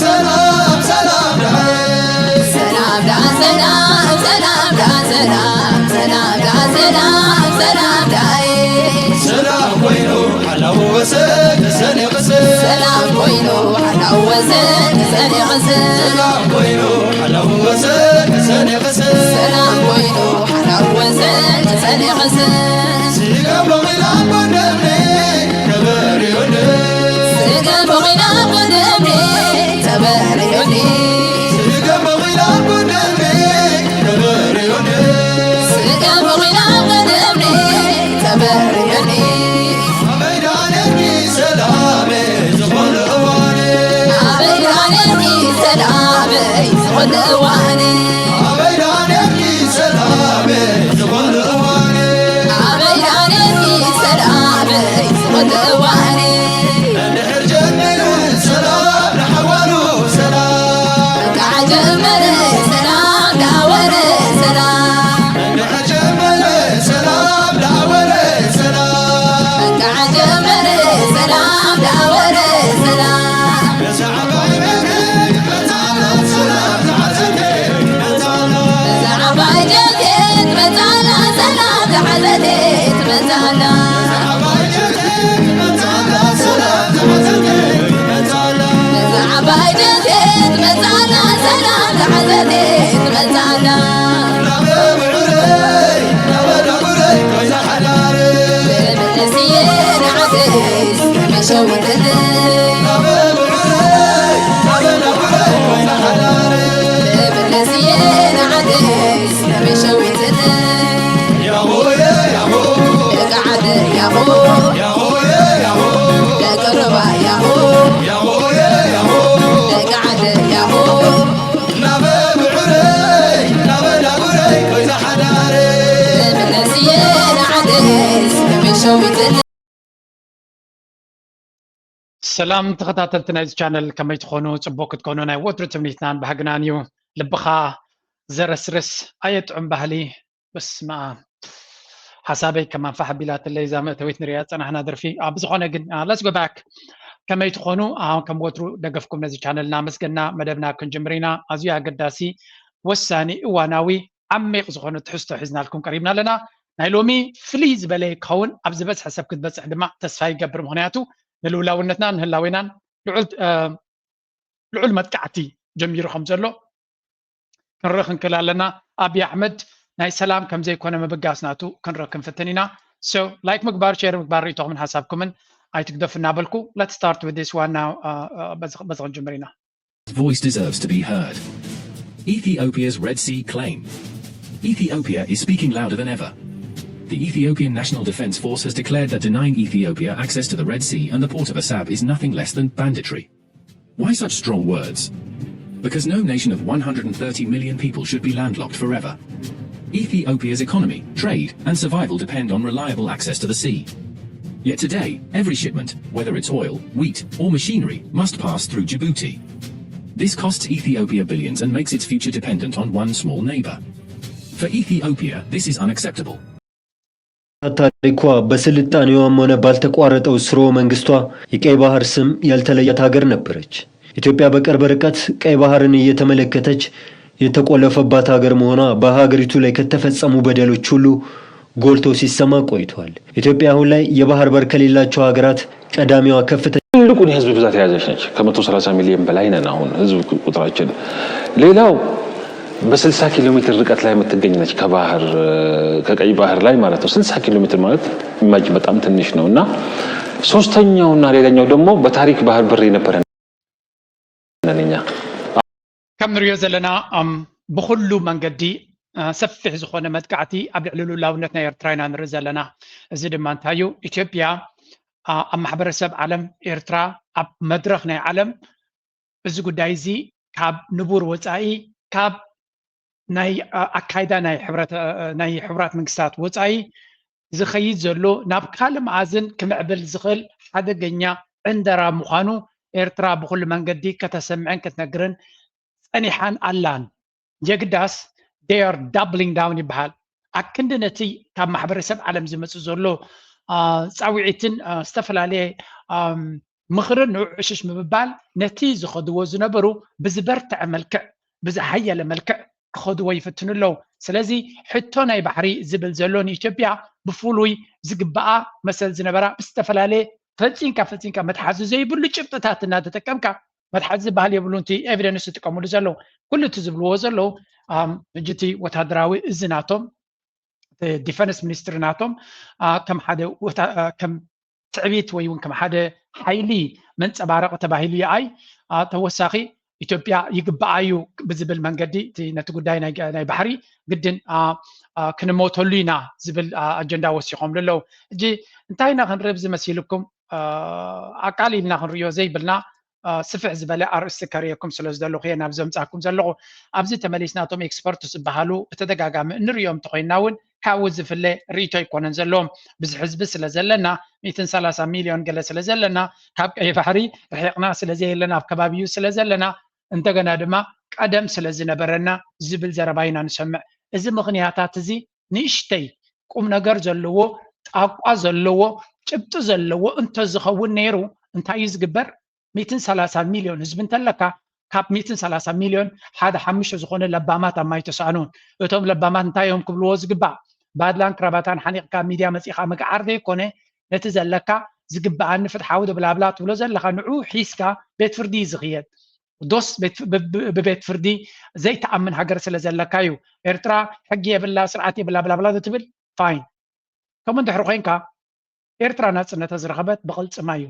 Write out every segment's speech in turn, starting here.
ሰላም ሰላም ደሓይ ሰላም ደኣ ሰላም ሰላም ደኣ ሰላም ሰላም ደኣ ሰላም ሰላም ደኣይ ሰላም ኮይኑ ሓላው ወሰን ሰኔ ቅስን ሰላም ኮይኑ ሓላው ወሰን ሰኔ ቅስን ሰላም ኮይኑ ሓላው ወሰን ሰኔ ቅስን ሰላም ኮይኑ ሓላው ወሰን ሰኔ ቅስን ስጋ በቒላ ጎንደርኒ ተበሪሁኒ ስጋ በቒላ ጎንደርኒ ተበሪሁኒ ስጋ በቒላ ጎንደርኒ ተበሪሁኒ ስጋ በቒላ ጎንደርኒ ተበሪሁኒ ኣበይ ደኣ ነርኪ ሰላመይ ዝኾነ እዋን ኣበይ ደኣ ነርኪ ሰላመይ ዝኾነ እዋን ኣበይ ደኣ ነርኪ ሰላመይ ዝኾነ እዋን ኣበይ ደኣ ነርኪ ሰላመይ ዝኾነ እዋን እንድሕር ጀሚሩ ሰላም ንሓዋሩ ሰላም ከዓ ጀመረ ሰላም ዳወረ ሰላም እንድሕር ጀመረ ሰላም ዳወረ ሰላም ከዓ ጀመረ ሰላም ዳወረ ሰላም ነዛ ዓባይ መሬት መታና ሰላም ዝሓዘተ መታና እዛ ዓባይ ጀርኬት መታና ሰላም ዝሓዘት መታና ዓባይ ጀርኬት መታና ሰላም ዝሓዘተ መታና እዛ ዓባይ ጀርኬት መታና ሰላም ዝሓዘት መታና ናበ ብዑረይ ናበ ዳጉረይ ኮይዛ ሓዳረይ ተመለስየ ንዓደይስ ከመይ ሸዊትለይ ናበ ብዑረይ ናበ ዳጉረይ ኮይዛ ሓዳረይ ተመለስየ ንዓደይስ ከመይ ሸዊትለይ ያሆየ ያሆ ደቂ ዓደ ያሆ ያሆየ ያሆ ደቂ ሩባ ያሆ ያሆየ ያሆ ደቂ ዓደ ያሆ ናበ ብዑረይ ናበ ዳጉረይ ኮይዛ ሓዳረይ ተመለስየ ንዓደይስ ከመይ ሸዊትለይ ሰላም ተኸታተልቲ ናይዚ ቻነል ከመይ ትኾኑ? ጽቡቕ ክትኮኑ ናይ ወትሩ ትምኒትናን ባህግናን እዩ። ልብኻ ዘረስርስ ኣየጥዑም ባህሊ በስመ ኣብ ሓሳበይ ከማን ፋሕ ኣቢላትለይ እዛ መእተዊት ንሪኣ ዝጸናሕና ደርፊ። ኣብ ዝኾነ ግን let's go back ከመይ ትኾኑ? ኣሁን ከም ወትሩ ደገፍኩም ነዚ ቻነል እናመስገና መደብና ክንጅምር ኢና። ኣዝዩ ኣገዳሲ ወሳኒ እዋናዊ ዓሚቕ ዝኾነ ትሕዝቶ ሒዝናልኩም ቀሪብና ኣለና። ናይ ሎሚ ፍልይ ዝበለ ክኸውን ኣብ ዝበዝሐ ሰብ ክትበፅሕ ድማ ተስፋ ይገብር። ምኽንያቱ ንልውላውነትናን ንህላዌናን ልዑል መጥቃዕቲ ጀሚሩ ከም ዘሎ ክንርኢ ክንክእል ኣለና። ኣብይ ኣሕመድ ናይ ሰላም ከም ዘይኮነ ምብጋስ ናቱ ክንርኢ ክንፍትን ኢና። So like ምግባር፣ ሼር ምግባር፣ ርእይቶኹምን ሓሳብኩምን ኣይትግደፉ እናበልኩ let's start with this one now። በዚ ክንጅምር ኢና። Voice deserves to be heard. Ethiopia's Red Sea claim. Ethiopia is speaking louder than ever. The Ethiopian National Defense Force has declared that denying Ethiopia access to the Red Sea and the port of Assab is nothing less than banditry. Why such strong words? Because no nation of one hundred thirty million people should be landlocked forever. Ethiopia's economy, trade, and survival depend on reliable access to the sea. Yet today, every shipment, whether it's oil, wheat, or machinery, must pass through Djibouti. This costs Ethiopia billions and makes its future dependent on one small neighbor. For Ethiopia, this is unacceptable. ታሪኳ በስልጣኔዋም ሆነ ባልተቋረጠው ስርወ መንግስቷ የቀይ ባህር ስም ያልተለያት ሀገር ነበረች። ኢትዮጵያ በቅርብ ርቀት ቀይ ባህርን እየተመለከተች የተቆለፈባት ሀገር መሆኗ በሀገሪቱ ላይ ከተፈጸሙ በደሎች ሁሉ ጎልቶ ሲሰማ ቆይቷል። ኢትዮጵያ አሁን ላይ የባህር በር ከሌላቸው ሀገራት ቀዳሚዋ ከፍተኛ ትልቁን የህዝብ ብዛት የያዘች ነች። ከመቶ ሠላሳ ሚሊዮን በላይ ነን አሁን ህዝብ ቁጥራችን። ሌላው በስልሳ ኪሎ ሜትር ርቀት ላይ የምትገኝ ነች ከባህር፣ ከቀይ ባህር ላይ ማለት ነው። ስልሳ ኪሎ ሜትር ማለት imagine በጣም ትንሽ ነው። እና ሶስተኛውና ሌላኛው ደግሞ በታሪክ ባህር በር የነበረ ነን እኛ። ከም ንሪኦ ዘለና ብኩሉ መንገዲ ሰፊሕ ዝኾነ መጥቃዕቲ ኣብ ልዕሊ ልኡላውነት ናይ ኤርትራ ኢና ንርኢ ዘለና። እዚ ድማ እንታይ እዩ? ኢትዮጵያ ኣብ ማሕበረሰብ ዓለም፣ ኤርትራ ኣብ መድረኽ ናይ ዓለም እዚ ጉዳይ እዚ ካብ ንቡር ወፃኢ፣ ካብ ናይ ኣካይዳ ናይ ሕቡራት መንግስታት ወፃኢ ዝኸይድ ዘሎ ናብ ካልእ መኣዝን ክምዕብል ዝኽእል ሓደገኛ ዕንደራ ምዃኑ ኤርትራ ብኹሉ መንገዲ ከተሰምዕን ክትነግርን ጸኒሓን ኣላን። የግዳስ they are doubling down ይበሃል። ኣክንዲ ነቲ ካብ ማሕበረሰብ ዓለም ዝመጽእ ዘሎ ጻውዒትን ዝተፈላለየ ምኽርን ንዑ ዕሽሽ ምብባል ነቲ ዝኸድዎ ዝነበሩ ብዝበርትዐ መልክዕ፣ ብዝሓየለ መልክዕ ክኸድዎ ይፍትኑ ኣለዉ። ስለዚ ሕቶ ናይ ባሕሪ ዝብል ዘሎ ንኢትዮጵያ ብፍሉይ ዝግባኣ መሰል ዝነበራ ብዝተፈላለየ ፈጺምካ ፈጺምካ መትሓዚ ዘይብሉ ጭብጥታት እናተጠቀምካ መትሓዚ ዝበሃል የብሉን። እቲ ኤቪደንስ ዝጥቀምሉ ዘለዉ ኩሉ እቲ ዝብልዎ ዘለዉ ሕጂ እቲ ወታደራዊ እዚ ናቶም ዲፈንስ ሚኒስትሪ ናቶም ከም ሓደ ከም ትዕቢት ወይ እውን ከም ሓደ ሓይሊ መንፀባረቂ ተባሂሉ ይኣይ ተወሳኺ ኢትዮጵያ ይግባኣ እዩ ብዝብል መንገዲ ነቲ ጉዳይ ናይ ባሕሪ ግድን ክንሞተሉ ኢና ዝብል ኣጀንዳ ወሲኾምሉ ኣለዉ። ሕጂ እንታይ ኢና ክንርኢ ዝመሲልኩም ኣቃሊልና ክንሪኦ ዘይብልና ስፍሕ ዝበለ ኣርእስቲ ከርእየኩም ስለ ዝደለኹ እየ ናብ ዘምፃኩም ዘለኹ። ኣብዚ ተመሊስና እቶም ኤክስፐርት ዝበሃሉ ብተደጋጋሚ እንሪኦም እንተኮይንና እውን ካብኡ ዝፍለ ርእቶ ኣይኮነን ዘለዎም። ብዙሕ ህዝቢ ስለ ዘለና ሚእትን ሰላሳ ሚልዮን ገለ ስለ ዘለና ካብ ቀይ ባሕሪ ርሒቕና ስለ ዘየለና ኣብ ከባቢኡ ስለ ዘለና እንደገና ድማ ቀደም ስለ ዝነበረና ዝብል ዘረባ ኢና ንሰምዕ። እዚ ምኽንያታት እዚ ንእሽተይ ቁም ነገር ዘለዎ ጣቋ ዘለዎ ጭብጢ ዘለዎ እንተዝኸውን ነይሩ እንታይ እዩ ዝግበር? ሚእትን ሰላሳን ሚልዮን ህዝቢ እንተለካ ካብ ሚእትን ሰላሳን ሚልዮን ሓደ ሓሙሽተ ዝኾነ ለባማት ኣብ ማይ ተሳእኑን እቶም ለባማት እንታይ እዮም ክብልዎ ዝግባእ? ባድላን ክራባታን ሓኒቕካ ሚድያ መፂኻ ምግዓር ዘይኮነ ነቲ ዘለካ ዝግበኣኒ ፍትሓዊ ብላብላ ትብሎ ዘለካ ንዑ ሒዝካ ቤት ፍርዲ እዩ ዝኽየድ። ዶስ ብቤት ፍርዲ ዘይተኣምን ሃገር ስለ ዘለካ እዩ። ኤርትራ ሕጊ የብላ ስርዓት የብላ ብላብላ ትብል ፋይን። ከምኡ እንድሕሪ ኮይንካ ኤርትራ ናፅነታ ዝረኸበት ብቕልፅማ እዩ።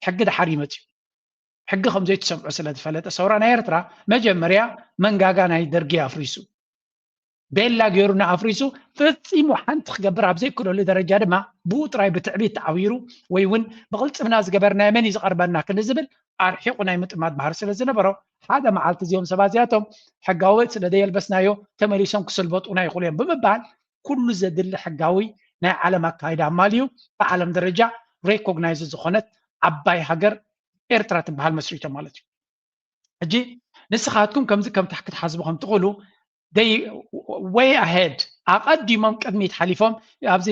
ሕጊ ድሓር ይመፅዩ። ሕጊ ከም ዘይትሰምዑ ስለ ዝፈለጠ ሰውራ ናይ ኤርትራ መጀመርያ መንጋጋ ናይ ደርጊ ኣፍሪሱ ቤላ ገይሩና ኣፍሪሱ ፈፂሙ ሓንቲ ክገብር ኣብ ዘይክእለሉ ደረጃ ድማ ብኡ ጥራይ ብትዕቢት ተዓዊሩ ወይ እውን ብቕልፅምና ዝገበርናዮ መን እዩ ዝቐርበና ክንዲ ዝብል ኣርሒቑ ናይ ምጥማት ባህሪ ስለ ዝነበሮ ሓደ መዓልቲ እዚኦም ሰባት እዚኣቶም ሕጋዊ ስለ ዘየልበስናዮ ተመሊሶም ክስልበጡና ይኽእሉ እዮም ብምባል ኩሉ ዘድሊ ሕጋዊ ናይ ዓለም ኣካይዳ ኣማልዩ ብዓለም ደረጃ ሬኮግናይዝ ዝኾነት ዓባይ ሃገር ኤርትራ ትበሃል መስሪቶም ማለት እዩ። ሕጂ ንስኻትኩም ከምዚ ከም ክትሓስቡ ከም ትኽእሉ they way ahead ኣቐዲሞም ቅድሚት ሓሊፎም ኣብዚ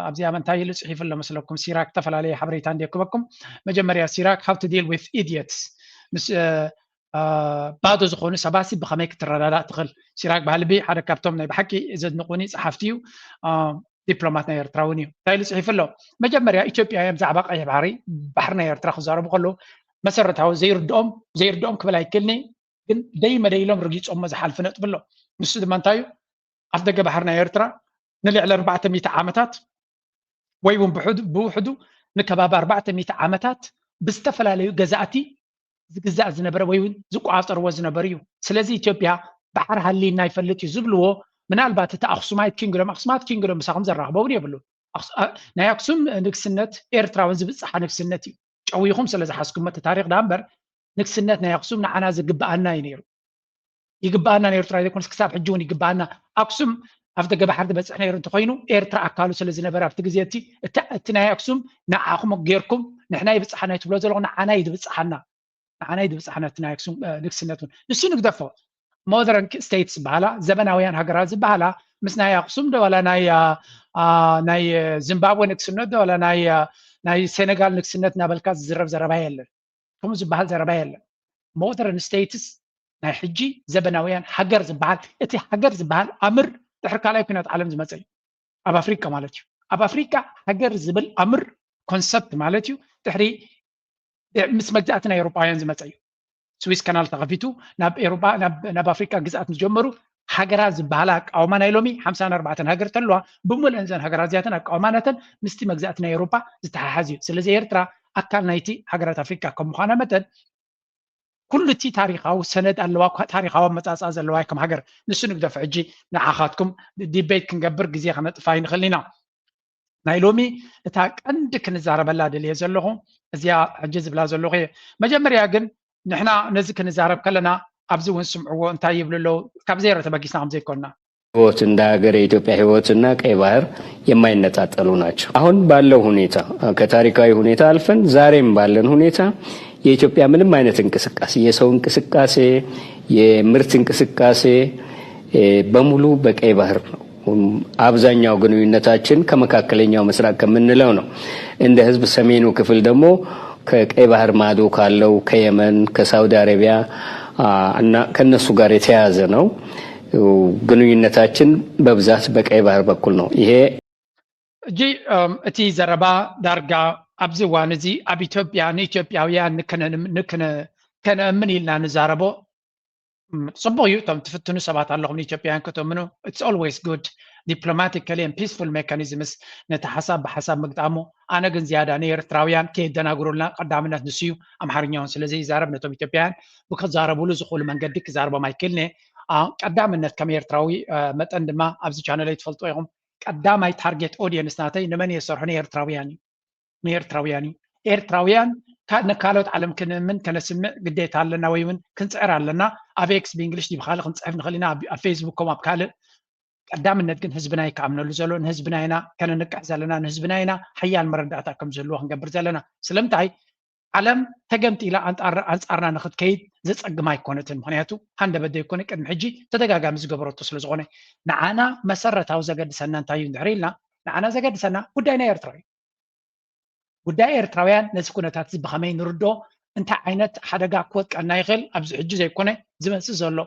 ኣብዚ ኣመንታይ ኢሉ ፅሒፉ ኣሎ መስለኩም ሲራክ ዝተፈላለየ ሓበሬታ እንዲክበኩም መጀመርያ ሲራክ how to deal with idiots ምስ ባዶ ዝኾኑ ሰባሲ ብኸመይ ክትረዳዳእ ትኽእል? ሲራክ ባህልቢ ሓደ ካብቶም ናይ ብሓቂ ዘድንቑኒ ጸሓፍቲ እዩ። ዲፕሎማት ናይ ኤርትራ እውን እዩ። እንታይ ኢሉ ጽሒፉ ኣሎ? መጀመርያ ኢትዮጵያውያን ብዛዕባ ቀይሕ ባሕሪ ባሕሪ ናይ ኤርትራ ክዛረቡ ከለዉ መሰረታዊ ዘይርድኦም ዘይርድኦም ክብል ኣይክእልኒ፣ ግን ደይ መደይ ኢሎም ረጊጾሞ ዝሓልፉ ነጥቢ ኣሎ። ንሱ ድማ እንታይ እዩ? ኣፍ ደገ ባሕሪ ናይ ኤርትራ ንልዕሊ ኣርባዕተ ሚእቲ ዓመታት ወይ እውን ብውሕዱ ንከባቢ ኣርባዕተ ሚእቲ ዓመታት ብዝተፈላለዩ ገዛእቲ ዝግዛእ ዝነበረ ወይ እውን ዝቆፃፀርዎ ዝነበሩ እዩ። ስለዚ ኢትዮጵያ ባሕሪ ሃልይና ይፈልጥ እዩ ዝብልዎ ምናልባት እቲ ኣክሱማይት ኪንግዶም ኣክሱማት ኪንግዶም ምሳኹም ዘራኽቦ እውን የብሉ። ናይ ኣክሱም ንግስነት ኤርትራውያን ዝብፃሓ ንግስነት እዩ። ጨዊኹም ስለ ዝሓዝኩሞ እቲ ታሪክ ዳ እምበር ንግስነት ናይ ኣክሱም ንዓና ዝግበኣና እዩ ነይሩ። ይግበኣና ነይሩ ጥራይ ዘይኮነስ ክሳብ ሕጂ እውን ይግበኣና። ኣክሱም ኣብ ደገ ባሕሪ ዝበፅሕ ነይሩ እንተኮይኑ ኤርትራ ኣካሉ ስለ ዝነበረ ኣብቲ ግዜ እቲ እቲ ናይ ኣክሱም ንዓኹም ጌርኩም ንሕና ይብፅሓና እዩ ትብሎ ዘለኹ ንዓና እዩ ዝብፅሓና። ንዓና እዩ ዝብፅሓና እቲ ናይ ኣክሱም ንግስነት እውን ንሱ ንግደፎ። ሞደርን ስቴትስ ዝበሃላ ዘበናውያን ሃገራት ዝበሃላ ምስ ናይ ኣክሱም ዶ ዋላ ናይ ናይ ዚምባብወ ንግስነት ዶ ዋላ ናይ ናይ ሴኔጋል ንግስነት እናበልካ ዝዝረብ ዘረባ የለን። ከምኡ ዝበሃል ዘረባ የለን። ሞደርን ስቴትስ ናይ ሕጂ ዘበናውያን ሃገር ዝበሃል እቲ ሃገር ዝበሃል ኣምር ድሕሪ ካልኣይ ኩናት ዓለም ዝመፀ እዩ። ኣብ ኣፍሪካ ማለት እዩ። ኣብ ኣፍሪካ ሃገር ዝብል ኣምር ኮንሰፕት ማለት እዩ ድሕሪ ምስ መግዛእቲ ናይ ኤሮጳውያን ዝመፀ እዩ። ስዊስ ካናል ተኸፊቱ ናብ ኤሮጳ ናብ ኣፍሪካ ግዝኣት ዝጀመሩ ሃገራት ዝበሃላ ኣቃውማ ናይ ሎሚ ሓምሳን ኣርባዕተን ሃገር ተለዋ ብምልአን ዘን ሃገራት እዚኣተን ኣቃውማናተን ምስቲ መግዛእቲ ናይ ኤሮጳ ዝተሓሓዝ እዩ። ስለዚ ኤርትራ ኣካል ናይቲ ሃገራት ኣፍሪካ ከም ምዃና መጠን ኩሉ እቲ ታሪኻዊ ሰነድ ኣለዋ፣ ታሪኻዊ ኣመፃፅኣ ዘለዋ ከም ሃገር። ንሱ ንግደፎ ሕጂ ንዓኻትኩም ዲቤት ክንገብር ግዜ ከነጥፋ ይንኽእል ኢና። ናይ ሎሚ እታ ቀንዲ ክንዛረበላ ደልየ ዘለኹ እዚኣ ሕጂ ዝብላ ዘለኹ እየ። መጀመርያ ግን ንሕና ነዚ ክንዛረብ ከለና ኣብዚ እውን ስምዕዎ እንታይ ይብሉ ኣለዉ ካብ ዜሮ ተበጊስና ከም ዘይኮንና ህይወት እንደ ሀገር የኢትዮጵያ ህይወትና ቀይ ባህር የማይነጣጠሉ ናቸው። አሁን ባለው ሁኔታ ከታሪካዊ ሁኔታ አልፈን ዛሬም ባለን ሁኔታ የኢትዮጵያ ምንም አይነት እንቅስቃሴ የሰው እንቅስቃሴ የምርት እንቅስቃሴ በሙሉ በቀይ ባህር ነው። አብዛኛው ግንኙነታችን ከመካከለኛው ምስራቅ ከምንለው ነው። እንደ ህዝብ ሰሜኑ ክፍል ደግሞ ከቀይ ባህር ማዶ ካለው ከየመን፣ ከሳውዲ አረቢያ እና ከነሱ ጋር የተያያዘ ነው። ግንኙነታችን በብዛት በቀይ ባህር በኩል ነው። ይሄ እጂ እቲ ዘረባ ዳርጋ ኣብዚ እዋን እዚ ኣብ ኢትዮጵያ ንኢትዮጵያውያን ከነእምን ኢልና ንዛረቦ ጽቡቕ እዩ። እቶም ትፍትኑ ሰባት ኣለኹም ንኢትዮጵያውያን ከተምኑ፣ it's always good diplomatically and peaceful mechanisms ነቲ ሓሳብ ብሓሳብ ምግጣሙ። ኣነ ግን ዝያዳ ንኤርትራውያን ከየደናግሩልና ቀዳምነት ንሱ እዩ። ኣምሓርኛውን ስለ ዘይዛረብ ነቶም ኢትዮጵያውያን ብክዛረቡሉ ዝኽእሉ መንገዲ ክዛረቦም ኣይክእልን እየ። ቀዳምነት ከም ኤርትራዊ መጠን ድማ ኣብዚ ቻነለይ ትፈልጡ ኢኹም። ቀዳማይ ታርጌት ኦዲየንስ ናተይ ንመን እየ ዝሰርሖ? ንኤርትራውያን እዩ። ንኤርትራውያን እዩ። ኤርትራውያን ንካልኦት ዓለም ክንእምን ከነስምዕ ግዴታ ኣለና ወይ እውን ክንፅዕር ኣለና። ኣብ ኤክስ ብእንግሊሽ ዲብ ካልእ ክንፅሕፍ ንኽእል ኢና፣ ኣብ ፌስቡክ ከምኡ ኣብ ካልእ። ቀዳምነት ግን ህዝብና እዩ ክኣምነሉ ዘሎ። ንህዝብና ኢና ከነንቅሕ ዘለና፣ ንህዝብና ኢና ሓያል መረዳእታ ከም ዝህልዎ ክንገብር ዘለና። ስለምንታይ ዓለም ተገምጢላ ኣንጻርና ንክትከይድ ዘጸግማ ኣይኮነትን። ምክንያቱ ሃንደበት ዘይኮነ ቅድሚ ሕጂ ተደጋጋሚ ዝገበረቶ ስለ ዝኾነ። ንዓና መሰረታዊ ዘገድሰና እንታይ እዩ እንድሕር ኢልና፣ ንዓና ዘገድሰና ጉዳይ ናይ ኤርትራ እዩ። ጉዳይ ኤርትራውያን ነዚ ኩነታት እዚ ብኸመይ ንርዶ፣ እንታይ ዓይነት ሓደጋ ክወጥቀና ይኽእል ኣብዚ ሕጂ ዘይኮነ ዝመጽእ ዘሎ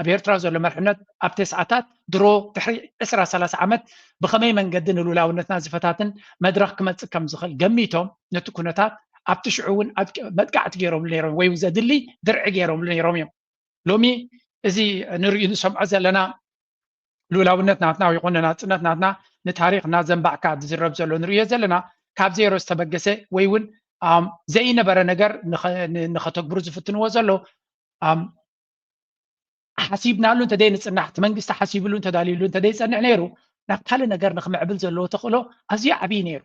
ኣብ ኤርትራ ዘሎ መርሕነት ኣብቲ ሰዓታት ድሮ ድሕሪ ዕስራ ሰላሳ ዓመት ብኸመይ መንገዲ ንልኡላውነትና ዝፈታትን መድረኽ ክመጽእ ከም ዝኽእል ገሚቶም ነቲ ኩነታት ኣብቲ ሽዑ እውን መጥቃዕቲ ገይሮምሉ ነይሮም ወይ ዘድሊ ድርዒ ገይሮምሉ ነይሮም እዮም። ሎሚ እዚ ንርእዩ ንሰምዖ ዘለና ልኡላውነት ናትና ይኹን ናጽነት ናትና ንታሪኽ እናዘንባዕካ ዝዝረብ ዘሎ ንርእዮ ዘለና ካብ ዜሮ ዝተበገሰ ወይ እውን ዘይነበረ ነገር ንኸተግብሩ ዝፍትንዎ ዘሎ ሓሲብናሉ እንተደይ ንጽናሕ እቲ መንግስቲ ሓሲብሉ እንተዳልዩሉ እንተደይ ጸንዕ ነይሩ ናብ ካልእ ነገር ንክምዕብል ዘለዎ ተኽእሎ ኣዝዩ ዓብዪ ነይሩ።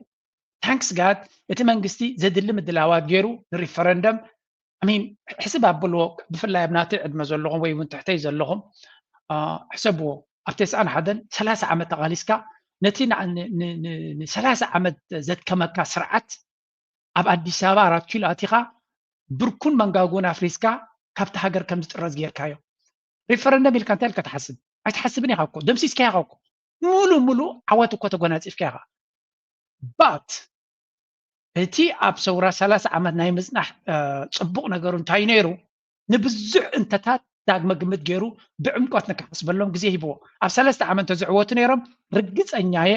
ታንክስ ጋድ እቲ መንግስቲ ዘድሊ ምድላዋት ገይሩ ንሪፈረንደም ሚን ሕስብ ኣብልዎ ብፍላይ ኣብ ናተይ ዕድመ ዘለኹም ወይ እውን ትሕተይ ዘለኹም ሕሰብዎ ኣብ ተስዓን ሓደን ሰላሳ ዓመት ተቓሊስካ ነቲ ንሰላሳ ዓመት ዘድከመካ ስርዓት ኣብ ኣዲስ ኣበባ ኣራት ኪሎ ኣቲኻ ብርኩን መንጋጉን ኣፍሪስካ ካብቲ ሃገር ከም ዝጥረዝ ጌርካዮ። ሪፈረንደም ኢልካ እንታይ ኢልካ ትሓስብ? ኣይትሓስብን ኢኻ እኮ ደምሲስካ ኢኻ እኮ ሙሉ ሙሉ ዓወት እኮ ተጎናፂፍካ ኢኻ። ባት እቲ ኣብ ሰውራ ሰላሳ ዓመት ናይ ምፅናሕ ፅቡቕ ነገሩ እንታይ ነይሩ? ንብዙሕ እንተታት ዳግመ ግምት ገይሩ ብዕምቆት ንክሓስበሎም ግዜ ሂብዎ። ኣብ ሰለስተ ዓመት እንተዝዕወቱ ነይሮም ርግፀኛየ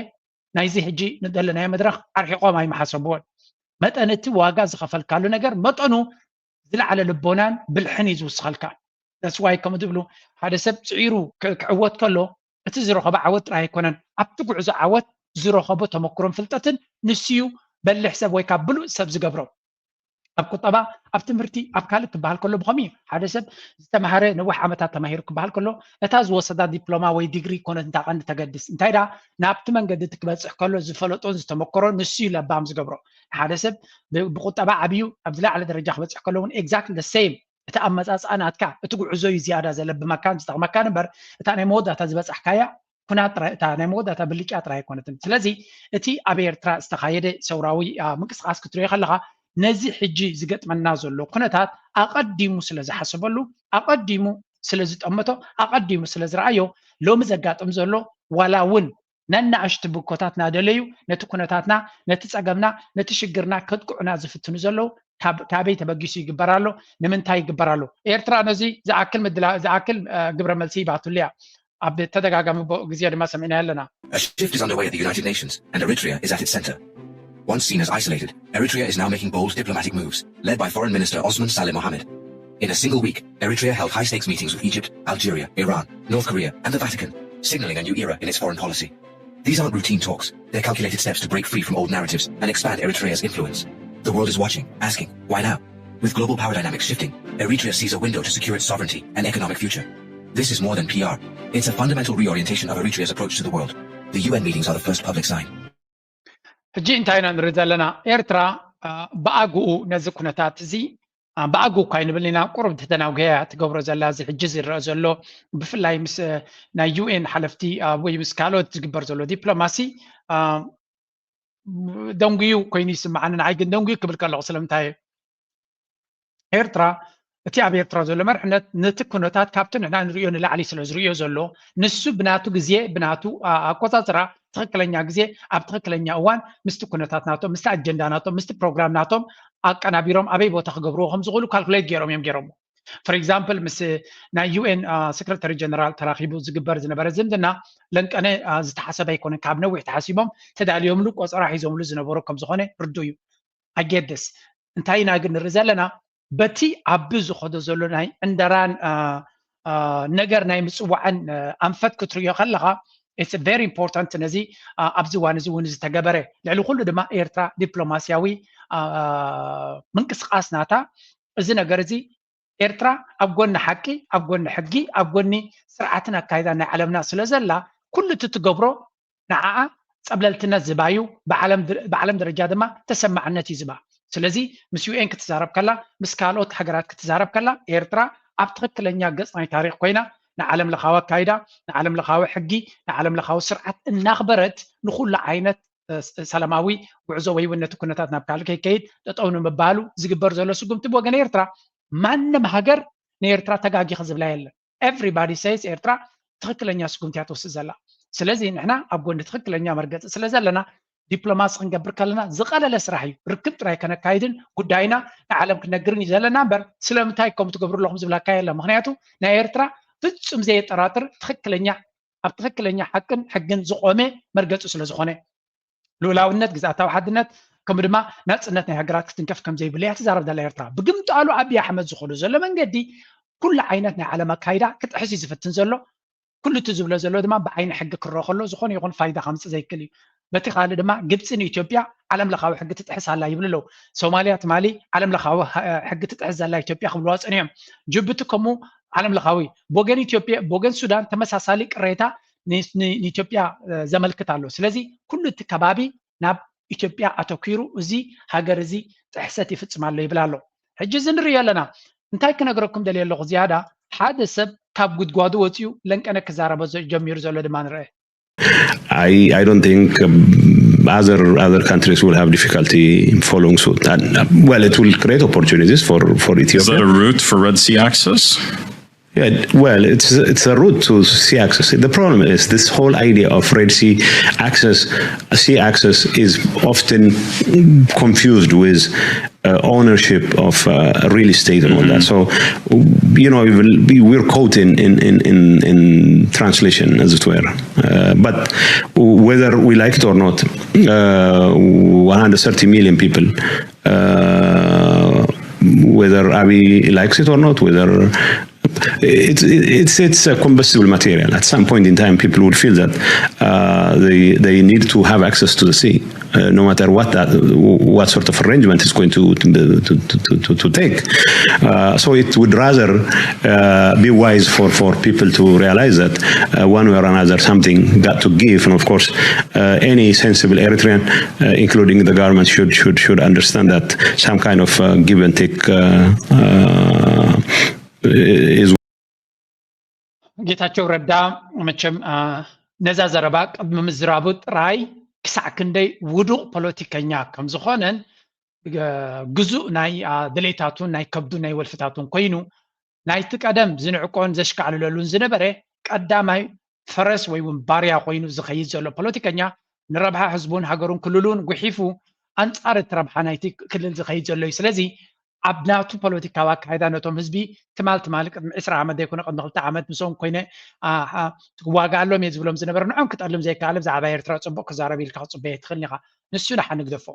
ናይዚ ሕጂ ንደለናዮ መድረኽ ኣርሒቖም ኣይምሓሰብዎን። መጠን እቲ ዋጋ ዝኸፈልካሉ ነገር መጠኑ ዝለዓለ ልቦናን ብልሕን እዩ ዝውስኸልካ። That's why ከምኡ ዝብሉ ሓደ ሰብ ፅዒሩ ክዕወት ከሎ እቲ ዝረኸቦ ዓወት ጥራይ ኣይኮነን፣ ኣብቲ ጉዕዞ ዓወት ዝረኸቦ ተመክሮን ፍልጠትን ንሱ እዩ በሊሕ ሰብ ወይ ካብ ብሉፅ ሰብ ዝገብሮ። ኣብ ቁጠባ ኣብ ትምህርቲ ኣብ ካልእ ክበሃል ከሎ ብኸምኡ እዩ። ሓደ ሰብ ዝተምሃረ ነዊሕ ዓመታት ተማሂሩ ክበሃል ከሎ እታ ዝወሰዳ ዲፕሎማ ወይ ዲግሪ ኮነት እንታ ቀንዲ ተገድስ እንታይ ደኣ ናብቲ መንገዲ እቲ ክበፅሕ ከሎ ዝፈለጦን ዝተመከሮን ንሱ እዩ ለባም ዝገብሮ። ሓደ ሰብ ብቁጠባ ዓብዩ ኣብ ዝለዓለ ደረጃ ክበፅሕ ከሎ እውን exactly the same እቲ ኣመፃፅኣ ናትካ እቲ ጉዕዞ እዩ ዝያዳ ዘለብመካን ዝጠቕመካን እምበር እታ ናይ መወዳእታ ዝበፃሕካያ ኩናት ጥራይ እታ ናይ መወዳእታ ብልጫ ጥራይ ኣይኮነትን። ስለዚ እቲ ኣብ ኤርትራ ዝተኻየደ ሰውራዊ ምንቅስቃስ ክትሪኦ ከለኻ ነዚ ሕጂ ዝገጥመና ዘሎ ኩነታት ኣቐዲሙ ስለ ዝሓሰበሉ ኣቐዲሙ ስለ ዝጠመቶ ኣቐዲሙ ስለ ዝረኣዮ ሎሚ ዘጋጥም ዘሎ ዋላ እውን ነናእሽቱ ብኮታት ናደለዩ ነቲ ኩነታትና ነቲ ጸገምና ነቲ ሽግርና ከጥቅዑና ዝፍትኑ ዘለዉ ካበይ ተበጊሱ ይግበር ኣሎ ንምንታይ ይግበር ኣሎ ኤርትራ ነዚ ዝኣክል ምድላ ዝኣክል ግብረ መልሲ ይባትሉ እያ ኣብ ተደጋጋሚ ግዜ ድማ ሰሚዕና ኣለና A shift is underway at the United Nations, and Eritrea is at its center. Once seen as isolated, Eritrea is now making bold diplomatic moves, led by Foreign Minister Osman Saleh Mohamed. In a single week, Eritrea held high stakes meetings with Egypt, Algeria, Iran, North Korea, and the Vatican, signaling a new era in its foreign policy. These aren't routine talks, they're calculated steps to break free from old narratives and expand Eritrea's influence. The world is watching, asking, why now? With global power dynamics shifting, Eritrea sees a window to secure its sovereignty and economic future. This is more than P R. It's a fundamental reorientation of Eritrea's approach to the world. The U N meetings are the first public sign. ሕጂ እንታይ ኢና ንርኢ ዘለና? ኤርትራ ብኣግኡ ነዚ ኩነታት እዚ ብኣግኡ እኳ ይንብል ኢና፣ ቁሩብ ተተናጉያ እያ ትገብሮ ዘላ። እዚ ሕጂ ዝረአ ዘሎ ብፍላይ ምስ ናይ ዩ ኤን ሓለፍቲ ወይ ምስ ካልኦት ዝግበር ዘሎ ዲፕሎማሲ ደንጉዩ ኮይኑ ይስምዓኒ። ንዓይ ግን ደንጉዩ ክብል ከለኹ ስለምንታይ ኤርትራ እቲ ኣብ ኤርትራ ዘሎ መርሕነት ነቲ ኩነታት ካብቲ ንሕና ንርእዮ ንላዕሊ ስለ ዝርእዮ ዘሎ፣ ንሱ ብናቱ ግዜ፣ ብናቱ ኣቆጻጽራ፣ ትኽክለኛ ግዜ፣ ኣብ ትኽክለኛ እዋን ምስቲ ኩነታት ናቶም፣ ምስቲ ኣጀንዳ ናቶም፣ ምስቲ ፕሮግራም ናቶም ኣቀናቢሮም ኣበይ ቦታ ክገብርዎ ከም ዝኽእሉ ካልኩሌት ገይሮም እዮም ገይሮምዎ። For example፣ ምስ ናይ ዩ ኤን ሰክረታሪ ጀነራል ተራኺቡ ዝግበር ዝነበረ ዝምድና ለንቀነ ዝተሓሰበ ኣይኮነን። ካብ ነዊሕ ተሓሲቦም ተዳልዮምሉ ቆጸራ ሒዞምሉ ዝነበሩ ከም ዝኾነ ርዱእ እዩ። ኣጌድስ እንታይ ኢና ግን ንርኢ ዘለና? በቲ ዓቢ ዝኸዶ ዘሎ ናይ ዕንደራን ነገር ናይ ምጽዋዕን ኣንፈት ክትርእዮ ከለኻ፣ it's very important። ነዚ ኣብዚ እዋን እዚ እውን ዝተገበረ፣ ልዕሊ ኩሉ ድማ ኤርትራ ዲፕሎማስያዊ ምንቅስቃስ ናታ፣ እዚ ነገር እዚ ኤርትራ ኣብ ጎኒ ሓቂ፣ ኣብ ጎኒ ሕጊ፣ ኣብ ጎኒ ስርዓትን ኣካይዳን ናይ ዓለምና ስለ ዘላ፣ ኩሉ እቲ ትገብሮ ንዓኣ ጸብለልትነት ዝባዩ፣ ብዓለም ደረጃ ድማ ተሰማዕነት እዩ ዝባ። ስለዚ ምስ ዩ ኤን ክትዛረብ ከላ፣ ምስ ካልኦት ሃገራት ክትዛረብ ከላ፣ ኤርትራ ኣብ ትኽክለኛ ገጽ ናይ ታሪኽ ኮይና ንዓለም ለኻዊ ኣካይዳ፣ ንዓለም ለኻዊ ሕጊ፣ ንዓለም ለኻዊ ስርዓት እናኽበረት ንኹሉ ዓይነት ሰላማዊ ጉዕዞ ወይ እውን ነቲ ኩነታት ናብ ካልእ ከይከይድ ጠጠው ንምባሉ ዝግበር ዘሎ ስጉምቲ ብወገን ኤርትራ፣ ማንም ሃገር ንኤርትራ ተጋጊኺ ዝብላ የለን። Everybody says ኤርትራ ትኽክለኛ ስጉምቲ እያ ትወስድ ዘላ። ስለዚ ንሕና ኣብ ጎኒ ትኽክለኛ መርገፂ ስለ ዘለና፣ ዲፕሎማሲ ክንገብር ከለና ዝቐለለ ስራሕ እዩ። ርክብ ጥራይ ከነካይድን ጉዳይና ንዓለም ክንነግርን እዩ ዘለና እምበር፣ ስለምንታይ ከምኡ ትገብሩ ኣለኹም ዝብለካ የለን። ምኽንያቱ ናይ ኤርትራ ፍጹም ዘየጠራጥር ትኽክለኛ፣ ኣብ ትኽክለኛ ሓቅን ሕግን ዝቖመ መርገፂ ስለ ዝኾነ፣ ልኡላውነት፣ ግዝኣታዊ ሓድነት፣ ከምኡ ድማ ናጽነት ናይ ሃገራት ክትንከፍ ከም ዘይብሉ እያ ትዛረብ ዘላ ኤርትራ። ብግምጣሉ ኣብይ ኣሕመድ ዝኸዶ ዘሎ መንገዲ ኩሉ ዓይነት ናይ ዓለም ኣካይዳ ክጥሕስ እዩ ዝፍትን ዘሎ። ኩሉ እቲ ዝብሎ ዘሎ ድማ ብዓይኒ ሕጊ ክረኦ ከሎ ዝኾነ ይኹን ፋይዳ ከምጽእ ዘይክእል እዩ። በቲ ካልእ ድማ ግብጺ ንኢትዮጵያ ዓለም ለኻዊ ሕጊ ትጥሕስ ኣላ ይብሉ ኣለዉ። ሶማልያ ትማሊ ዓለም ለኻዊ ሕጊ ትጥሕስ ዘላ ኢትዮጵያ ክብልዋ ጸኒሖም። ጅቡቲ ከምኡ ዓለም ለኻዊ። ብወገን ኢትዮጵያ፣ ብወገን ሱዳን ተመሳሳሊ ቅሬታ ንኢትዮጵያ ዘመልክት ኣሎ። ስለዚ ኩሉ እቲ ከባቢ ናብ ኢትዮጵያ ኣተኲሩ እዚ ሃገር እዚ ጥሕሰት ይፍጽም ኣሎ ይብል ኣሎ። ሕጂ እዚ ንርእዮ ኣለና። እንታይ ክነግረኩም ደልየ ኣለኹ ዝያዳ፣ ሓደ ሰብ ካብ ጉድጓዱ ወጺኡ ለንቀነ ክዛረቦ ጀሚሩ ዘሎ ድማ ንርአ። I, I don't think um, other other countries will have difficulty in following suit. And, uh, well, it will create opportunities for, for Ethiopia. Is that a route for Red Sea access? Yeah, well, it's it's a route to sea access. The problem is this whole idea of Red Sea access. Sea access is often confused with uh, ownership of uh, real estate and all that. So, you know, we're caught in in in in, in translation, as it were. Uh, but whether we like it or not, uh, one hundred thirty million people, uh, whether Abiy likes it or not, whether it's it's it's a combustible material. At some point in time, people will feel that uh, they they need to have access to the sea, uh, no matter what that what sort of arrangement is going to to to, to, to take. Uh, so it would rather uh, be wise for for people to realize that uh, one way or another something got to give, and of course, uh, any sensible Eritrean, uh, including the government, should should should understand that some kind of uh, give and take uh, uh, is ጌታቸው ረዳ መቸም ነዛ ዘረባ ቅድሚ ምዝራቡ ጥራይ ክሳዕ ክንደይ ውዱቕ ፖለቲከኛ ከም ዝኾነን ግዙእ ናይ ድሌታቱን ናይ ከብዱ ናይ ወልፍታቱን ኮይኑ ናይቲ ቀደም ዝንዕቆን ዘሽካዕልለሉን ዝነበረ ቀዳማይ ፈረስ ወይ እውን ባርያ ኮይኑ ዝኸይድ ዘሎ ፖለቲከኛ ንረብሓ ህዝቡን ሃገሩን ክልሉን ጉሒፉ ኣንጻር እቲ ረብሓ ናይቲ ክልል ዝኸይድ ዘሎ እዩ። ስለዚ ኣብ ናቱ ፖለቲካዊ ኣካይዳ ነቶም ህዝቢ ትማል ትማል ቅድሚ ዕስራ ዓመት ዘይኮነ ቅድሚ ክልተ ዓመት ምስኦም ኮይነ ክዋጋኣሎም እየ ዝብሎም ዝነበረ ንዖም ክጠልም ዘይከኣለ ብዛዕባ ኤርትራ ጽቡቕ ክዛረብ ኢልካ ክጽበየ ትኽእል ኢኻ። ንሱ ደሓ ንግደፎ።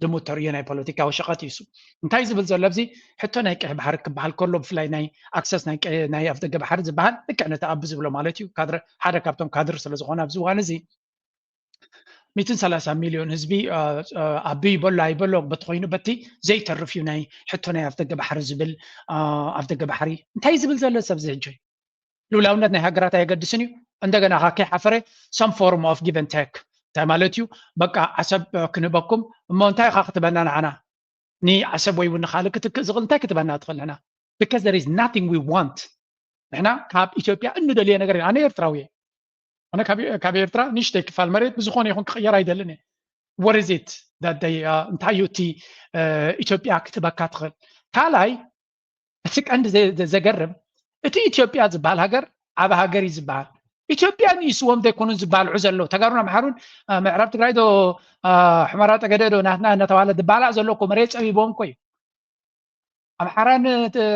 ድሙ ተርእዮ ናይ ፖለቲካዊ ሸቐጥ እዩ። እንታይ ዝብል ዘሎ ኣብዚ ሕቶ ናይ ቀይሕ ባሕሪ ክበሃል ከሎ ብፍላይ ናይ ኣክሰስ ናይ ኣፍደገ ባሕሪ ዝበሃል ልክዕ ነቲ ኣቢ ዝብሎ ማለት እዩ። ካድረ ሓደ ካብቶም ካድር ስለ ዝኾነ ኣብዚ እዋን እዚ ሚትን ሰላሳ ሚልዮን ህዝቢ ኣቢ ይበሎ ኣይበሎ በቲ ኮይኑ በቲ ዘይተርፍ እዩ ናይ ሕቶ ናይ ኣፍደገ ባሕሪ ዝብል ኣፍደገ ባሕሪ እንታይ ዝብል ዘሎ ሰብ እዚ ሕጂ ልኡላውነት ናይ ሃገራት ኣየገድስን እዩ። እንደገና ከ ከይሓፈረ some form of give and take እንታይ ማለት እዩ? በቃ ዓሰብ ክንህበኩም እሞ እንታይ ኢኻ ክትበና ንዓና ንዓሰብ ወይ እውን ንኻልእ ክትክእ ዝኽእል እንታይ ክትበና ትኽእል ንሕና because there is nothing we want ንሕና ካብ ኢትዮጵያ እንደልየ ነገር ኣነ ኤርትራዊ ኣነ ካብ ኤርትራ ንሽተይ ክፋል መሬት ብዝኾነ ይኹን ክቕየር ኣይደልን እየ what is it እንታይ እዩ እቲ ኢትዮጵያ ክትበካ ትኽእል ካልኣይ እቲ ቀንዲ ዘ- ዘ- ዘገርም፣ እቲ ኢትዮጵያ ዝበሃል ሃገር ዓቢ ሃገር እዩ ዝበሃል። ኢትዮጵያ ንኢስዎም ዘይኮኑን ዝበልዑ ዘለዉ ተጋሩን ኣምሓሩን፣ አ፣ ምዕራብ ትግራይ ዶ፣ አ፣ ሑመራ ጠገደ ዶ ናትና እናተባሃለ ዝበላዕ ዘሎ እኮ መሬት ጸቢቦም እኮ እዩ። ኣምሓራን እ፣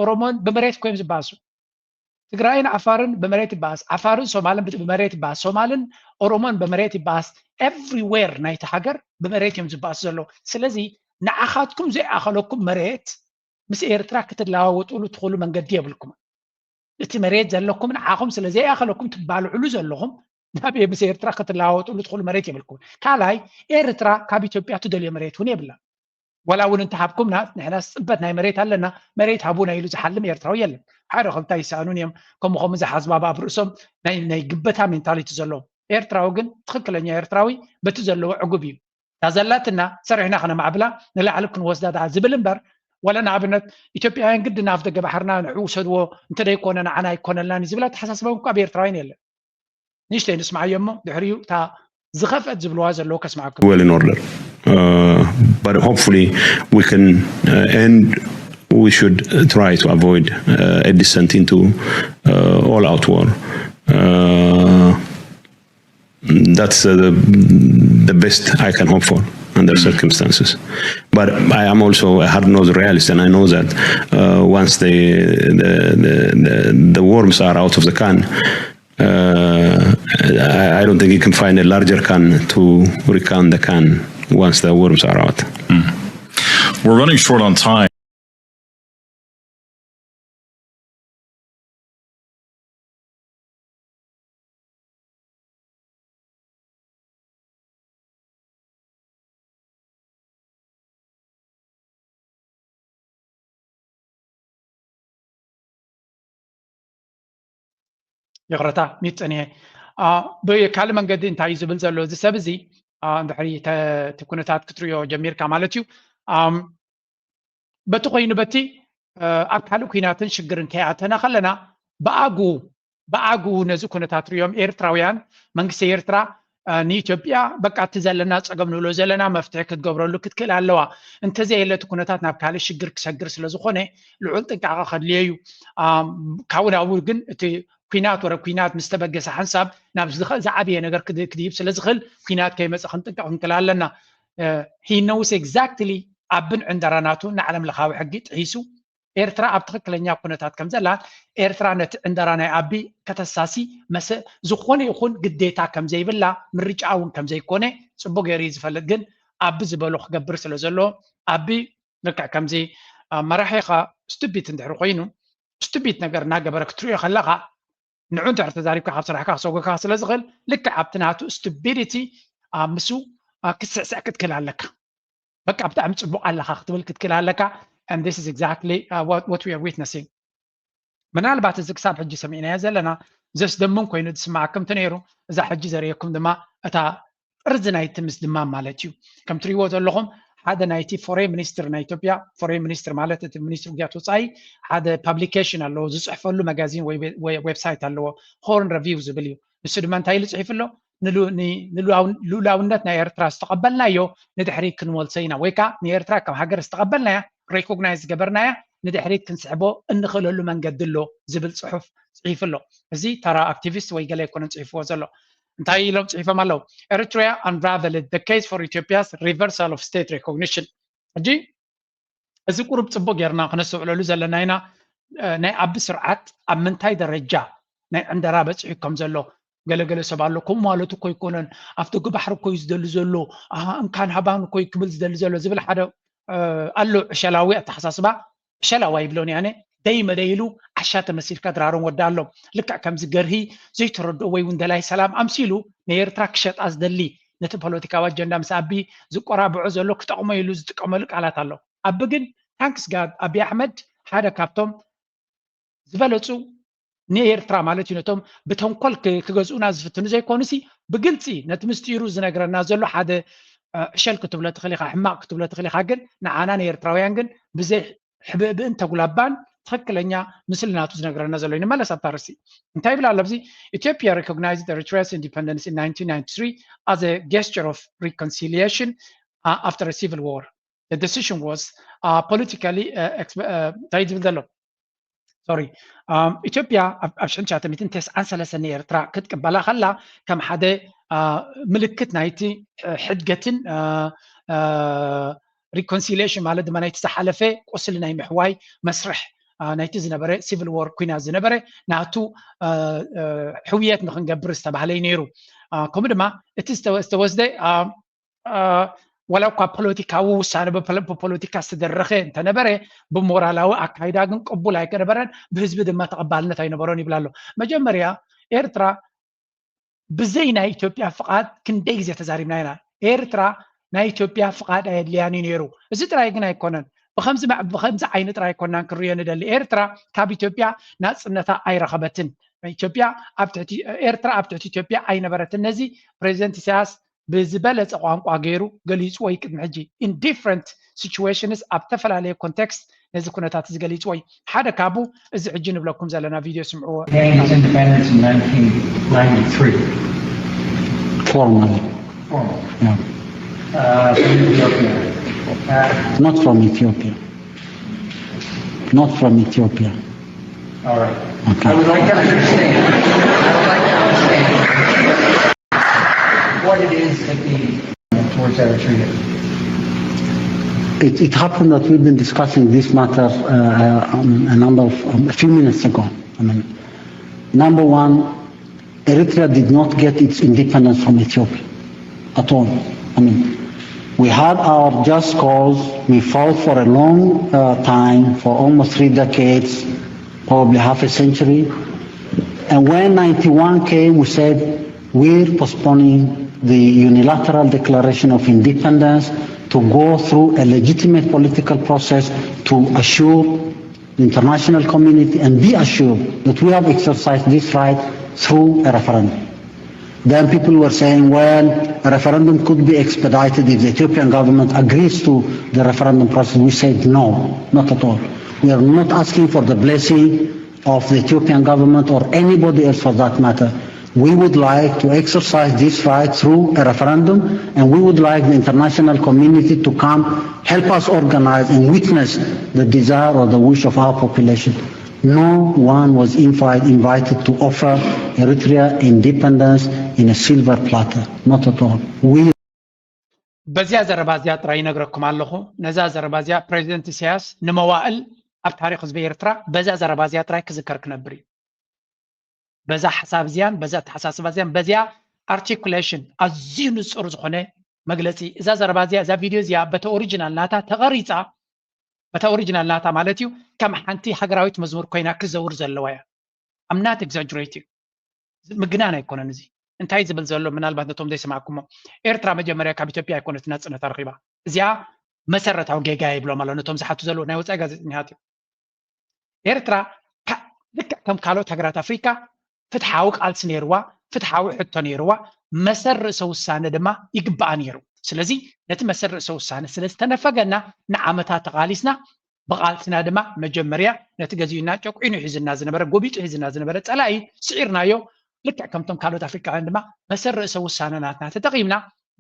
ኦሮሞን ብመሬት እኮ እዮም ዝበኣሱ። ትግራይን ዓፋርን ብመሬት ይበኣስ፣ ዓፋርን ሶማልን ብ- ብመሬት ይበኣስ፣ ሶማልን ኦሮሞን ብመሬት ይበኣስ። ኤቭሪዌር ናይቲ ሃገር ብመሬት እዮም ዝበኣሱ ዘለዉ። ስለዚ ንዓኻትኩም ዘይኣኸለኩም መሬት ምስ ኤርትራ ክትለዋወጥሉ ትኽእሉ መንገዲ የብልኩም። እቲ መሬት ዘለኩም ንዓኹም ስለ ዘይኣኸለኩም ትባልዕሉ ዘለኹም፣ ናብ ምስ ኤርትራ ክትለዋወጥሉ ትኽእሉ መሬት የብልኩም። ካልኣይ፣ ኤርትራ ካብ ኢትዮጵያ ትደልዮ መሬት እውን የብላ። ወላ እውን እንተሃብኩምና ንሕና ዝፅበት ናይ መሬት ኣለና፣ መሬት ሃቡና ኢሉ ዝሓልም ኤርትራዊ የለን። ሓደ ክልተ ይሰኣኑን እዮም፣ ከምኡ ከምኡ ዝሓዝባባ ኣብ ርእሶም ናይ ናይ ግበታ ሜንታሊቲ ዘለዎም። ኤርትራዊ ግን ትኽክለኛ ኤርትራዊ በቲ ዘለዎ ዕጉብ እዩ። እታ ዘላትና ሰሪሕና ከነማዕብላ ንላዕሊ ክንወስዳ ደኣ ዝብል እምበር፣ ወላ ንኣብነት ኢትዮጵያውያን ግድን ኣፍ ደገ ባሕርና ንዕኡ ውሰድዎ እንተደይኮነ ንዓና ኣይኮነልናን እዩ ዝብል ኣተሓሳስባ እውን ኣብ ኤርትራውያን የለን። ንእሽተይ ንስምዓዮ እሞ ድሕሪኡ እታ ዝኸፍአት ዝብልዋ ዘለዉ ከስምዓኩም። Well in order. Uh, but hopefully we can uh, end, we should try to avoid uh, a descent into uh, all out war. Uh, that's uh, the, the best I can hope for under circumstances. But I am also a hard-nosed realist, and I know that uh, once the, the, the, the, the worms are out of the can, uh, I, I don't think you can find a larger can to recount the can once the worms are out. We're running short on time. ይቕረታ ሚት ጸኒሐ። ብካልእ መንገዲ እንታይ እዩ ዝብል ዘሎ እዚ ሰብ እዚ? እንድሕሪ እቲ ኩነታት ክትሪኦ ጀሚርካ ማለት እዩ። በቲ ኮይኑ በቲ ኣብ ካልእ ኩናትን ሽግርን ከይኣተና ከለና ብኣግኡ ብኣግኡ ነዚ ኩነታት ሪኦም ኤርትራውያን መንግስቲ ኤርትራ ንኢትዮጵያ በቃ እቲ ዘለና ፀገም ንብሎ ዘለና መፍትሒ ክትገብረሉ ክትክእል ኣለዋ። እንተዘየለ እቲ ኩነታት ናብ ካልእ ሽግር ክሰግር ስለዝኾነ ልዑል ጥንቃቐ ከድልዮ እዩ። ካብኡ ናብኡ ግን እቲ ኩናት ወረ ኩናት ምስ ተበገሰ ሓንሳብ ናብ ዝዓበየ ነገር ክድይብ ስለዝኽእል ኩናት ከይመፀ ክንጥንቀቕ ክንክእል ኣለና። He knows exactly ኣብን ዕንደራ ናቱ ንዓለም ለኻዊ ሕጊ ጥሒሱ ኤርትራ ኣብ ትኽክለኛ ኩነታት ከም ዘላን ኤርትራ ነቲ ዕንደራ ናይ ኣቢ ከተሳሲ መሰ ዝኾነ ይኹን ግዴታ ከም ዘይብላ ምርጫ እውን ከም ዘይኮነ ጽቡቅ ገይሩ እዩ ዝፈልጥ። ግን ኣቢ ዝበሎ ክገብር ስለ ዘሎ ኣቢ ልክዕ ከምዚ መራሒኻ ስቱቢት እንድሕር ኮይኑ ስቱቢት ነገር እናገበረ ክትሪኦ ከለኻ ንዑ እንድሕር ተዛሪብካ ካብ ስራሕካ ክሰጎካ ስለ ዝኽእል ልክዕ ኣብቲ ናቱ ስቱቢዲቲ ምስኡ ክትስዕስዕ ክትክእል ኣለካ። በቃ ብጣዕሚ ፅቡቅ ኣለካ ክትብል ክትክእል ኣለካ። And this is exactly uh, what, what we are witnessing. ምናልባት እዚ ክሳብ ሕጂ ሰሚዕናዮ ዘለና ዘስደምም ኮይኑ ዝስማዓኩም እንተነይሩ እዛ ሕጂ ዘርእየኩም ድማ እታ ጥርዚ ናይቲ ምስድማም ማለት እዩ። ከም ትሪእዎ ዘለኹም ሓደ ናይቲ ፎሬን ሚኒስትር ናይ ኢትዮጵያ ፎሬን ሚኒስትር ማለት እቲ ሚኒስትር ጉዳያት ወፃኢ ሓደ ፓብሊኬሽን ኣለዎ ዝፅሕፈሉ መጋዚን ወይ ዌብሳይት ኣለዎ ሆርን ረቪው ዝብል እዩ። ንሱ ድማ እንታይ ኢሉ ፅሒፉ ኣሎ? ንሉላውነት ናይ ኤርትራ ዝተቐበልናዮ ንድሕሪት ክንመልሶ ኢና ወይ ከዓ ንኤርትራ ከም ሃገር ዝተቐበልናያ ሬኮግናይዝ ዝገበርናያ ንድሕሪት ክንስሕቦ እንኽእለሉ መንገዲ ኣሎ ዝብል ፅሑፍ ፅሒፉ ኣሎ። እዚ ተራ ኣክቲቪስት ወይ ገለ ኣይኮነን ፅሒፍዎ ዘሎ። እንታይ ኢሎም ፅሒፎም ኣለዉ? Eritrea unraveled the case for Ethiopia's reversal of state recognition. ሕጂ እዚ ቁሩብ ፅቡቅ ጌርና ክነስተውዕለሉ ዘለና ኢና። ናይ ኣቢ ስርዓት ኣብ ምንታይ ደረጃ ናይ ዕንደራ በፂሑ ከም ዘሎ ገለገለ ሰብ ኣሎ። ከምኡ ማለት እኮ ኣይኮነን፣ ኣብ ደገ ባሕሪ እኮ እዩ ዝደሊ ዘሎ፣ እንካን ሃባን እኮ እዩ ክብል ዝደሊ ዘሎ ዝብል ሓደ ኣሎ ዕሸላዊ ኣተሓሳስባ። ዕሸላዊ ኣይብሎን እየ ኣነ፣ ደይ መደይ ኢሉ ዓሻ ተመሲልካ ድራሮም ወዳሎም። ልክዕ ከምዚ ገርሂ ዘይተረድኦ ወይ እውን ደላይ ሰላም ኣምሲሉ ንኤርትራ ክሸጣ ዝደሊ ነቲ ፖለቲካዊ ኣጀንዳ ምስ ኣቢ ዝቆራብዖ ዘሎ ክጠቕሞ ኢሉ ዝጥቀመሉ ቃላት ኣሎ። ኣቢ ግን ታንክስ ጋድ ኣቢ ኣሕመድ ሓደ ካብቶም ዝበለፁ ንኤርትራ ማለት እዩ ነቶም ብተንኮል ክገዝኡና ዝፍትኑ ዘይኮኑሲ ብግልፂ ነቲ ምስጢሩ ዝነግረና ዘሎ ሓደ ዕሸል ክትብሎ ትኽእል ኢኻ፣ ሕማቕ ክትብሎ ትኽእል ኢኻ። ግን ንዓና ንኤርትራውያን ግን ብዘይ ሕብእብእን ተጉላባን ትኽክለኛ ምስሊ ናቱ ዝነግረና ዘሎ እዩ። ንመለስ ኣብታ ርእሲ እንታይ ይብል ኣሎ ኣብዚ? Ethiopia recognized Eritrea's independence in nineteen ninety-three as a gesture of reconciliation uh, after a civil war. the decision was politically እንታይ ዝብል ዘሎ sorry ኢትዮጵያ ኣብ ሽሕን ትሽዓተ ሚእትን ተስዓን ሰለስተን ንኤርትራ ክትቅበላ ከላ ከም ሓደ ምልክት ናይቲ ሕድገትን reconciliation ማለት ድማ ናይቲ ዝሓለፈ ቁስሊ ናይ ምሕዋይ መስርሕ ናይቲ ዝነበረ civil war ኩናት ዝነበረ ናቱ ሕውየት ንክንገብር ዝተባህለ እዩ ነይሩ። ከምኡ ድማ እቲ ዝተወስደ ዋላ እኳ ፖለቲካዊ ውሳነ ብፖለቲካ ዝተደረኸ እንተነበረ ብሞራላዊ ኣካይዳ ግን ቅቡል ኣይከነበረን፣ ብህዝቢ ድማ ተቐባልነት ኣይነበሮን ይብል ኣሎ። መጀመርያ ኤርትራ ብዘይ ናይ ኢትዮጵያ ፍቓድ ክንደይ ግዜ ተዛሪብና ኢና። ኤርትራ ናይ ኢትዮጵያ ፍቓድ ኣየድልያን እዩ ነይሩ። እዚ ጥራይ ግን ኣይኮነን። ብኸምዚ ብኸምዚ ዓይኒ ጥራይ ኣይኮናን ክንሪኦ ንደሊ። ኤርትራ ካብ ኢትዮጵያ ናጽነታ ኣይረኸበትን። ኢትዮጵያ ኣብ ትሕቲ ኤርትራ ኣብ ትሕቲ ኢትዮጵያ ኣይነበረትን። ነዚ ፕሬዚደንት ኢሳያስ ብዝበለጸ ቋንቋ ገይሩ ገሊጽዎ እዩ ቅድሚ ሕጂ። In different situations ኣብ ተፈላለየ ኮንቴክስት ነዚ ኩነታት እዚ ገሊጽዎ እዩ። ሓደ ካብኡ እዚ ሕጂ ንብለኩም ዘለና ቪድዮ ስምዕዎ። Gained its independence in nineteen ninety-three. Formally, Formally. Yeah. Uh, from Ethiopia. Uh, Not from Ethiopia. Not from Ethiopia. All right. Okay. I would like to understand. I would like to understand what it is that the towards Eritrea. It, it happened that we've been discussing this matter uh, um, a number of um, a few minutes ago. I mean, number one, Eritrea did not get its independence from Ethiopia at all. I mean, we had our just cause. We fought for a long uh, time, for almost three decades, probably half a century. And when ninety-one came, we said we're postponing the unilateral declaration of independence to go through a legitimate political process to assure the international community and be assured that we have exercised this right through a referendum. Then people were saying, well, a referendum could be expedited if the Ethiopian government agrees to the referendum process. We said, no, not at all. We are not asking for the blessing of the Ethiopian government or anybody else for that matter. We would like to exercise this right through a referendum, and we would like the international community to come help us organize and witness the desire or the wish of our population. No one was invite, invited to offer Eritrea independence in a silver platter. Not at all. We በዚያ ዘረባ እዚኣ ጥራይ ይነግረኩም ኣለኹ። ነዛ ዘረባ እዚኣ ፕሬዚደንት ኢሳያስ ንመዋእል ኣብ ታሪክ ህዝቢ ኤርትራ በዛ ዘረባ እዚኣ ጥራይ ክዝከር ክነብር እዩ። በዛ ሓሳብ እዚያን በዛ ኣተሓሳስባ እዚያን በዚያ ኣርቲኩሌሽን ኣዝዩ ንጹር ዝኾነ መግለጺ እዛ ዘረባ እዚኣ እዛ ቪድዮ እዚኣ በተ ኦሪጂናል ናታ ተቐሪጻ በታ ኦሪጂናል ናታ ማለት እዩ ከም ሓንቲ ሃገራዊት መዝሙር ኮይና ክዘውር ዘለዋ እያ። I'm not exaggerating። ምግናን ኣይኮነን እዚ እንታይ ዝብል ዘሎ ምናልባት ነቶም ዘይሰማዕኩሞ ኤርትራ መጀመርያ ካብ ኢትዮጵያ ኣይኮነት ናጽነታ ረኺባ እዚኣ መሰረታዊ ጌጋ ይብሎም ኣሎ ነቶም ዝሓቱ ዘለዉ ናይ ወፃኢ ጋዜጠኛታት እዮም። ኤርትራ ልክዕ ከም ካልኦት ሃገራት ኣፍሪካ ፍትሓዊ ቃልሲ ነይርዋ፣ ፍትሓዊ ሕቶ ነይርዋ፣ መሰል ርእሰ ውሳነ ድማ ይግባኣ ነይሩ። ስለዚ ነቲ መሰል ርእሰ ውሳነ ስለ ዝተነፈገና ንዓመታት ተቓሊስና ብቓልስና ድማ መጀመርያ ነቲ ገዚኡና ጨቁዒኑ ሒዝና ዝነበረ ጎቢጡ ሒዝና ዝነበረ ፀላኢ ስዒርናዮ። ልክዕ ከምቶም ካልኦት ኣፍሪካውያን ድማ መሰል ርእሰ ውሳነ ናትና ተጠቒምና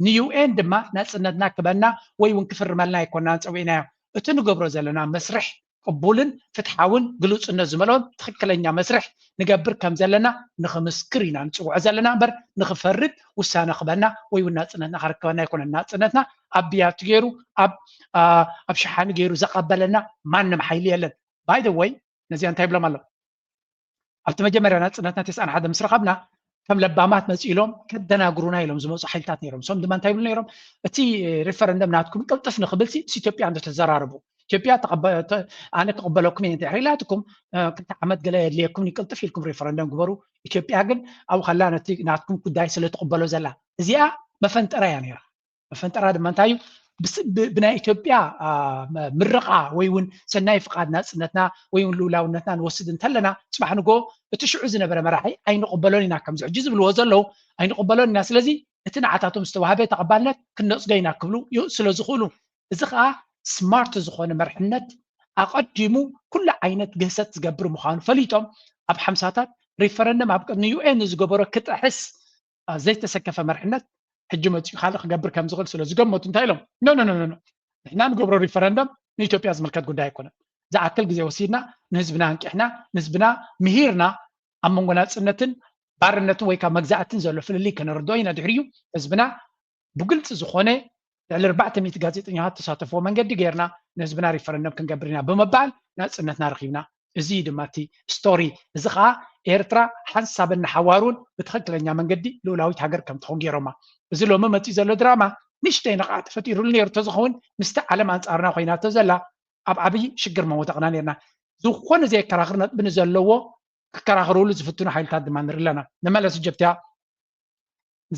ንዩኤን ድማ ናፅነትና ክበና ወይ እውን ክፍርመልና ኣይኮናን ፀዊዕናዮ። እቲ ንገብሮ ዘለና መስርሕ ቅቡልን ፍትሓውን ግሉፅነት ዝመልኦን ትኽክለኛ መስርሕ ንገብር ከም ዘለና ንኽምስክር ኢና ንፅውዖ ዘለና እምበር ንኽፈርድ ውሳነ ክበና ወይ እውን ናፅነትና ከረክበና ኣይኮነን። ናፅነትና ኣብ ብያቲ ገይሩ ኣብ ኣብ ሸሓኒ ገይሩ ዘቐበለና ማንም ሓይሊ የለን። By the way ነዚኣ እንታይ ይብሎም ኣሎ ኣብቲ መጀመርያ ናፅነትና ተስዓን ሓደ ምስ ረኸብና ከም ለባማት መፂ ኢሎም ከደናግሩና ኢሎም ዝመፁ ሓይልታት ነይሮም። እሶም ድማ እንታይ ይብሉ ነይሮም? እቲ ሪፈረንደም ናትኩም ቅልጥፍ ንክብል ሲ ምስ ኢትዮጵያ እንዶ ተዘራረቡ ኢትዮጵያ ኣነ ክቕበለኩም እየ እንድሕር ኢላትኩም ክልተ ዓመት ገለ የድልየኩም ቅልጥፍ ኢልኩም ሪፈረንደም ግበሩ። ኢትዮጵያ ግን ኣብኡ ከላ ነቲ ናትኩም ጉዳይ ስለ ትቕበሎ ዘላ እዚኣ መፈንጠራ እያ ነይራ። መፈንጠራ ድማ እንታይ እዩ? ብናይ ኢትዮጵያ ምርቓ ወይ እውን ሰናይ ፍቓድ ናፅነትና ወይ እውን ልኡላውነትና ንወስድ እንተለና ፅባሕ ንጎ እቲ ሽዑ ዝነበረ መራሒ ኣይንቕበሎን ኢና ከምዚ ሕጂ ዝብልዎ ዘለዉ ኣይንቕበሎን ኢና። ስለዚ እቲ ንዓታቶም ዝተዋህበ ተቐባልነት ክንነፅጎ ኢና ክብሉ ስለ ዝኽእሉ እዚ ከዓ ስማርት ዝኾነ መርሕነት ኣቐዲሙ ኩሉ ዓይነት ግህሰት ዝገብር ምዃኑ ፈሊጦም ኣብ ሓምሳታት ሪፈረንደም ኣብ ቅድሚ ዩኤን ዝገበሮ ክጥሕስ ዘይተሰከፈ መርሕነት ሕጂ መፂኡ ካልእ ክገብር ከም ዝኽእል ስለ ዝገመቱ እንታይ ኢሎም ኖ ኖ ኖ ንሕና ንገብሮ ሪፈረንደም ንኢትዮጵያ ዝምልከት ጉዳይ ኣይኮነን። ዝኣክል ግዜ ወሲድና ንህዝብና ኣንቂሕና ንህዝብና ምሂርና ኣብ መንጎ ናፅነትን ባርነትን ወይ ካብ መግዛእትን ዘሎ ፍልልይ ከነርዶ ኢና። ድሕሪኡ ህዝብና ብግልፂ ዝኾነ ልዕሊ ኣርባዕተ ሚእቲ ጋዜጠኛታት ተሳተፍዎ መንገዲ ጌርና ንህዝብና ሪፈረንደም ክንገብር ኢና ብምባል ናፅነትና ረኺብና። እዚ እዩ ድማ እቲ ስቶሪ። እዚ ከዓ ኤርትራ ሓንሳብን ንሓዋሩን ብትኽክለኛ መንገዲ ልኡላዊት ሃገር ከም ትኸውን ገይሮማ። እዚ ሎሚ መፂኡ ዘሎ ድራማ ንእሽተይ ነቓዕ ተፈጢሩሉ ነይሩ እንተዝኸውን ምስቲ ዓለም ኣንፃርና ኮይናቶ ዘላ ኣብ ዓብዪ ሽግር መወደቕና ነርና። ዝኾነ ዘየከራኽር ነጥቢ ንዘለዎ ክከራኸሩሉ ዝፍትኑ ሓይልታት ድማ ንርኢ ኣለና። ንመለስ ጀብትያ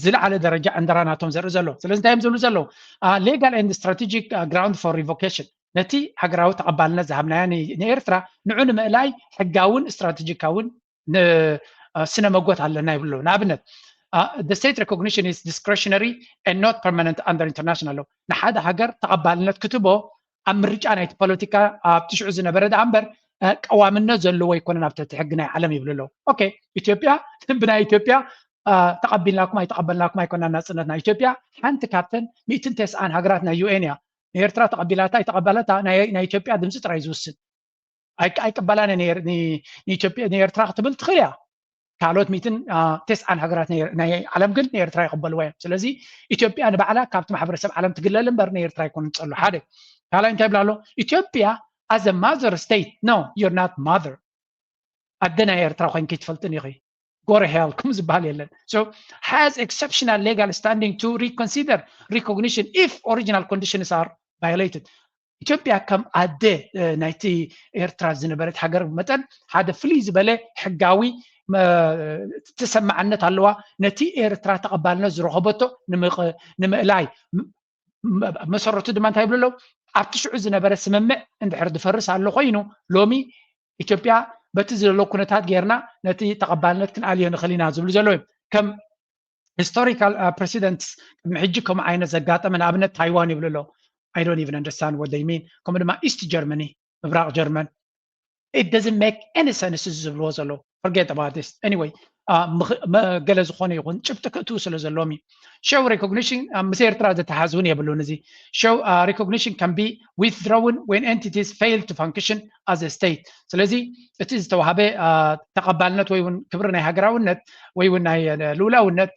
ዝለዓለ ደረጃ ዕንደራ ናቶም ዘርኢ ዘሎ። ስለዚ እንታይ እዮም ዝብሉ ዘለዉ? Legal and strategic ground for revocation፣ ነቲ ሃገራዊ ተቐባልነት ዝሃብናዮ ንኤርትራ ንዑ ንምእላይ ሕጋውን ስትራቴጂካውን ስነ መጎት ኣለና ይብሉ ኣለዉ። ንኣብነት the state recognition is discretionary and not permanent under international law። ንሓደ ሃገር ተቐባልነት ክትቦ ኣብ ምርጫ ናይቲ ፖለቲካ ኣብቲ ሽዑ ዝነበረ ደኣ እምበር ቀዋምነት ዘለዎ ኣይኮነን ኣብ ትሕቲ ሕጊ ናይ ዓለም ይብሉ ኣለዉ። ኦኬ፣ ኢትዮጵያ ብናይ ኢትዮጵያ ተቐቢልናኩም ኣይተቐበልናኩም ኣይኮና ናፅነትና። ኢትዮጵያ ሓንቲ ካብተን ሚእትን ተስዓን ሃገራት ናይ ዩኤን እያ። ንኤርትራ ተቐቢላታ ኣይተቐበለታ ናይ ኢትዮጵያ ድምፂ ጥራይ ዝውስን። ኣይቀበላን ንኤርትራ ክትብል ትኽእል እያ። ካልኦት ሚእትን ተስዓን ሃገራት ናይ ዓለም ግን ንኤርትራ ይቕበልዋ እዮም። ስለዚ ኢትዮጵያ ንባዕላ ካብቲ ማሕበረሰብ ዓለም ትግለል እምበር ንኤርትራ ኣይኮነን ትፀሉ። ሓደ ካልኣይ እንታይ ይብላ ኣሎ? ኢትዮጵያ as a mother state, no, you're not mother። ኣደ ናይ ኤርትራ ኮይንኪ ትፈልጥን ኢኺ። ጎረ ሄል ከም ዝበሃል የለን። So has exceptional legal standing to reconsider recognition if original conditions are violated። ኢትዮጵያ ከም ኣደ ናይቲ ኤርትራ ዝነበረት ሃገር መጠን ሓደ ፍልይ ዝበለ ሕጋዊ ተሰማዕነት ኣለዋ። ነቲ ኤርትራ ተቐባልነት ዝረኸበቶ ንምእላይ መሰረቱ ድማ እንታይ ይብሉ ኣለዉ? ኣብቲ ሽዑ ዝነበረ ስምምዕ እንድሕር ዝፈርስ ኣሎ ኮይኑ ሎሚ ኢትዮጵያ በቲ ዘሎ ኩነታት ጌርና ነቲ ተቐባልነት ክንኣልዮ ንኽእል ኢና ዝብሉ ዘለዉ እዮም። ከም ሂስቶሪካል ፕረሲደንትስ ቅድሚ ሕጂ ከምኡ ዓይነት ዘጋጠመ ንኣብነት ታይዋን ይብሉ ኣለዉ። I don't even understand what they mean። ከምኡ ድማ ኢስት ጀርመኒ፣ ምብራቕ ጀርመን፣ it doesn't make any sense እዚ ዝብልዎ ዘለዉ። Forget about this. Anyway, ገለ ዝኾነ ይኹን ጭብጢ ክእትዉ ስለ ዘለዎም እዩ። Show recognition ምስ ኤርትራ ዝተሓዝ እውን የብሉን። እዚ show recognition can be withdrawn when entities fail to function as a state። ስለዚ እቲ ዝተዋሃበ ተቐባልነት ወይ እውን ክብሪ ናይ ሃገራውነት ወይ እውን ናይ ልኡላውነት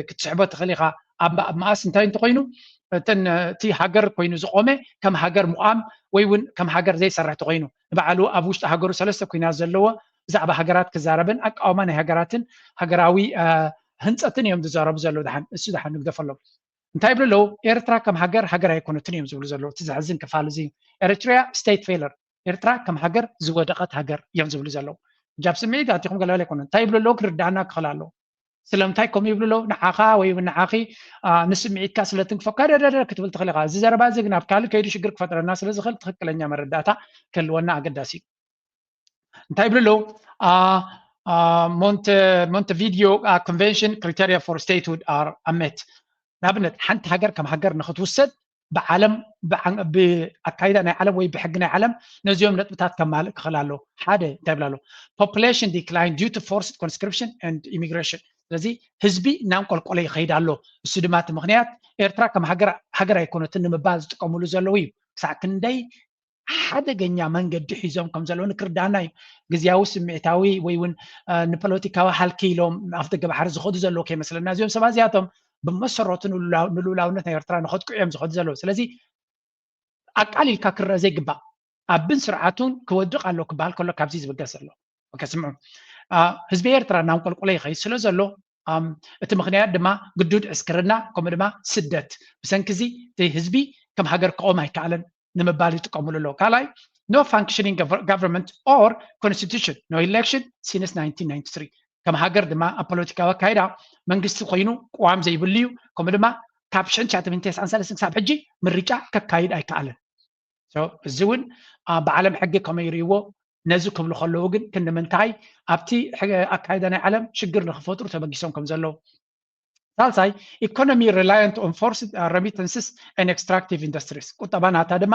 ክትስሕቦ ትኽእል ኢኻ። ኣብ መኣስ እንታይ እንተኮይኑ እቲ ሃገር ኮይኑ ዝቆመ ከም ሃገር ምቋም ወይ እውን ከም ሃገር ዘይሰርሕ ተኮይኑ ንባዕሉ ኣብ ውሽጢ ሃገሩ ሰለስተ ኩናት ዘለዎ ብዛዕባ ሃገራት ክዛረብን ኣቃውማ ናይ ሃገራትን ሃገራዊ ህንፀትን እዮም ዝዛረቡ ዘለዉ። ድሓን እሱ ድሓን ንግደፈሎም። እንታይ ይብሉ ኣለዉ? ኤርትራ ከም ሃገር ሃገር ኣይኮነትን እዮም ዝብሉ ዘለዉ። እቲ ዘሕዝን ክፋል እዚ ኤርትራ ስቴት ፌለር፣ ኤርትራ ከም ሃገር ዝወደቐት ሃገር እዮም ዝብሉ ዘለዉ። ጃብ ስምዒት ኣቲኹም ገለገለ ኣይኮነን። እንታይ ይብሉ ኣለዉ? ክርዳእና ክኽእል ኣለዉ። ስለምንታይ ከምኡ ይብሉ ኣለዉ? ንዓኻ ወይ እውን ንዓኺ ንስምዒትካ ስለ ትንክፈካ ደደደ ክትብል ትኽእል ኢኻ። እዚ ዘረባ እዚ ግን ኣብ ካልእ ከይዱ ሽግር ክፈጥረና ስለ ዝኽእል ትኽክለኛ መረዳእታ ክህልወና ኣገዳሲ እዩ። እንታይ ይብሉ ኣለዉ? Montevideo Convention criteria for statehood are met። ንኣብነት ሓንቲ ሃገር ከም ሃገር ንክትውሰድ ብዓለም ብኣካይዳ ናይ ዓለም ወይ ብሕጊ ናይ ዓለም ነዚኦም ነጥብታት ከማልእ ክኽእል ኣሎ። ሓደ እንታይ ይብላ ኣሎ? Population decline due to forced conscription and immigration። ስለዚ ህዝቢ እናንቆልቆለ ይኸይድ ኣሎ። እሱ ድማ እቲ ምኽንያት ኤርትራ ከም ሃገር ሃገር ኣይኮነትን ንምባል ዝጥቀምሉ ዘለዉ እዩ። ክሳዕ ክንደይ ሓደገኛ መንገዲ ሒዞም ከም ዘለዉ ንክርዳና እዩ። ግዝያዊ ስምዒታዊ ወይ እውን ንፖለቲካዊ ሃልኪ ኢሎም ኣፍ ደገ ባሕሪ ዝኸዱ ዘለዉ ከይመስለና። እዚኦም ሰባት እዚኣቶም ብመሰረቱ ንልኡላውነት ናይ ኤርትራ ንኸጥቅዑ እዮም ዝኸዱ ዘለዉ። ስለዚ ኣቃሊልካ ክረአ ዘይግባእ ኣብን ስርዓቱን ክወድቕ ኣሎ ክበሃል ከሎ ካብዚ ዝብገስ ዘሎ። ኦኬ፣ ስምዑ። ህዝቢ ኤርትራ እናንቆልቆለ ይኸይድ ስለ ዘሎ እቲ ምኽንያት ድማ ግዱድ ዕስክርና ከምኡ ድማ ስደት። ብሰንኪ እዚ እቲ ህዝቢ ከም ሃገር ክቆም ኣይከኣለን ንምባል ይጥቀምሉ ኣለዉ። ካልኣይ no functioning government or constitution, no election since nineteen ninety-three። ከም ሃገር ድማ ኣብ ፖለቲካዊ ኣካይዳ መንግስቲ ኮይኑ ቅዋም ዘይብሉ እዩ። ከምኡ ድማ ካብ ሽሕን ትሽዓተ ሚእትን ተስዓን ሰለስተን ክሳብ ሕጂ ምርጫ ከካይድ ኣይከኣለን። እዚ እውን ብዓለም ሕጊ ከመይ ይርእይዎ ነዚ ክብሉ ከለዉ ግን ክንዲ ምንታይ ኣብቲ ኣካይዳ ናይ ዓለም ሽግር ንክፈጥሩ ተበጊሶም ከም ዘለዉ። ሳልሳይ economy reliant on forced remittances and extractive industries። ቁጠባ ናታ ድማ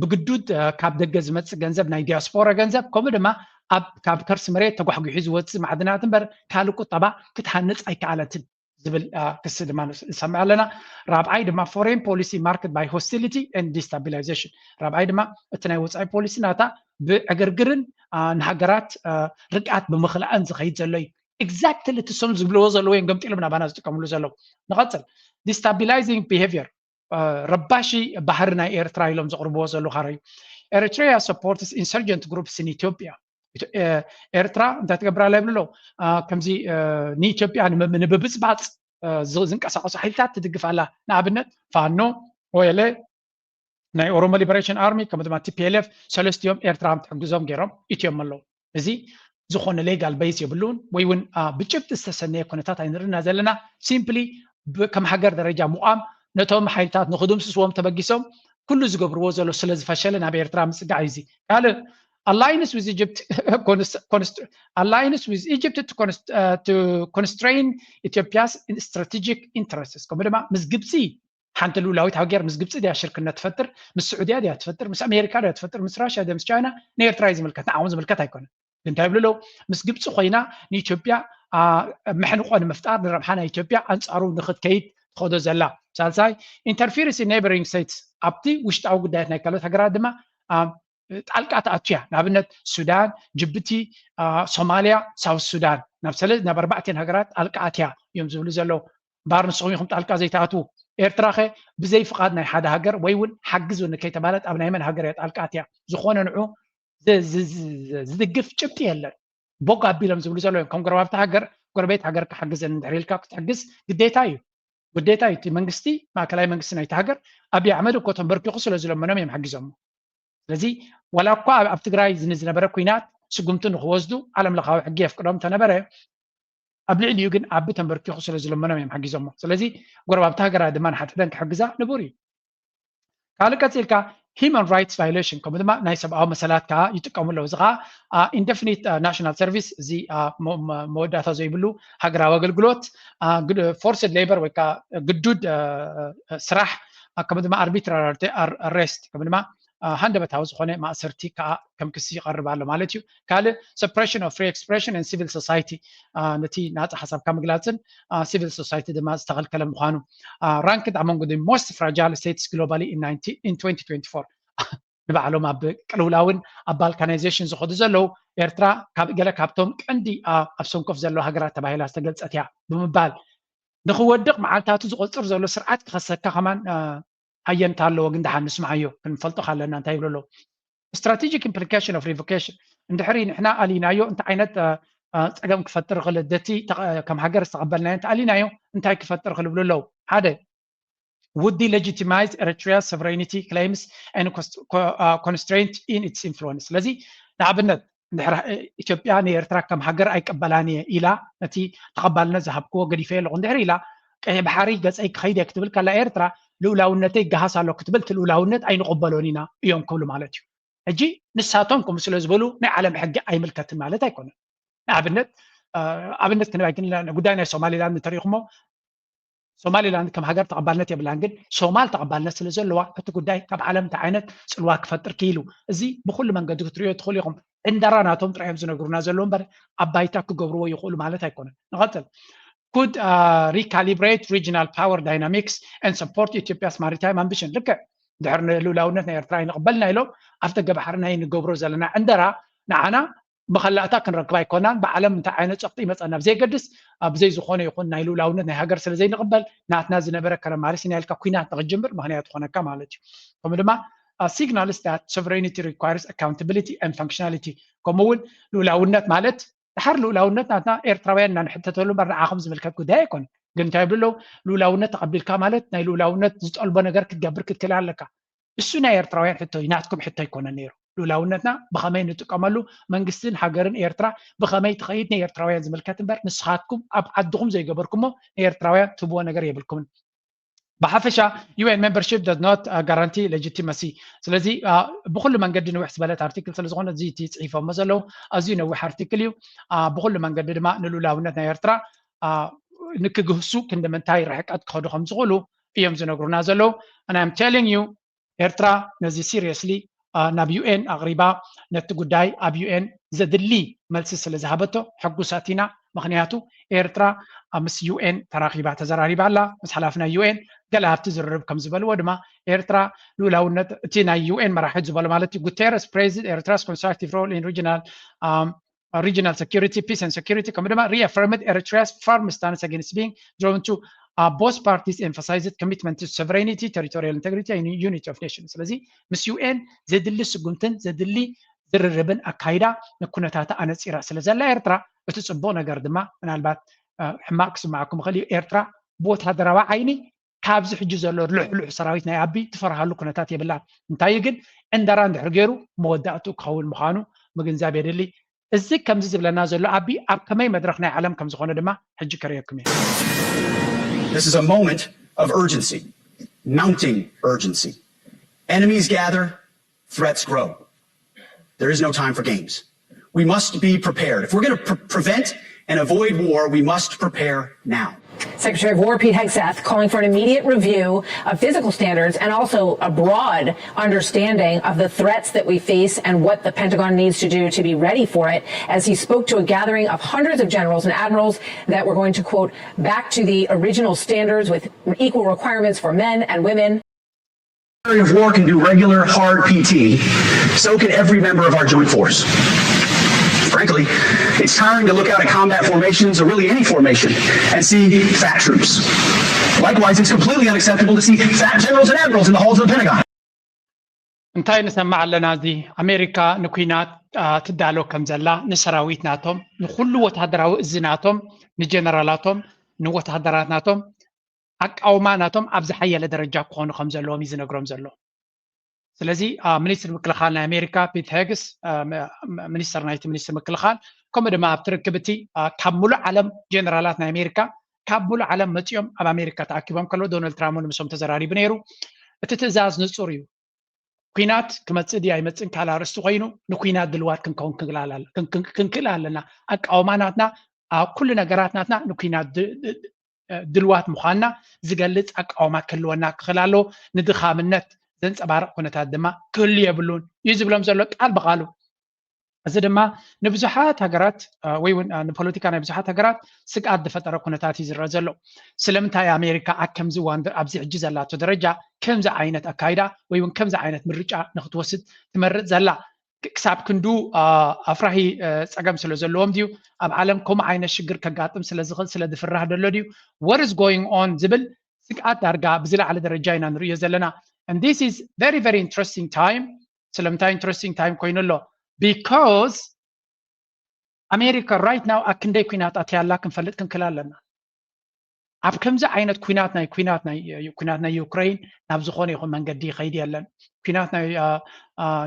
ብግዱድ ካብ ደገ ዝመፅእ ገንዘብ ናይ ዲያስፖራ ገንዘብ ከምኡ ድማ ኣብ ካብ ከርሲ መሬት ተጓሕጒሑ ዝወፅእ ማዕድናት እምበር ካልእ ቁጠባ ክትሃንፅ ኣይከኣለትን። ዝብል ክሲ ድማ ንሰምዕ ኣለና። ራብዓይ ድማ foreign policy marked by hostility and destabilization። ራብዓይ ድማ እቲ ናይ ወፃኢ ፖሊሲ ናታ ብዕግርግርን ንሃገራት ርግኣት ብምኽላእን ዝኸይድ ዘሎ እዩ። Exactly እቲ እሶም ዝብልዎ ዘለዉ እዮም ገምጢሎም ናባና ዝጥቀምሉ ዘለዉ። ንቐፅል። Destabilizing behavior፣ ረባሺ ባህሪ ናይ ኤርትራ ኢሎም ዘቕርብዎ ዘለዉ ካረዩ። Eritrea supports insurgent groups in Ethiopia። ኤርትራ እንታይ ትገብር ኣላ ይብሉ ኣለዉ። ከምዚ ንኢትዮጵያ ንምብፅባፅ ዝንቀሳቐሱ ሓይልታት ትድግፍ ኣላ። ንኣብነት ፋኖ፣ ኦኤልኤ፣ ናይ ኦሮሞ ሊበሬሽን ኣርሚ ከምኡ ድማ ቲፒኤልኤፍ ሰለስቲኦም ኤርትራ ትሕግዞም ገይሮም ኢትዮም ኣለዉ። እዚ ዝኾነ ሌጋል ቤዝ የብሉን ወይ እውን ብጭብጢ ዝተሰነየ ኩነታት ኣይንርና ዘለና። ሲምፕሊ ከም ሃገር ደረጃ ምቋም ነቶም ሓይልታት ንክድምስስዎም ተበጊሶም ኩሉ ዝገብርዎ ዘሎ ስለ ዝፈሸለ ናብ ኤርትራ ምፅጋዕ እዩ። እዚ ካልእ alliance with Egypt alliance with Egypt to constrain Ethiopia's strategic interests። ከምኡ ድማ ምስ ግብፂ ሓንቲ ልኡላዊት ሃገር ምስ ግብፂ ድያ ሽርክነት ትፈጥር፣ ምስ ስዑድያ ድያ ትፈጥር፣ ምስ ኣሜሪካ ድያ ትፈጥር፣ ምስ ራሽያ ድያ ምስ ቻይና ንኤርትራ እዩ ዝምልከት፣ ንዓኹም ዝምልከት ኣይኮነን። እንታይ ይብሉ ኣለዉ? ምስ ግብፂ ኮይና ንኢትዮጵያ ምሕንቆ ንምፍጣር ንረብሓ ናይ ኢትዮጵያ ኣንፃሩ ንክትከይድ ትኸዶ ዘላ። ሳልሳይ interference in neighboring states፣ ኣብቲ ውሽጣዊ ጉዳያት ናይ ካልኦት ሃገራት ድማ ጣልቃ ትኣቱ እያ። ንኣብነት ሱዳን፣ ጅቡቲ፣ ሶማልያ፣ ሳውት ሱዳን ናብ ሰለ ናብ ኣርባዕተን ሃገራት ጣልቃ ኣትያ እዮም ዝብሉ ዘለዉ። እምበኣር ንስኹም ኢኹም ጣልቃ ዘይትኣትዉ። ኤርትራ ኸ ብዘይ ፍቓድ ናይ ሓደ ሃገር ወይ እውን ሓግዙኒ ከይተባህለት ኣብ ናይ መን ሃገር እያ ጣልቃ ኣትያ? ዝኾነ ንዑ ዝድግፍ ጭብጢ የለን። ቦግ ኣቢሎም ዝብሉ ዘለዉ እዮም። ከም ጎረባብቲ ሃገር ጎረቤት ሃገር ክሓግዘን እንድሕር ኢልካ ክትሕግዝ ግዴታ እዩ። ግዴታ እዩ። እቲ መንግስቲ ማእከላይ መንግስቲ ናይቲ ሃገር ኣብይ ኣሕመድ እኮ ተንበርኪኹ ስለ ዝለመኖም እዮም ሓጊዞሞ። ስለዚ ዋላ እኳ ኣብ ትግራይ ንዝነበረ ኩናት ስጉምቲ ንክወስዱ ዓለም ለኻዊ ሕጊ የፍቅዶም እንተነበረ ኣብ ልዕሊኡ ግን ኣቢ ተንበርኪኹ ስለ ዝለመኖም እዮም ሓጊዞሞ። ስለዚ ጎረባብቲ ሃገራት ድማ ንሓድሕደን ክሕግዛ ንቡር እዩ። ካልእ ቀፂልካ human rights violation ከምኡ ድማ ናይ ሰብኣዊ መሰላት ከዓ ይጥቀሙ ኣለዉ። እዚ ከዓ indefinite national service፣ እዚ መወዳእታ ዘይብሉ ሃገራዊ ኣገልግሎት፣ forced labor ወይ ከዓ ግዱድ ስራሕ፣ ከምኡ ድማ arbitrary arrest ከምኡ ድማ ሃንደበታዊ ዝኾነ ማእሰርቲ ከዓ ከም ክሲ ይቐርብ ኣሎ ማለት እዩ። ካልእ suppression of free expression and civil society፣ ነቲ ናፃ ሓሳብካ ምግላፅን ሲቪል ሶሳይቲ ድማ ዝተኸልከለ ምዃኑ። Ranked among the most fragile states globally in twenty twenty-four። ንባዕሎም ኣብ ቅልውላውን ኣብ ባልካናይዜሽን ዝኸዱ ዘለዉ ኤርትራ ካብ ገለ ካብቶም ቀንዲ ኣብ ሰንኮፍ ዘለዉ ሃገራት ተባሂላ ዝተገልፀት እያ ብምባል ንክወድቕ መዓልታቱ ዝቆፅር ዘሎ ስርዓት ክኸሰካ ከማን ኣየንታ ኣለዎ። ግን ደሓን ንስምዓዮ ክንፈልጦ ካለና እንታይ ይብሉ ኣለዉ። Strategic implication of revocation፣ እንድሕሪ ንሕና ኣሊናዮ እንታይ ዓይነት ፀገም ክፈጥር ይኽእል፣ ደቲ ከም ሃገር ዝተቐበልናዮ እንተ ኣሊናዮ እንታይ ክፈጥር ይኽእል ይብሉ ኣለዉ። ሓደ፣ would delegitimize Eritrea's sovereignty claims and constraint in its influence። ስለዚ ንኣብነት እንድሕር ኢትዮጵያ ንኤርትራ ከም ሃገር ኣይቀበላን እየ ኢላ፣ ነቲ ተቐባልነት ዝሃብክዎ ገዲፈ ኣለኹ እንድሕር ኢላ፣ ቀይሕ ባሕሪ ገፀይ ክኸይድ እየ ክትብል ከላ ኤርትራ ልኡላውነተይ ይገሃስ ኣሎ ክትብል እቲ ልኡላውነት ኣይንቕበሎን ኢና እዮም ክብሉ ማለት እዩ። ሕጂ ንሳቶም ከምኡ ስለ ዝበሉ ናይ ዓለም ሕጊ ኣይምልከትን ማለት ኣይኮነን። ንኣብነት ኣብነት ክንባይ ግን ጉዳይ ናይ ሶማሊላንድ እንተሪኢኹሞ ሶማሊላንድ ከም ሃገር ተቐባልነት የብላን፣ ግን ሶማል ተቐባልነት ስለ ዘለዋ እቲ ጉዳይ ካብ ዓለም እንታይ ዓይነት ፅልዋ ክፈጥር ክኢሉ እዚ ብኩሉ መንገዲ ክትሪኦ ትኽእሉ ኢኹም። ዕንደራ ናቶም ጥራይ እዮም ዝነግሩና ዘለዉ እምበር ኣብ ባይታ ክገብርዎ ይኽእሉ ማለት ኣይኮነን። ንቐፅል። Could recalibrate regional power dynamics and support Ethiopia's maritime ambition። ልክዕ ድሕር ንልኡላውነት ናይ ኤርትራ ኣይንቕበልና ኢሎም ኣብ ደገ ባሕርና ንገብሮ ዘለና ዕንደራ ንዓና መኸላእታ ክንረክብ ኣይኮናን። ብዓለም እንታይ ዓይነት ፀቕጢ ይመፀና ብዘይገድስ ብዘይ ዝኾነ ይኹን ናይ ልኡላውነት ናይ ሃገር ስለ ዘይንቕበል ናትና ዝነበረ ከነማርስ ኢና ኢልካ ኩናት ንክጅምር ምኽንያት ትኾነካ ማለት እዩ። ከምኡ ድማ signals that sovereignty requires accountability and functionality። ከምኡ እውን ልኡላውነት ማለት ድሓር ልኡላውነት ናትና ኤርትራውያን ኢና ንሕተተሉ እምበር ንዓኹም ዝምልከት ጉዳይ ኣይኮነን። ግን እንታይ ይብሉ ኣለዉ? ልኡላውነት ተቐቢልካ ማለት ናይ ልኡላውነት ዝጠልቦ ነገር ክትገብር ክትክእል ኣለካ። እሱ ናይ ኤርትራውያን ሕቶ እዩ፣ ናትኩም ሕቶ ኣይኮነን ነይሩ። ልኡላውነትና ብኸመይ ንጥቀመሉ መንግስትን ሃገርን ኤርትራ ብኸመይ ትኸይድ ናይ ኤርትራውያን ዝምልከት እምበር ንስኻትኩም ኣብ ዓድኹም ዘይገበርኩሞ ንኤርትራውያን ትህብዎ ነገር የብልኩምን። ብሓፈሻ UN membership does not guarantee legitimacy። ስለዚ ብኩሉ መንገዲ ንውሕ ዝበለት ኣርቲክል ስለ ዝኾነ እዚ እቲ ፅሒፎሞ ዘለዉ ኣዝዩ ነዊሕ ኣርቲክል እዩ። ብኩሉ መንገዲ ድማ ንልኡላውነት ናይ ኤርትራ ንክግህሱ ክንዲ ምንታይ ርሕቀት ክኸዱ ከም ዝኽእሉ እዮም ዝነግሩና ዘለዉ። And I'm telling you ኤርትራ ነዚ ሲሪየስሊ ናብ ዩኤን ኣቕሪባ ነቲ ጉዳይ ኣብ ዩኤን ዘድሊ መልሲ ስለ ዝሃበቶ ሕጉሳት ኢና። ምክንያቱ ኤርትራ ምስ ዩ ኤን ተራኺባ ተዘራሪባ ኣላ፣ ምስ ሓላፊ ናይ ዩ ኤን ገለ ኣብቲ ዝርርብ ከም ዝበልዎ ድማ ኤርትራ ልኡላውነት እቲ ናይ ዩ ኤን መራሒ ዝበሎ ማለት እዩ ጉቴረስ praised Eritrea's constructive role in regional regional security, peace and security ከምኡ ድማ reaffirmed Eritrea's firm stance against being drawn to both parties emphasized commitment to sovereignty, territorial integrity and unity of nations። ስለዚ ምስ ዩ ኤን ዘድሊ ስጉምትን ዘድሊ ዝርርብን ኣካይዳ ንኩነታታ ኣነፂራ ስለ ዘላ ኤርትራ እቲ ፅቡቕ ነገር ድማ ምናልባት ሕማቕ ክስማዓኩም ይኽእል እዩ። ኤርትራ ብወታደራዊ ዓይኒ ካብዚ ሕጂ ዘሎ ልሕሉሕ ሰራዊት ናይ ኣቢ ትፈርሃሉ ኩነታት የብላን። እንታይ ግን ዕንደራ እንድሕር ገይሩ መወዳእትኡ ክኸውን ምዃኑ ምግንዛብ የድሊ። እዚ ከምዚ ዝብለና ዘሎ ኣቢ ኣብ ከመይ መድረኽ ናይ ዓለም ከም ዝኾነ ድማ ሕጂ ከርእየኩም እየ። This is a moment of urgency, mounting urgency. Enemies gather, threats grow. There is no time for games. We must be prepared. If we're going to pre- prevent and avoid war, we must prepare now. Secretary of War Pete Hegseth calling for an immediate review of physical standards and also a broad understanding of the threats that we face and what the Pentagon needs to do to be ready for it, as he spoke to a gathering of hundreds of generals and admirals that were going to, quote, back to the original standards with equal requirements for men and women. Secretary of War can do regular, hard P T. So can every member of our joint force. Frankly, it's tiring to look out at combat formations, or really any formation, and see fat troops. Likewise, it's completely unacceptable to see fat generals and admirals in the halls of the Pentagon. እንታይ ንሰማዕ ኣለና? እዚ ኣሜሪካ ንኩናት ትዳሎ ከም ዘላ፣ ንሰራዊት ናቶም፣ ንኩሉ ወታደራዊ እዚ ናቶም፣ ንጀነራላቶም፣ ንወታደራት ናቶም ኣቃውማ ናቶም ኣብ ዝሓየለ ደረጃ ክኾኑ ከም ዘለዎም እዩ ዝነግሮም ዘሎ። ስለዚ ሚኒስትር ምክልኻል ናይ ኣሜሪካ ፒት ሄግስ፣ ሚኒስተር ናይቲ ሚኒስትር ምክልኻል፣ ከምኡ ድማ ኣብቲ ርክብ እቲ ካብ ሙሉእ ዓለም ጀነራላት ናይ ኣሜሪካ ካብ ሙሉእ ዓለም መፂኦም ኣብ ኣሜሪካ ተኣኪቦም ከለዉ ዶናልድ ትራምፕ እውን ምሶም ተዘራሪቡ ነይሩ። እቲ ትእዛዝ ንፁር እዩ። ኩናት ክመፅእ ድዩ ኣይመፅእን ካልእ ኣርእስቲ ኮይኑ ንኩናት ድልዋት ክንከውን ክንክእል ኣለና። ኣቃውማ ናትና ኣብ ኩሉ ነገራት ናትና ንኩናት ድልዋት ምዃንና ዝገልፅ ኣቃውማ ክህልወና ክኽእል ኣለዎ። ንድኻምነት ዘንፀባርቕ ኩነታት ድማ ክህሉ የብሉን እዩ ዝብሎም ዘሎ ቃል ብቓሉ። እዚ ድማ ንብዙሓት ሃገራት ወይ እውን ንፖለቲካ ናይ ብዙሓት ሃገራት ስግኣት ዝፈጠረ ኩነታት እዩ ዝረአ ዘሎ። ስለምንታይ ኣሜሪካ ኣብ ከምዚ እዋን ኣብዚ ሕጂ ዘላቶ ደረጃ ከምዚ ዓይነት ኣካይዳ ወይ እውን ከምዚ ዓይነት ምርጫ ንክትወስድ ትመርፅ ዘላ? ክሳብ ክንዱ ኣፍራሂ ፀገም ስለ ዘለዎም ድዩ? ኣብ ዓለም ከምኡ ዓይነት ሽግር ከጋጥም ስለ ዝኽእል ስለ ዝፍራህ ደሎ ድዩ? What is going on ዝብል ስግኣት ዳርጋ ብዝለዓለ ደረጃ ኢና ንርእዮ ዘለና። And this is very very interesting time። ስለምንታይ interesting time ኮይኑ ኣሎ? Because ኣሜሪካ right now ኣብ ክንደይ ኩናት ኣትያ ኣላ ክንፈልጥ ክንክእል ኣለና። ኣብ ከምዚ ዓይነት ኩናት ናይ ኩናት ናይ ኩናት ናይ ዩክሬን ናብ ዝኾነ ይኹን መንገዲ ይኸይድ የለን። ኩናት ናይ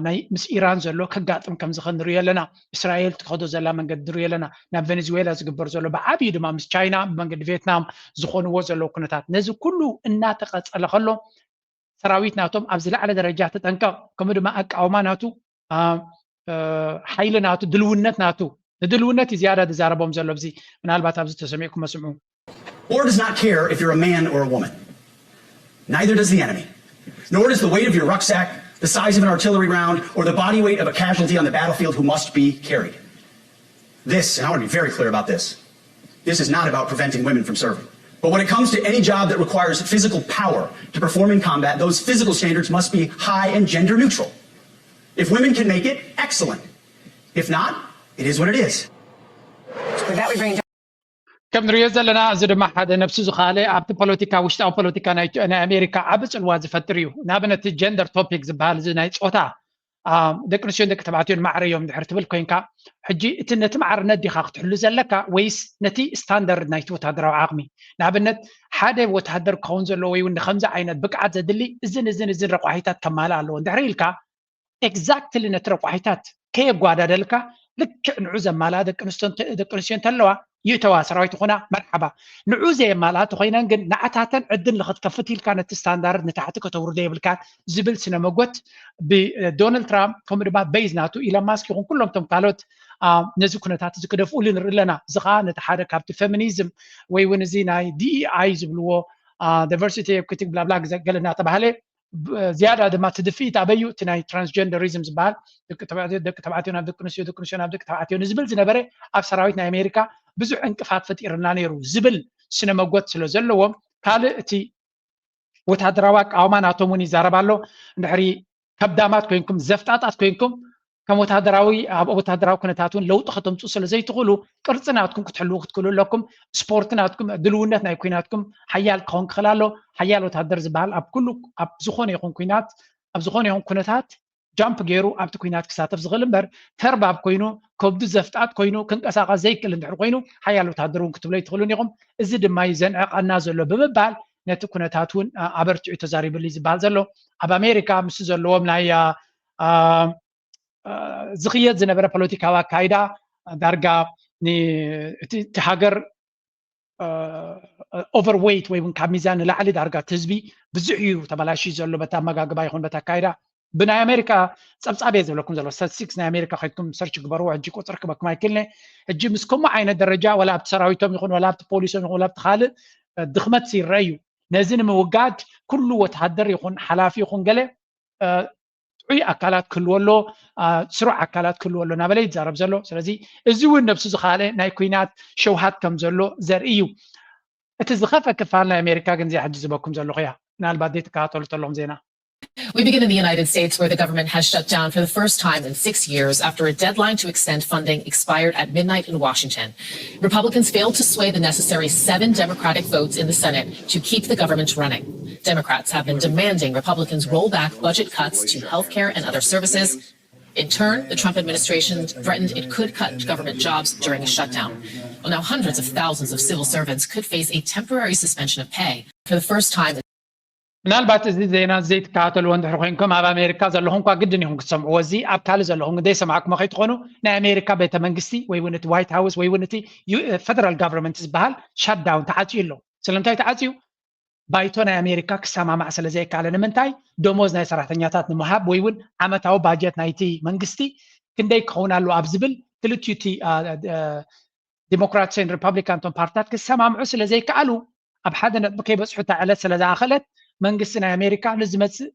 ናይ ምስ ኢራን ዘሎ ከጋጥም ከም ዝኽእል ንሪኦ ኣለና። እስራኤል ትኸዶ ዘላ መንገዲ ንሪኦ ኣለና። ናብ ቬኔዙዌላ ዝግበር ዘሎ ብዓብዩ ድማ ምስ ቻይና ብመንገዲ ቬትናም ዝኾንዎ ዘለዉ ኩነታት ነዚ ኩሉ እናተቐጸለ ከሎ ሰራዊት ናቶም ኣብ ዝለዓለ ደረጃ ተጠንቀቕ ከምኡ ድማ ኣቃውማ ናቱ ሓይሊ ናቱ ድልውነት ናቱ ንድልውነት እዩ ዝያዳ ዝዛረቦም ዘሎ ኣብዚ ምናልባት ኣብዚ ተሰሚዕኩም መስምዑ War does not care if you're a man or a woman. Neither does the enemy. Nor does the weight of your rucksack, the size of an artillery round, or the body weight of a casualty on the battlefield who must be carried. This, and I want to be very clear about this, this is not about preventing women from serving. But when it comes to any job that requires physical power to perform in combat, those physical standards must be high and gender neutral. If women can make it, excellent. If not, it is what it is. With that, we bring ከም ንሪኦ ዘለና እዚ ድማ ሓደ ነብሱ ዝኻለ ኣብቲ ፖለቲካ ውሽጣዊ ፖለቲካ ናይ ኣሜሪካ ዓቢ ፅልዋ ዝፈጥር እዩ። ንኣብነት ጀንደር ቶፒክ ዝበሃል እዚ ናይ ፆታ ደቂ ኣንስትዮን ደቂ ተባዕትዮን ማዕረ እዮም ድሕር ትብል ኮይንካ ሕጂ እቲ ነቲ ማዕርነት ዲኻ ክትሕሉ ዘለካ ወይስ ነቲ ስታንዳርድ ናይቲ ወታደራዊ ዓቕሚ? ንኣብነት ሓደ ወታደር ክኸውን ዘለዎ ወይ እውን ንከምዚ ዓይነት ብቅዓት ዘድሊ እዝን እዝን እዝን ረቋሒታት ከማልእ ኣለዎ እንድሕር ኢልካ ኤግዛክትሊ ነቲ ረቋሒታት ከየጓዳደልካ ልክዕ ንዑ ዘማልኣ ደቂ ኣንስትዮ እንተለዋ ይእተዋ ሰራዊት ይኹና መርሓባ። ንዑ ዘየማልኣ ተኾይነን ግን ንዓታተን ዕድል ንኽትከፍት ኢልካ ነቲ ስታንዳርድ ንታሕቲ ከተውርዶ የብልካን ዝብል ስነ መጎት ብዶናልድ ትራምፕ ከምኡ ድማ በይዝ ናቱ ኢሎን ማስክ ይኹን ኩሎም እቶም ካልኦት ነዚ ኩነታት እዚ ክደፍኡሉ ንርኢ ኣለና። እዚ ከዓ ነቲ ሓደ ካብቲ ፌሚኒዝም ወይ እውን እዚ ናይ ዲኢኣይ ዝብልዎ ዳይቨርሲቲ ኤኩቲ ብላብላ ገለ እናተባሃለ ዝያዳ ድማ እቲ ድፍኢት ኣበዩ እቲ ናይ ትራንስጀንደሪዝም ዝበሃል ደቂ ተባዕትዮ ናብ ደቂ ኣንስትዮ ደቂ ኣንስትዮ ናብ ደቂ ተባዕትዮ ንዝብል ዝነበረ ኣብ ሰራዊት ናይ ኣሜሪካ ብዙሕ ዕንቅፋት ፈጢርና ነይሩ ዝብል ስነ መጎት ስለ ዘለዎም፣ ካልእ እቲ ወታደራዊ ኣቃውማ ናቶም እውን ይዛረብ ኣሎ። እንድሕሪ ከብዳማት ኮይንኩም፣ ዘፍጣጣት ኮይንኩም፣ ከም ወታደራዊ ኣብ ወታደራዊ ኩነታት እውን ለውጢ ከተምፅኡ ስለ ዘይትኽእሉ፣ ቅርፂ ናትኩም ክትሕልዉ ክትክእሉ ኣለኩም። ስፖርት ናትኩም፣ ድልውነት ናይ ኩናትኩም ሓያል ክኸውን ክኽእል ኣሎ። ሓያል ወታደር ዝበሃል ኣብ ኩሉ ኣብ ዝኾነ ይኹን ኩናት ኣብ ዝኾነ ይኹን ኩነታት ጃምፕ ገይሩ ኣብቲ ኩናት ክሳተፍ ዝኽእል እምበር፣ ተርባብ ኮይኑ፣ ከብዱ ዘፍጣጥ ኮይኑ፣ ክንቀሳቐስ ዘይክእል እንድሕር ኮይኑ፣ ሓያል ወታደር እውን ክትብሎ ኣይትኽእሉን ኢኹም። እዚ ድማ እዩ ዘንዕቐና ዘሎ ብምባል ነቲ ኩነታት እውን ኣበርቲዑ ተዛሪብሉ እዩ ዝበሃል ዘሎ። ኣብ ኣሜሪካ ምስ ዘለዎም ናይ ዝኽየድ ዝነበረ ፖለቲካዊ ኣካይዳ ዳርጋ እቲ ሃገር ኦቨርዌይት ወይ እውን ካብ ሚዛን ንላዕሊ ዳርጋ እቲ ህዝቢ ብዙሕ እዩ ተበላሽዩ ዘሎ በቲ ኣመጋግባ ይኹን በቲ ኣካይዳ። ብናይ ኣሜሪካ ጸብጻብ እየ ዝብለኩም ዘሎ፣ ስታቲስቲክስ ናይ ኣሜሪካ ከይድኩም ሰርች ግበርዎ። ሕጂ ቁፅሪ ክበኩም ኣይክልነ። ሕጂ ምስ ከምኡ ዓይነት ደረጃ ወላ ኣብቲ ሰራዊቶም ይኹን ወላ ኣብቲ ፖሊሶም ይኹን ወላ ኣብቲ ካልእ ድኽመት ይረአ እዩ። ነዚ ንምውጋድ ኩሉ ወተሃደር ይኹን ሓላፊ ይኹን ገለ ጥዑይ ኣካላት ክህልዎ ኣሎ፣ ስሩዕ ኣካላት ክህልዎ ኣሎ እናበለ ይዛረብ ዘሎ። ስለዚ እዚ እውን ነብሱ ዝኻለ ናይ ኩናት ሸውሃት ከም ዘሎ ዘርኢ እዩ። እቲ ዝኸፈ ክፋል ናይ ኣሜሪካ ግን እዚ ሕጂ ዝበኩም ዘለኹ እያ፣ ምናልባት ዘይትከታተሉ ተለኹም ዜና። We begin in the United States, where the government has shut down for the first time in six years after a deadline to extend funding expired at midnight in Washington. Republicans failed to sway the necessary seven Democratic votes in the Senate to keep the government running. Democrats have been demanding Republicans roll back budget cuts to healthcare and other services. In turn, the Trump administration threatened it could cut government jobs during a shutdown. Well, now hundreds of thousands of civil servants could face a temporary suspension of pay for the first time. ምናልባት እዚ ዜና እዚ ዘይትከታተልዎ እንድሕር ኮይንኩም ኣብ ኣሜሪካ ዘለኹም እኳ ግድን ኢኹም ክትሰምዕዎ። እዚ ኣብ ካልእ ዘለኹም ግን ዘይሰማዕኩሞ ከይትኾኑ ናይ ኣሜሪካ ቤተ መንግስቲ ወይ እውን እቲ ዋይት ሃውስ ወይ እውን እቲ ፈደራል ጋቨርንመንት ዝበሃል ሻትዳውን ተዓፅዩ ኣሎ። ስለምንታይ ተዓፅዩ? ባይቶ ናይ ኣሜሪካ ክሰማማዕ ስለ ዘይከኣለ። ንምንታይ? ደሞዝ ናይ ሰራሕተኛታት ንምሃብ ወይ እውን ዓመታዊ ባጀት ናይቲ መንግስቲ ክንደይ ክኸውን ኣለዎ ኣብ ዝብል ክልቲኡ እቲ ዲሞክራትስን ሪፓብሊካን እቶም ፓርትታት ክሰማምዑ ስለ ዘይከኣሉ ኣብ ሓደ ነጥቢ ከይበፅሑ እታ ዕለት ስለ ዝኣኸለት መንግስቲ ናይ ኣሜሪካ ንዝመፅእ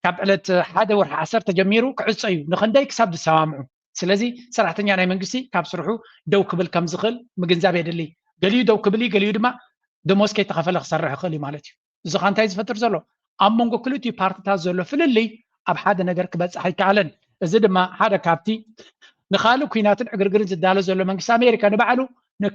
ካብ ዕለት ሓደ ወርሒ ዓሰርተ ጀሚሩ ክዕፀ እዩ። ንክንደይ ክሳብ ዝሰማምዑ። ስለዚ ሰራሕተኛ ናይ መንግስቲ ካብ ስርሑ ደው ክብል ከም ዝኽእል ምግንዛብ የድሊ። ገሊኡ ደው ክብል እዩ፣ ገሊኡ ድማ ደሞዝ ከይተኸፈለ ክሰርሕ ይኽእል እዩ ማለት እዩ። እዚ ኸ እንታይ ዝፈጥር ዘሎ? ኣብ መንጎ ክልቲኡ ፓርትታት ዘሎ ፍልልይ ኣብ ሓደ ነገር ክበፅሕ ኣይከኣለን። እዚ ድማ ሓደ ካብቲ ንኻልእ ኲናትን ዕግርግርን ዝዳሎ ዘሎ መንግስቲ ኣሜሪካ ንባዕሉ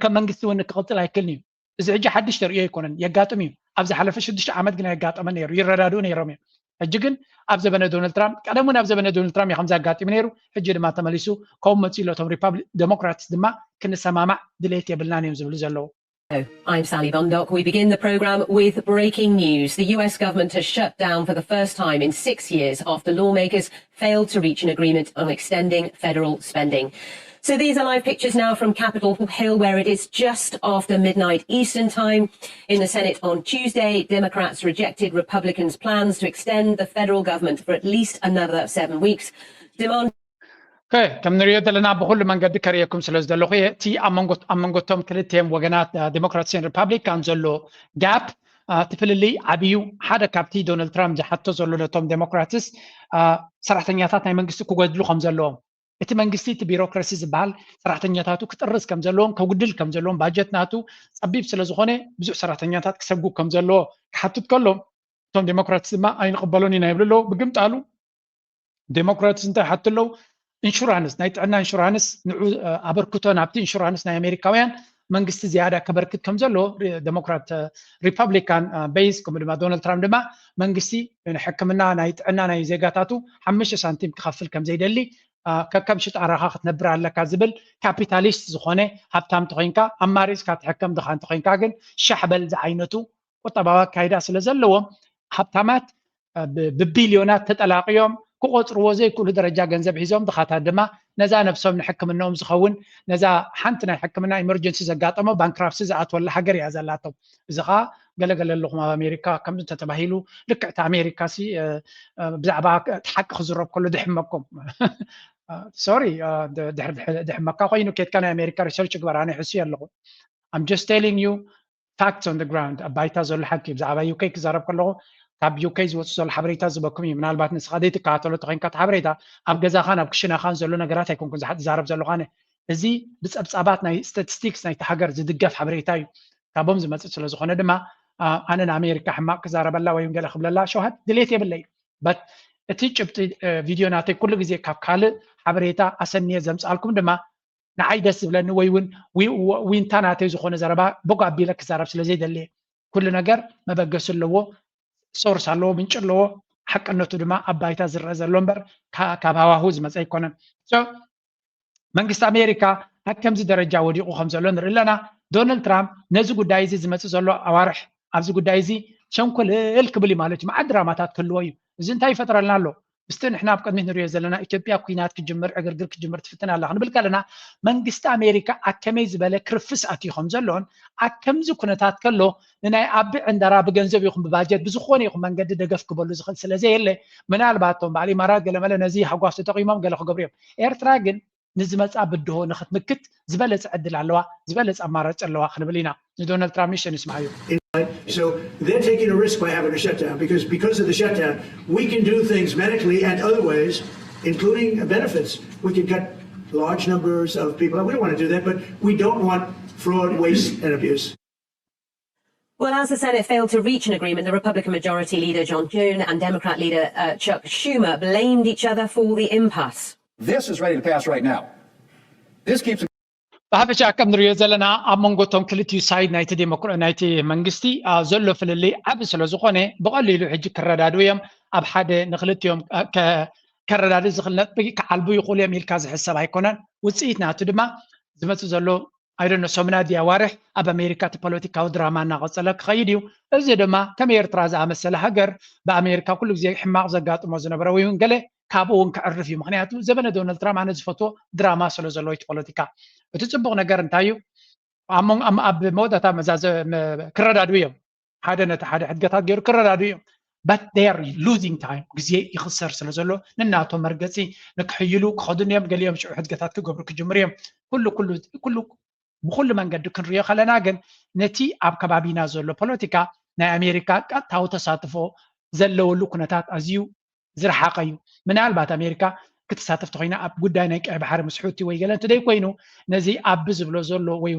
ከም መንግስቲ እውን ክቕፅል ኣይክእልን እዩ። እዚ ሕጂ ሓድሽ ተርእዮ ኣይኮነን፣ የጋጥም እዩ። ኣብ ዝሓለፈ ሽዱሽተ ዓመት ግን ኣየጋጠመን ነይሩ፣ ይረዳድኡ ነይሮም እዮም። ሕጂ ግን ኣብ ዘበነ ዶናልድ ትራምፕ፣ ቀደም እውን ኣብ ዘበነ ዶናልድ ትራምፕ እዩ ከምዚ ኣጋጢሙ ነይሩ። ሕጂ ድማ ተመሊሱ ከምኡ መፂኡ ኣሎ። እቶም ሪፓብሊክ ዴሞክራትስ ድማ ክንሰማማዕ ድሌት የብልናን እዮም ዝብሉ ዘለዉ። I'm Sally Bundock. We begin the programme with breaking news. The U S government has shut down for the first time in six years after lawmakers failed to reach an agreement on extending federal spending. So these are live pictures now from Capitol Hill, where it is just after midnight Eastern time. In the Senate on Tuesday, Democrats rejected Republicans' plans to extend the federal government for at least another seven weeks, demand ከም ንሪኦ ዘለና ብኩሉ መንገዲ ከርእየኩም ስለ ዝደለኹ እየ። እቲ ኣብ መንጎ ኣብ መንጎ እቶም ክልቲኦም ወገናት ዴሞክራትስን ሪፓብሊካን ዘሎ ጋፕ እቲ ፍልልይ ዓብዩ ሓደ ካብቲ ዶናልድ ትራምፕ ዝሓቶ ዘሎ ነቶም ዴሞክራትስ ሰራሕተኛታት ናይ መንግስቲ ክጎድሉ ከም ዘለዎም፣ እቲ መንግስቲ እቲ ቢሮክራሲ ዝበሃል ሰራሕተኛታቱ ክጥርዝ ከም ዘለዎም፣ ከጉድል ከም ዘለዎም፣ ባጀት ናቱ ፀቢብ ስለ ዝኾነ ብዙሕ ሰራሕተኛታት ክሰጉ ከም ዘለዎ ክሓትት ከሎ እቶም ዴሞክራትስ ድማ ኣይንቕበሎን ኢና ይብሉ ኣለዉ። ብግምጣሉ ዴሞክራትስ እንታይ ሓቱ ኣለዉ? ኢንሹራንስ፣ ናይ ጥዕና ኢንሹራንስ ንዑ ኣበርክቶ ናብቲ ኢንሹራንስ ናይ ኣሜሪካውያን መንግስቲ ዝያዳ ከበርክት ከም ዘሎ ዴሞክራት ሪፐብሊካን ቤይስ ከምኡ ድማ ዶናልድ ትራምፕ ድማ መንግስቲ ሕክምና ናይ ጥዕና ናይ ዜጋታቱ ሓሙሽተ ሳንቲም ክኸፍል ከም ዘይደሊ ከከም ሽጣራኻ ክትነብር ኣለካ ዝብል ካፒታሊስት ዝኾነ ሃብታም ተኾይንካ ኣማሪፅካ ትሕከም ድኻ እንተኾይንካ ግን ሻሕ በል ዝዓይነቱ ቁጠባዊ ኣካይዳ ስለ ዘለዎም ሃብታማት ብቢልዮናት ተጠላቂዮም ክቆፅርዎ ዘይክእሉ ደረጃ ገንዘብ ሒዞም ድኻታት ድማ ነዛ ነብሶም ንሕክምናኦም ዝኸውን ነዛ ሓንቲ ናይ ሕክምና ኢመርጀንሲ ዘጋጠሞ ባንክራፕሲ ዝኣትወላ ሃገር እያ ዘላቶም። እዚ ከዓ ገለገለ ኣለኹም ኣብ ኣሜሪካ ከምዚ እንተተባሂሉ ልክዕቲ ኣሜሪካ ሲ ብዛዕባ እቲ ሓቂ ክዝረብ ከሎ ድሕመኩም ሶሪ ድሕመካ ኮይኑ ኬድካ ናይ ኣሜሪካ ሪሰርች ግበር ኣነ ሕስዮ ኣለኹ I'm just telling you facts on the ground ኣብ ባይታ ዘሎ ሓቂ ብዛዕባ ዩኬ ክዛረብ ከለኹ ካብ ዩኬ ዝወፁ ዘሎ ሓበሬታ ዝበኩም እዩ ምናልባት ንስኻ ዘይትከታተሎ ተኮይንካ እቲ ሓበሬታ ኣብ ገዛኻን ኣብ ክሽናኻን ዘሎ ነገራት ኣይኮንኩን ዝዛረብ ዘለኹ ኣነ እዚ ብፀብፃባት ናይ ስታቲስቲክስ ናይቲ ሃገር ዝድገፍ ሓበሬታ እዩ። ካብኦም ዝመፅእ ስለ ዝኾነ ድማ ኣነ ንኣሜሪካ ሕማቕ ክዛረበላ ወይ ገለ ክብለላ ሸውሃት ድሌት የብለይ። በት እቲ ጭብጢ ቪድዮ ናተይ ኩሉ ግዜ ካብ ካልእ ሓበሬታ ኣሰንየ ዘምፅኣልኩም ድማ ንዓይ ደስ ዝብለኒ ወይ እውን ዊንታ ናተይ ዝኾነ ዘረባ በጎ ኣቢለ ክዛረብ ስለ ዘይደልየ። ኩሉ ነገር መበገሲ ኣለዎ፣ ሶርስ ኣለዎ፣ ምንጭ ኣለዎ። ሓቅነቱ ድማ ኣብ ባይታ ዝረአ ዘሎ እምበር ካብ ሃዋሁ ዝመፀ ኣይኮነን። መንግስቲ ኣሜሪካ ኣብ ከምዚ ደረጃ ወዲቑ ከም ዘሎ ንርኢ ኣለና። ዶናልድ ትራምፕ ነዚ ጉዳይ እዚ ዝመፅእ ዘሎ ኣዋርሕ ኣብዚ ጉዳይ እዚ ሸንኮልል ክብል እዩ ማለት እዩ። መዓት ድራማታት ክህልዎ እዩ። እዚ እንታይ ይፈጥረልና ኣሎ? ምስቲ ንሕና ኣብ ቅድሚት ንሪኦ ዘለና ኢትዮጵያ ኩናት ክጅምር ዕግርግር ክጅምር ትፍትን ኣላ ክንብል ከለና መንግስቲ ኣሜሪካ ኣብ ከመይ ዝበለ ክርፍስ ኣትዩ ከም ዘሎን ኣብ ከምዚ ኩነታት ከሎ ንናይ ኣቢ ዕንደራ ብገንዘብ ይኹን ብባጀት ብዝኾነ ይኹን መንገዲ ደገፍ ክበሉ ዝኽእል ስለ ዘየለ ምናልባት እቶም በዓል ኢማራት ገለመለ ነዚ ሃጓፍ ተጠቒሞም ገለ ክገብሩ እዮም። ኤርትራ ግን ንዝመፃ ብድሆ ንክትምክት ዝበለፀ ዕድል ኣለዋ፣ ዝበለፀ ኣማራጭ ኣለዋ ክንብል ኢና። ንዶናልድ ትራምፕ ንእሽተን ንስምዓዮ። So they're taking a risk by having a shutdown because because of the shutdown, we can do things medically and other ways, including benefits. We can cut large numbers of people. We don't want to do that, but we don't want fraud, waste, and abuse. Well, as the Senate failed to reach an agreement, the Republican Majority Leader John Thune and Democrat Leader uh, Chuck Schumer blamed each other for the impasse. This is ready to pass right now. This keeps ብሓፈሻ ከም ንሪኦ ዘለና ኣብ መንጎ እቶም ክልቲኡ ሳይድ ናይቲ ናይቲ መንግስቲ ዘሎ ፍልልይ ዓቢ ስለ ዝኾነ ብቐሊሉ ሕጂ ክረዳድኡ እዮም። ኣብ ሓደ ንክልቲኦም ከረዳድእ ዝኽእል ነጥቢ ክዓልቡ ይኽእሉ እዮም ኢልካ ዝሕሰብ ኣይኮነን። ውፅኢት ናቱ ድማ ዝመፅእ ዘሎ ኣይደኖ ሰሙናት ድያ ዋርሕ ኣብ ኣሜሪካ እቲ ፖለቲካዊ ድራማ እናቐፀለ ክኸይድ እዩ። እዚ ድማ ከም ኤርትራ ዝኣመሰለ ሃገር ብኣሜሪካ ኩሉ ግዜ ሕማቕ ዘጋጥሞ ዝነበረ ወይ እውን ገለ ካብኡ እውን ክዕርፍ እዩ። ምክንያቱ ዘበነ ዶናልድ ትራምፕ ኣነ ዝፈትዎ ድራማ ስለ ዘለዎ እቲ ፖለቲካ። እቲ ፅቡቕ ነገር እንታይ እዩ? ኣብ መወዳእታ ክረዳድኡ እዮም። ሓደ ነቲ ሓደ ሕድገታት ገይሩ ክረዳድኡ እዮም። But they are losing time፣ ግዜ ይኽሰር ስለ ዘሎ ንናቶም መርገፂ ንክሕይሉ ክኸዱ እዮም። ገሊኦም ሽዑ ሕድገታት ክገብሩ ክጅምሩ እዮም። ኩሉ ኩሉ ኩሉ ብኩሉ መንገዲ ክንሪኦ ከለና ግን ነቲ ኣብ ከባቢና ዘሎ ፖለቲካ ናይ ኣሜሪካ ቀጥታዊ ተሳትፎ ዘለወሉ ኩነታት ኣዝዩ ዝረሓቐ እዩ። ምናልባት ኣሜሪካ ክትሳተፍ ተኮይና ኣብ ጉዳይ ናይ ቀይ ባሕሪ ምስ ሑቲ ወይ ገለ እንትደይ ኮይኑ ነዚ ኣቢ ዝብሎ ዘሎ ወይ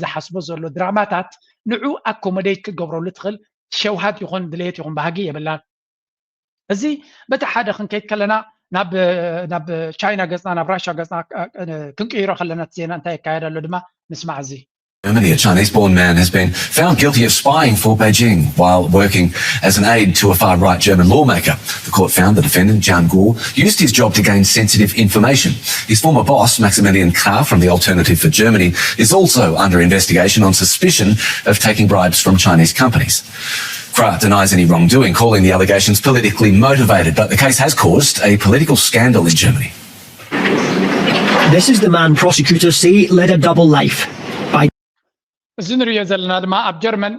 ዝሓስቦ ዘሎ ድራማታት ንዑ ኣኮሞዴት ክገብረሉ ትኽእል ሸውሃት ይኹን ድሌት ይኹን ባህጊ የብላን። እዚ በቲ ሓደ ክንከይድ ከለና ናብ ናብ ቻይና ገፅና ናብ ራሻ ገፅና ክንቅይሮ ከለና እቲ ዜና እንታይ ይካየድ ኣሎ ድማ ንስማዕ። እዚ Germany, a Chinese born man has been found guilty of spying for Beijing while working as an aide to a far right German lawmaker. The court found the defendant, Jian Guo, used his job to gain sensitive information. His former boss, Maximilian Krah from the Alternative for Germany, is also under investigation on suspicion of taking bribes from Chinese companies. Krah denies any wrongdoing, calling the allegations politically motivated, but the case has caused a political scandal in Germany. This is the man prosecutors say led a double life. By እዚ ንሪኦ ዘለና ድማ ኣብ ጀርመን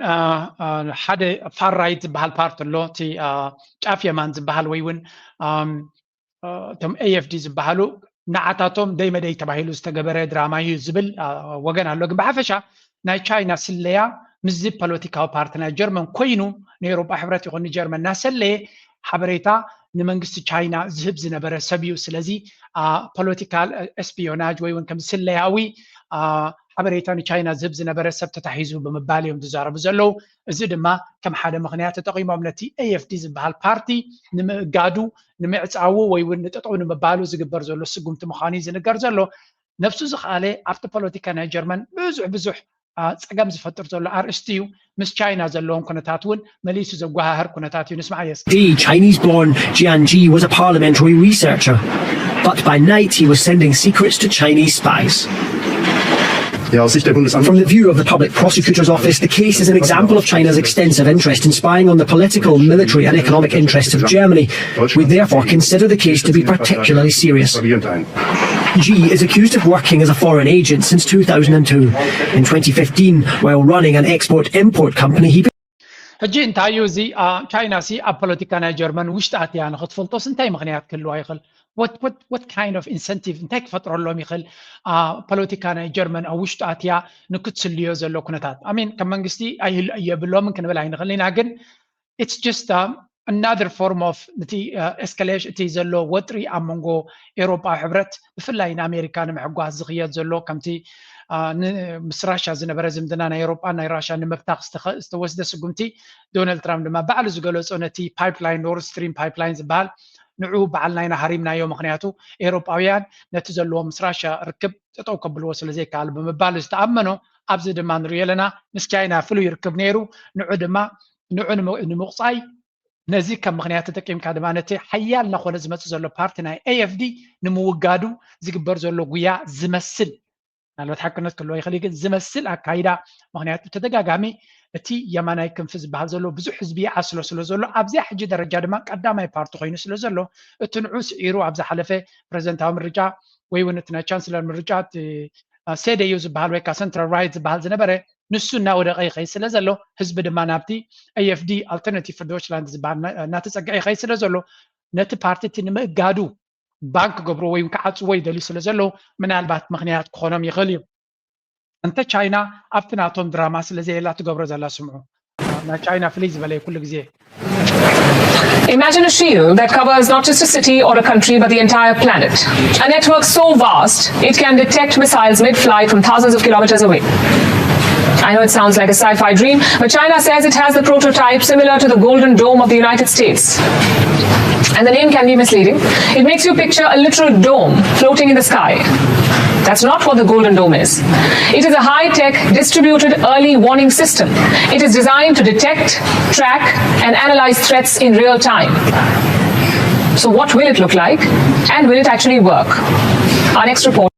ሓደ ፋር ራይት ዝበሃል ፓርቲ ኣሎ። እቲ ጫፍ የማን ዝበሃል ወይ እውን እቶም ኤኤፍዲ ዝበሃሉ ንዓታቶም ደይ መደይ ተባሂሉ ዝተገበረ ድራማ እዩ ዝብል ወገን ኣሎ። ግን ብሓፈሻ ናይ ቻይና ስለያ ምስዚ ፖለቲካዊ ፓርቲ ናይ ጀርመን ኮይኑ ንኤውሮጳ ሕብረት ይኹን ንጀርመን እናሰለየ ሓበሬታ ንመንግስቲ ቻይና ዝህብ ዝነበረ ሰብ እዩ። ስለዚ ፖለቲካል ኤስፒዮናጅ ወይ እውን ከም ስለያዊ ሓበሬታ ንቻይና ዝህብ ዝነበረ ሰብ ተታሒዙ ብምባል እዮም ዝዛረቡ ዘለዉ። እዚ ድማ ከም ሓደ ምኽንያት ተጠቒሞም ነቲ ኤኤፍዲ ዝበሃል ፓርቲ ንምእጋዱ፣ ንምዕፃዉ ወይ እውን ንጠጠው ንምባሉ ዝግበር ዘሎ ስጉምቲ ምዃኑ እዩ ዝንገር ዘሎ። ነብሱ ዝኸኣለ ኣብቲ ፖለቲካ ናይ ጀርመን ብዙሕ ብዙሕ ፀገም ዝፈጥር ዘሎ ኣርእስቲ እዩ። ምስ ቻይና ዘለዎም ኩነታት እውን መሊሱ ዘጓሃህር ኩነታት እዩ። ንስማዕ እስኪ። The Chinese born Jian Ji was a parliamentary researcher, but by night he was sending secrets to Chinese spies. From the view of the Public Prosecutor's Office, the case is an example of China's extensive interest in spying on the political, military, and economic interests of Germany. We therefore consider the case to be particularly serious. Ji is accused of working as a foreign agent since two thousand and two. In twenty fifteen, while running an export-import company, he ሕጂ እንታይ እዩ እዚ ቻይና ሲ ኣብ ፖለቲካ ናይ ጀርመን ውሽጢ ኣትያ ንክትፈልጦስ እንታይ ምኽንያት ክህልዋ ይኽእል? What kind of incentive እንታይ ክፈጥረሎም ይኽእል? ፖለቲካ ናይ ጀርመን ኣብ ውሽጢ ኣትያ ንክትስልዮ ዘሎ ኩነታት ኣሚን ከም መንግስቲ የብሎምን ክንብል ኣይንኽእል ኢና። ግን it's just another form of እቲ escalation፣ እቲ ዘሎ ወጥሪ ኣብ መንጎ ኤውሮጳዊ ሕብረት ብፍላይ ንኣሜሪካ ንምሕጓስ ዝኽየድ ዘሎ፣ ከምቲ ምስ ራሻ ዝነበረ ዝምድና ናይ ኤውሮጳን ናይ ራሻን ንምብታኽ ዝተወስደ ስጉምቲ፣ ዶናልድ ትራምፕ ድማ ባዕሉ ዝገለጾ ነቲ ፓይፕላይን፣ ኖርድ ስትሪም ፓይፕላይን ዝበሃል፣ ንዑ በዓል ናይና ሃሪምናዮ፣ ምኽንያቱ ኤውሮጳውያን ነቲ ዘለዎ ምስ ራሻ ርክብ ጠጠው ከብልዎ ስለ ዘይከኣሉ ብምባል ዝተኣመኖ፣ ኣብዚ ድማ ንሪኦ ኣለና። ምስ ቻይና ፍሉይ ርክብ ነይሩ። ንዑ ድማ ንዑ ንምቑፃይ ነዚ ከም ምኽንያት ተጠቂምካ ድማ ነቲ ሓያል እናኾነ ዝመፅእ ዘሎ ፓርቲ ናይ ኤኤፍዲ ንምውጋዱ ዝግበር ዘሎ ጉያ ዝመስል፣ ምናልባት ሓቅነት ክህልዎ ይኽእል እዩ፣ ግን ዝመስል ኣካይዳ። ምኽንያቱ ተደጋጋሚ እቲ የማናይ ክንፊ ዝበሃል ዘሎ ብዙሕ ህዝቢ ይዓስሎ ስለ ዘሎ፣ ኣብዚኣ ሕጂ ደረጃ ድማ ቀዳማይ ፓርቲ ኮይኑ ስለ ዘሎ፣ እቲ ንዑ ስዒሩ ኣብ ዝሓለፈ ፕሬዝደንታዊ ምርጫ ወይ እውን እቲ ናይ ቻንስለር ምርጫ ሰደዩ ዝበሃል ወይ ከዓ ሰንትራል ራይት ዝበሃል ዝነበረ ንሱ እናወደቀ ይኸይድ ስለ ዘሎ፣ ህዝቢ ድማ ናብቲ ኤኤፍዲ፣ ኣልተርናቲቭ ፍር ዶችላንድ ዝበሃል እናተፀግዐ ይኸይድ ስለ ዘሎ፣ ነቲ ፓርቲ እቲ ንምእጋዱ ባን ክገብርዎ ወይ ክዓፅዎ ይደልዩ ስለ ዘለዉ፣ ምናልባት ምኽንያት ክኾኖም ይኽእል እዩ። እንተ ቻይና ኣብቲ ናቶም ድራማ ስለ ዘየላ ትገብሮ ዘላ፣ ስምዑ። ናይ ቻይና ፍልይ ዝበለ ኩሉ ግዜ። Imagine a shield that covers not just a city or a country, but the entire planet. A network so vast, it can detect missiles mid flight from thousands of kilometers away. I know it sounds like a sci fi dream, but China says it has the prototype similar to the Golden Dome of the United States. And the name can be misleading. It makes you picture a literal dome floating in the sky. That's not what the Golden Dome is. It is a high tech, distributed early warning system. It is designed to detect, track, and analyze threats in real time. So, what will it look like? And will it actually work? Our next report.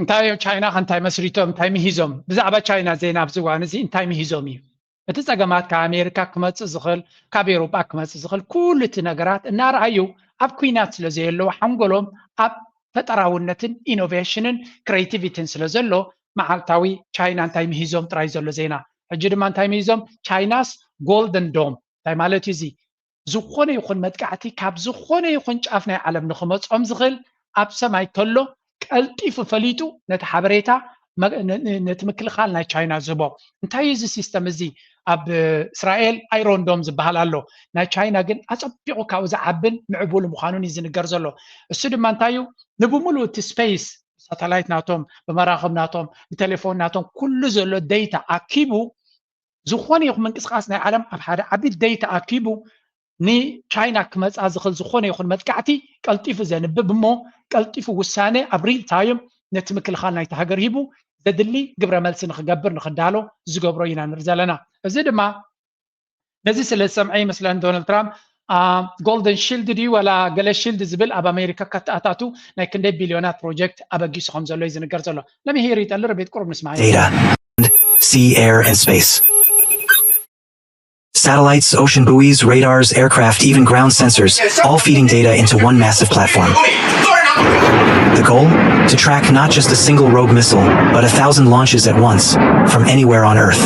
እንታይ እዮም ቻይና ከ እንታይ መስሪቶም እንታይ ምሂዞም? ብዛዕባ ቻይና ዜና ኣብዚ እዋን እዚ እንታይ ምሂዞም እዩ? እቲ ጸገማት ካብ ኣሜሪካ ክመጽእ ዝኽእል፣ ካብ ኤውሮጳ ክመጽእ ዝኽእል ኩሉ እቲ ነገራት እናረኣዩ ኣብ ኲናት ስለ ዘየለዉ ሓንጎሎም ኣብ ፈጠራውነትን ኢኖቬሽንን ክሬቲቪቲን ስለ ዘሎ መዓልታዊ ቻይና እንታይ ምሂዞም ጥራይ ዘሎ ዜና። ሕጂ ድማ እንታይ ምሂዞም? ቻይናስ ጎልደን ዶም እንታይ ማለት እዩ እዚ? ዝኾነ ይኹን መጥቃዕቲ ካብ ዝኾነ ይኹን ጫፍ ናይ ዓለም ንኽመጾም ዝኽእል ኣብ ሰማይ ከሎ ቀልጢፉ ፈሊጡ ነቲ ሓበሬታ ነቲ ምክልኻል ናይ ቻይና ዝህቦ። እንታይ እዩ እዚ ሲስተም እዚ? ኣብ እስራኤል ኣይሮን ዶም ዝበሃል ኣሎ። ናይ ቻይና ግን ኣጸቢቑ ካብኡ ዝዓብን ምዕቡል ምዃኑን እዩ ዝንገር ዘሎ። እሱ ድማ እንታይ እዩ? ንብምሉኡ እቲ ስፔስ ሳተላይት ናቶም፣ ብመራኽብ ናቶም፣ ብቴሌፎን ናቶም ኩሉ ዘሎ ደይታ ኣኪቡ ዝኾነ ይኹን ምንቅስቃስ ናይ ዓለም ኣብ ሓደ ዓቢ ደይታ ኣኪቡ ንቻይና ክመፃ ዝኽእል ዝኾነ ይኹን መጥቃዕቲ ቀልጢፉ ዘንብብ እሞ ቀልጢፉ ውሳነ ኣብ ሪል ታይም ነቲ ምክልኻል ናይቲ ሃገር ሂቡ ዘድሊ ግብረ መልሲ ንክገብር ንክዳሎ ዝገብሮ ኢና ንርኢ ዘለና። እዚ ድማ ነዚ ስለ ዝሰምዐ ይመስለኒ ዶናልድ ትራምፕ ጎልደን ሺልድ ድዩ ወላ ገለ ሺልድ ዝብል ኣብ ኣሜሪካ ከተኣታቱ ናይ ክንደይ ቢልዮናት ፕሮጀክት ኣበጊሱ ከም ዘሎ እዩ ዝንገር ዘሎ። Let me hear it a little bit. ቁሩብ ንስማዕ። Data, sea, air, and space. Satellites, ocean buoys, radars, aircraft, even ground sensors, all feeding data into one massive platform. The goal? To track not just a single rogue missile, but a thousand launches at once, from anywhere on Earth.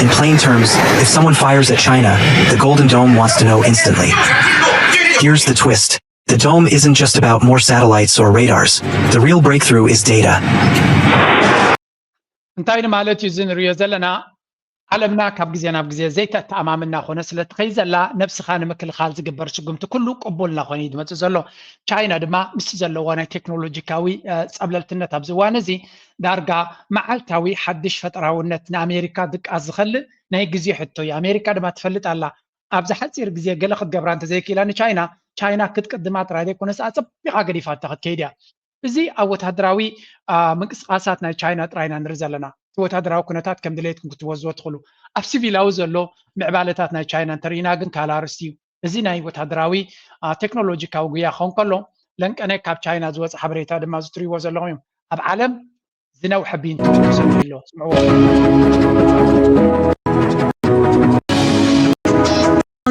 In plain terms, if someone fires at China, the Golden Dome wants to know instantly. Here's the twist. The dome isn't just about more satellites or radars. The real breakthrough is data. እንታይ ንማለት እዩ እዚ ንሪኦ ዘለና? ዓለምና ካብ ግዜ ናብ ግዜ ዘይተተኣማምን እናኾነ ስለ ትኸይድ ዘላ፣ ነብስኻ ንምክልኻል ዝግበር ስጉምቲ ኩሉ ቅቡል እናኾነ እዩ ዝመፅእ ዘሎ። ቻይና ድማ ምስቲ ዘለዋ ናይ ቴክኖሎጂካዊ ጸብለልትነት ኣብዚ እዋን እዚ ዳርጋ መዓልታዊ ሓድሽ ፈጠራውነት ንኣሜሪካ ድቃስ ዝኸልእ ናይ ግዜ ሕቶ እዩ። ኣሜሪካ ድማ ትፈልጥ ኣላ። ኣብዚ ሓፂር ግዜ ገለ ክትገብራ እንተዘይክኢላ ንቻይና፣ ቻይና ክትቅድማ ጥራይ ዘይኮነስ ኣፀቢቓ ገዲፋታ ክትከይድ እያ። እዚ ኣብ ወታደራዊ ምንቅስቃሳት ናይ ቻይና ጥራይ ኢና ንርኢ ዘለና። እቲ ወታደራዊ ኩነታት ከም ድሌትኩም ክትወዝዎ ትኽእሉ። ኣብ ሲቪላዊ ዘሎ ምዕባለታት ናይ ቻይና እንተርኢና ግን ካልእ ኣርእስቲ እዩ። እዚ ናይ ወታደራዊ ቴክኖሎጂካዊ ጉያ ክኸውን ከሎ ለንቀነ ካብ ቻይና ዝወፀ ሓበሬታ ድማ እዚ ትሪእዎ ዘለኹም እዮም። ኣብ ዓለም ዝነውሐ ቢንቶ ዘሎ ስምዕዎ።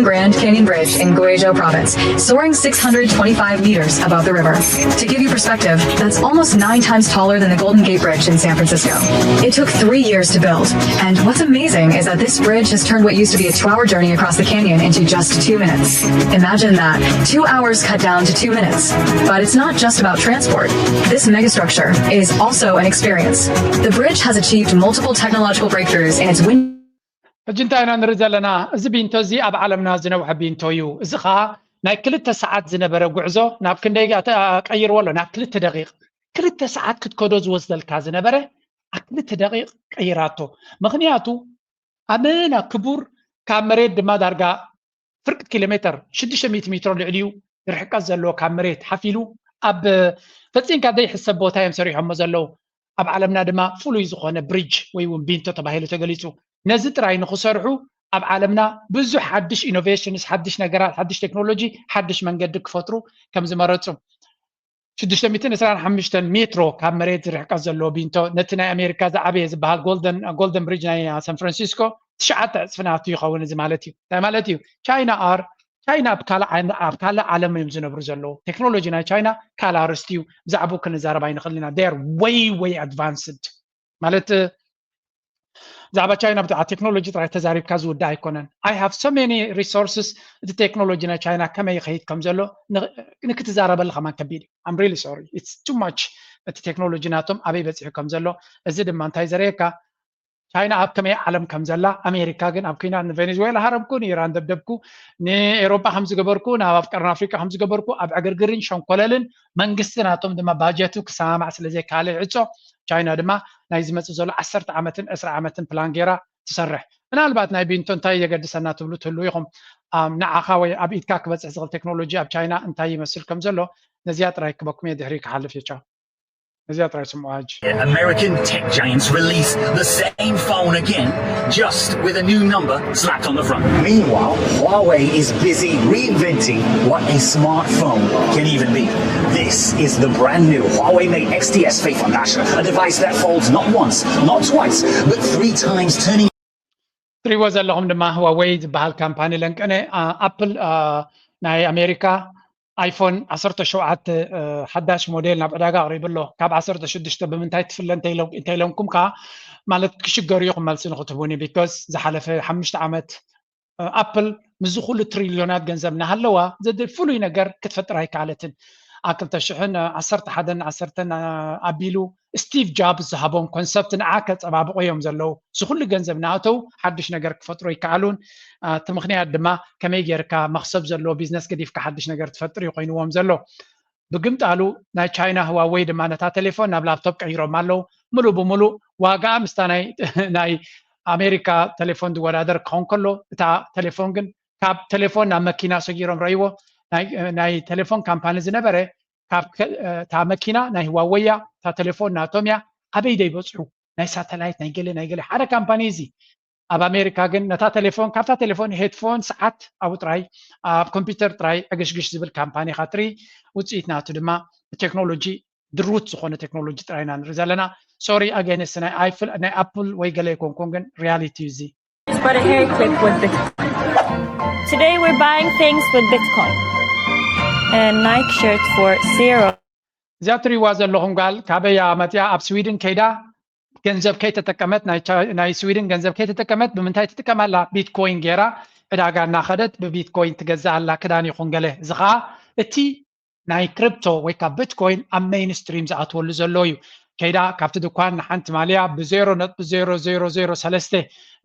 Grand Canyon Bridge in Guizhou Province, soaring six hundred twenty-five meters above the river. To give you perspective, that's almost nine times taller than the Golden Gate Bridge in San Francisco. It took three years to build, and what's amazing is that this bridge has turned what used to be a two hour journey across the canyon into just two minutes. Imagine that, two hours cut down to two minutes. But it's not just about transport. This megastructure is also an experience. The bridge has achieved multiple technological breakthroughs in its window. ሕጂ እንታይ ኢና ንርኢ ዘለና? እዚ ቢንቶ እዚ ኣብ ዓለምና ዝነውሐ ቢንቶ እዩ። እዚ ኸዓ ናይ ክልተ ሰዓት ዝነበረ ጉዕዞ ናብ ክንደይ ቀይርዎ ኣሎ? ናብ ክልተ ደቂቕ። ክልተ ሰዓት ክትከዶ ዝወስደልካ ዝነበረ ኣብ ክልተ ደቂቕ ቀይራቶ። ምኽንያቱ ኣመና ክቡር፣ ካብ መሬት ድማ ዳርጋ ፍርቂ ኪሎ ሜተር፣ ሽዱሽተ ሚእቲ ሜትሮ ልዕሊኡ ርሕቀት ዘለዎ ካብ መሬት ሓፊሉ ኣብ ፈጺምካ ዘይሕሰብ ቦታ እዮም ሰሪሖሞ ዘለዉ። ኣብ ዓለምና ድማ ፍሉይ ዝኾነ ብሪጅ ወይ እውን ቢንቶ ተባሂሉ ተገሊጹ። ነዚ ጥራይ ንኽሰርሑ ኣብ ዓለምና ብዙሕ ሓድሽ ኢኖቬሽንስ፣ ሓድሽ ነገራት፣ ሓድሽ ቴክኖሎጂ፣ ሓድሽ መንገዲ ክፈጥሩ ከም ዝመረጹ። ሽዱሽተ ሚእትን ዕስራን ሓሙሽተን ሜትሮ ካብ መሬት ዝርሕቀት ዘለዎ ቢንቶ፣ ነቲ ናይ ኣሜሪካ ዝዓበየ ዝበሃል ጎልደን፣ ጎልደን ብሪጅ ናይ ሳን ፍራንሲስኮ ትሽዓተ ዕጽፊ ናቱ ይኸውን። እዚ ማለት እዩ። እንታይ ማለት እዩ? ቻይና ኣር ቻይና ኣብ ካልእ ዓለ-፣ ኣብ ካልእ ዓለም እዮም ዝነብሩ ዘለዉ። ቴክኖሎጂ ናይ ቻይና ካልእ ኣርእስቲ እዩ። ብዛዕባኡ ክንዛረብ ኣይንኽእልን ኢና። They are way, way advanced። ማለት ብዛዕባ ቻይና ብዛዕባ ቴክኖሎጂ ጥራይ ተዛሪብካ ዝውዳእ ኣይኮነን። I have so many resources። እቲ ቴክኖሎጂ ናይ ቻይና ከመይ ይኸይድ ከም ዘሎ ን-፣ ንክትዛረበሉ ከማን ከቢድ እዩ። I'm really sorry, it's too much። እቲ ቴክኖሎጂ ናቶም ኣበይ በፂሑ ከም ዘሎ፣ እዚ ድማ እንታይ ዘርእየካ? ቻይና ኣብ ከመይ ዓለም ከም ዘላ። ኣሜሪካ ግን ኣብ ኲናት ንቬኔዙዌላ ሃረምኩ፣ ንኢራን ደብደብኩ፣ ንኤሮጳ ከም ዝገበርኩ፣ ናብ ኣብ ቀርኒ ኣፍሪቃ ከም ዝገበርኩ፣ ኣብ ዕግርግርን ሸንኮለልን መንግስቲ ናቶም ድማ ባጀቱ ክሰማማዕ ስለ ዘይከኣለ ይዕጾ። ቻይና ድማ ናይ ዝመጽእ ዘሎ ዓሰርተ ዓመትን ዕስራ ዓመትን ፕላን ገይራ ትሰርሕ። ምናልባት ናይ ቢንቶ እንታይ የገድሰና ትብሉ ትህልዉ ኢኹም። ኣም፣ ንዓኻ ወይ ኣብ ኢድካ ክበጽሕ ዝኽእል ቴክኖሎጂ ኣብ ቻይና እንታይ ይመስል ከም ዘሎ ነዚኣ ጥራይ ክበኩም እየ፣ ድሕሪ ክሓልፍ እየ። ቻው። ነዚኣ ጥራይ ስምዑ ሕጂ። American tech giants release the same phone again, just with a new number slapped on the front. Meanwhile, Huawei is busy reinventing what a smartphone can even be. This is the brand new Huawei Mate X T S Fei Fan Dasher, a device that folds not once, not twice, but three times, turning ትሪእዎ ዘለኹም ድማ ህዋዌይ ዝበሃል ካምፓኒ ለንቀነ፣ ኣ፣ ኣፕል፣ ኣ፣ ናይ ኣሜሪካ ኣይፎን ዓሰርተ ሸውዓተ፣ እ፣ ሓዳሽ ሞዴል ናብ ዕዳጋ ኣቕሪቡ ኣሎ። ካብ ዓሰርተ ሽዱሽተ ብምንታይ ትፍለ እንተኢሎም-፣ እንተኢሎምኩም ከኣ፣ ማለት፣ ክሽገሩ ኢኹም መልሲ ንኽትህቡኒ። ቢኮዝ ዝሓለፈ ሓሙሽተ ዓመት፣ እ፣ ኣፕል ምስዚ ኩሉ ትሪልዮናት ገንዘብ እናሃለዋ፣ ዘድ-፣ ፍሉይ ነገር ክትፈጥር ኣይከኣለትን። ኣብ ክልተ ሽሕን ዓሰርተ ሓደን ዓሰርተን፣ እ፣ ኣቢሉ ስቲቭ ጆብስ ዝሃቦም ኮንሰፕት ንዓ ከጸባብቑ እዮም ዘለዉ። እዚ ኩሉ ገንዘብ እናኣተዉ ሓድሽ ነገር ክፈጥሩ ኣይከኣሉን። እ፣ እቲ ምኽንያት ድማ ከመይ ጌርካ መኽሰብ ዘለዎ ቢዝነስ ገዲፍካ ሓድሽ ነገር ትፈጥር እዩ ኮይንዎም ዘሎ። ብግምጣሉ ናይ ቻይና ህዋዌይ ድማ ነታ ቴሌፎን ናብ ላፕቶፕ ቀይሮማ ኣለዉ። ምሉእ ብምሉእ ዋጋኣ ምስታ ናይ፣ ናይ ኣሜሪካ ቴሌፎን ዝወዳደር ክኸውን ከሎ፣ እታ ቴሌፎን ግን ካብ ቴሌፎን ናብ መኪና ሰጊሮም ረእይዎ። ናይ፣ ናይ ቴሌፎን ካምፓኒ ዝነበረ ካብ ከ-፣ እታ መኪና ናይ ህዋዌይ እያ፣ እታ ቴሌፎን ናቶም እያ። ኣበይ ደይበጽሑ? ናይ ሳተላይት፣ ናይ ገለ፣ ናይ ገለ። ሓደ ካምፓኒ እዚ ኣብ ኣሜሪካ ግን ነታ ቴሌፎን፣ ካብታ ቴሌፎን ሄድፎን፣ ሰዓት ኣብኡ ጥራይ፣ ኣብ ኮምፒውተር ጥራይ ዕግሽግሽ ዝብል ካምፓኒ ኢኻ ትርኢ። ውጽኢት ናቱ ድማ ብቴክኖሎጂ፣ ድሩት ዝኾነ ቴክኖሎጂ ጥራይ ኢና ንርኢ ዘለና። ሶሪ ኣገይንስት ናይ ኣይፍል-፣ ናይ ኣፕል ወይ ገለ ኣይኮንኩን፣ ግን ሪያሊቲ እዩ እዚ። But a hair clip with Bitcoin. Today we're buying things with Bitcoin. A Nike shirt for zero. እዚኣ ትሪእዋ ዘለኹም ጓል ካበያ መፂኣ? ኣብ ስዊድን ከይዳ ገንዘብ ከይተጠቀመት፣ ናይ ቻ-፣ ናይ ስዊድን ገንዘብ ከይተጠቀመት ብምንታይ ትጥቀም ኣላ? ቢትኮይን ገይራ ዕዳጋ እናኸደት ብቢትኮይን ትገዝእ ኣላ፣ ክዳን ይኹን ገለ። እዚ ኸዓ እቲ ናይ ክሪፕቶ ወይ ከዓ ቢትኮይን ኣብ ሜይንስትሪም ዝኣትወሉ ዘሎ እዩ። ከይዳ ካብቲ ድኳን ንሓንቲ ማልያ ብዜሮ ነጥቢ ዜሮ ዜሮ ዜሮ ሰለስተ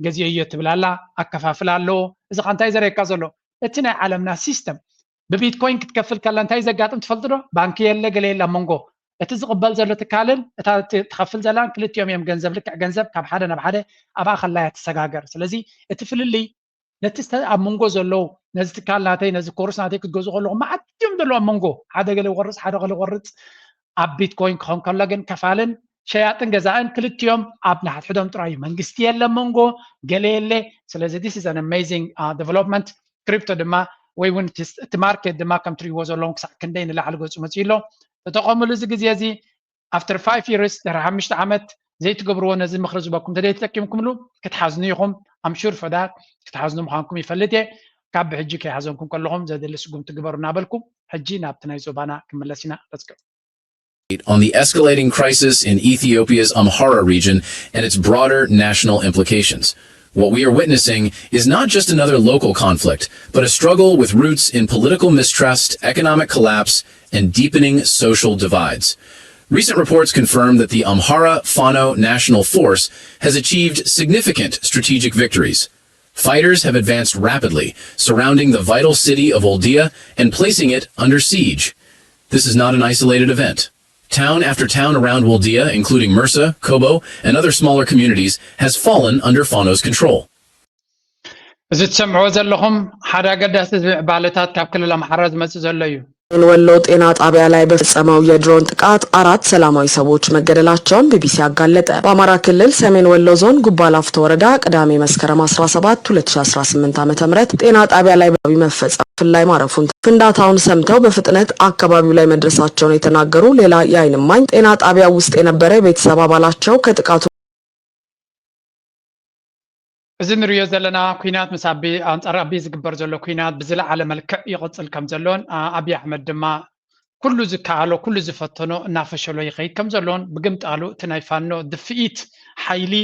ገዚኦዮ ትብል ኣላ፣ ኣከፋፍላ ኣለዎ። እዚ ኸ እንታይ ዘርእየካ ዘሎ? እቲ ናይ ዓለምና ሲስተም። ብቢትኮይን ክትከፍል ከላ እንታይ ዘጋጥም ትፈልጡ ዶ? ባንኪ የለ፣ ገለ የለ ኣብ መንጎ። እቲ ዝቕበል ዘሎ ትካልን እታ ት-፣ ትኸፍል ዘላን ክልቲኦም እዮም ገንዘብ፣ ልክዕ ገንዘብ ካብ ሓደ ናብ ሓደ ኣብኣ ከላ እያ ትሰጋገር። ስለዚ እቲ ፍልልይ ነቲ ስተ-፣ ኣብ መንጎ ዘለዉ፣ ነዚ ትካል ናተይ፣ ነዚ ኮርስ ናተይ ክትገዝኡ ከለኹም፣ መዓት እዮም ዘለዉ ኣብ መንጎ። ሓደ ገለ ይቆርጽ፣ ሓደ ገለ ይቆርጽ። ኣብ ቢትኮይን ክኸውን ከሎ ግን ከፋልን ሸያጥን ገዛእን ክልቲኦም ኣብ ንሓድሕዶም ጥራይ እዩ። መንግስቲ የለ ኣብ መንጎ፣ ገለ የለ። ስለዚ this is an amazing, uh, development። ክሪፕቶ ድማ ወይ እውን እቲ ስ-፣ እቲ ማርኬት ድማ ከም ትሪእዎ ዘለኹም ክሳዕ ክንደይ ንላዕሊ ገጹ መጺኡ ኣሎ። ተጠቐምሉ እዚ ግዜ እዚ። After five years፣ ድሕሪ ሓሙሽተ ዓመት ዘይትገብርዎ ነዚ ምኽሪ ዝበኩም እንተዘይተጠቂምኩምሉ ክትሓዝኑ ኢኹም። I'm sure for that። ክትሓዝኑ ምዃንኩም ይፈልጥ እየ። ካብ ብሕጂ ከይሓዘንኩም ከለኹም ዘድሊ ስጉምቲ ግበሩ እናበልኩ ሕጂ ናብቲ ናይ ዞባና ክንምለስ ኢና። Let's go። On the escalating crisis in Ethiopia's Amhara region and its broader national implications. What we are witnessing is not just another local conflict, but a struggle with roots in political mistrust, economic collapse, and deepening social divides. Recent reports confirm that the Amhara Fano National Force has achieved significant strategic victories. Fighters have advanced rapidly, surrounding the vital city of Waldiya and placing it under siege. This is not an isolated event. Town after town around Waldiya, including Mursa, Kobo, and other smaller communities, has fallen under Fano's control. እዚ ትሰምዕዎ ዘለኹም ሓደ ኣገዳሲ ምዕባለታት ካብ ክልል ኣምሓራ ዝመፅእ ዘሎ እዩ። ሰሜን ወሎ ጤና ጣቢያ ላይ በፈጸመው የድሮን ጥቃት አራት ሰላማዊ ሰዎች መገደላቸውን ቢቢሲ አጋለጠ። በአማራ ክልል ሰሜን ወሎ ዞን ጉባ ላፍቶ ወረዳ ቅዳሜ መስከረም አስራ ሰባት ሁለት ሺ አስራ ስምንት ዓመተ ምህረት ጤና ጣቢያ ላይ በቢ መፈጸም ክፍል ላይ ማረፉን ፍንዳታውን ሰምተው በፍጥነት አካባቢው ላይ መድረሳቸውን የተናገሩ ሌላ የዓይን እማኝ ጤና ጣቢያ ውስጥ የነበረ የቤተሰብ አባላቸው ከጥቃቱ እዚ ንሪኦ ዘለና ኩናት ምስ ኣቢ ኣንጻር ኣቢ ዝግበር ዘሎ ኩናት ብዝለዓለ መልክዕ ይቕጽል ከም ዘሎን ኣቢ ኣሕመድ ድማ ኩሉ ዝከኣሎ ኩሉ ዝፈተኖ እናፈሸሎ ይኸይድ ከም ዘሎን ብግምጣሉ እቲ ናይ ፋኖ ድፍኢት ሓይሊ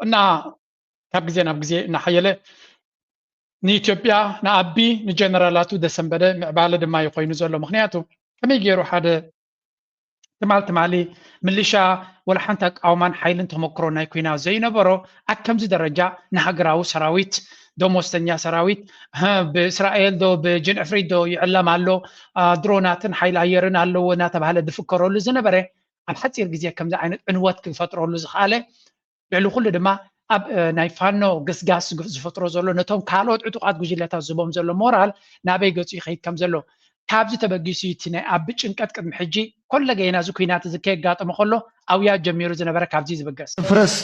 እና ካብ ግዜ ናብ ግዜ እናሓየለ ንኢትዮጵያ ንኣቢ ንጀነራላቱ ደሰንበደ ምዕባለ ድማ እዩ ኮይኑ ዘሎ። ምክንያቱ ከመይ ገይሩ ሓደ ትማል ትማሊ ምልሻ ወላ ሓንቲ ኣቃውማን ሓይልን ተመክሮ ናይ ኩናት ዘይነበሮ ኣብ ከምዚ ደረጃ ንሃገራዊ ሰራዊት ደሞዝተኛ ሰራዊት ብእስራኤል ዶ ብጅን ዕፍሪት ዶ ይዕለም ኣሎ ድሮናትን ሓይሊ ኣየርን ኣለዎ እናተባሃለ ዝፍከረሉ ዝነበረ ኣብ ሓፂር ግዜ ከምዚ ዓይነት ዕንወት ክፈጥረሉ ዝኸኣለ ልዕሊ ኩሉ ድማ ኣብ ናይ ፋኖ ገስጋስ ዝፈጥሮ ዘሎ ነቶም ካልኦት ዕጡቓት ጉጅለታት ዝቦም ዘሎ ሞራል ናበይ ገፁ ይኸይድ ከም ዘሎ ካብዚ ተበጊሱ እቲ ናይ ኣቢ ጭንቀት ቅድሚ ሕጂ ኮለገይና እዚ ኩናት እዚ ከየጋጠመ ከሎ ኣውያት ጀሚሩ ዝነበረ ካብዚ ዝብገስ ፍረስ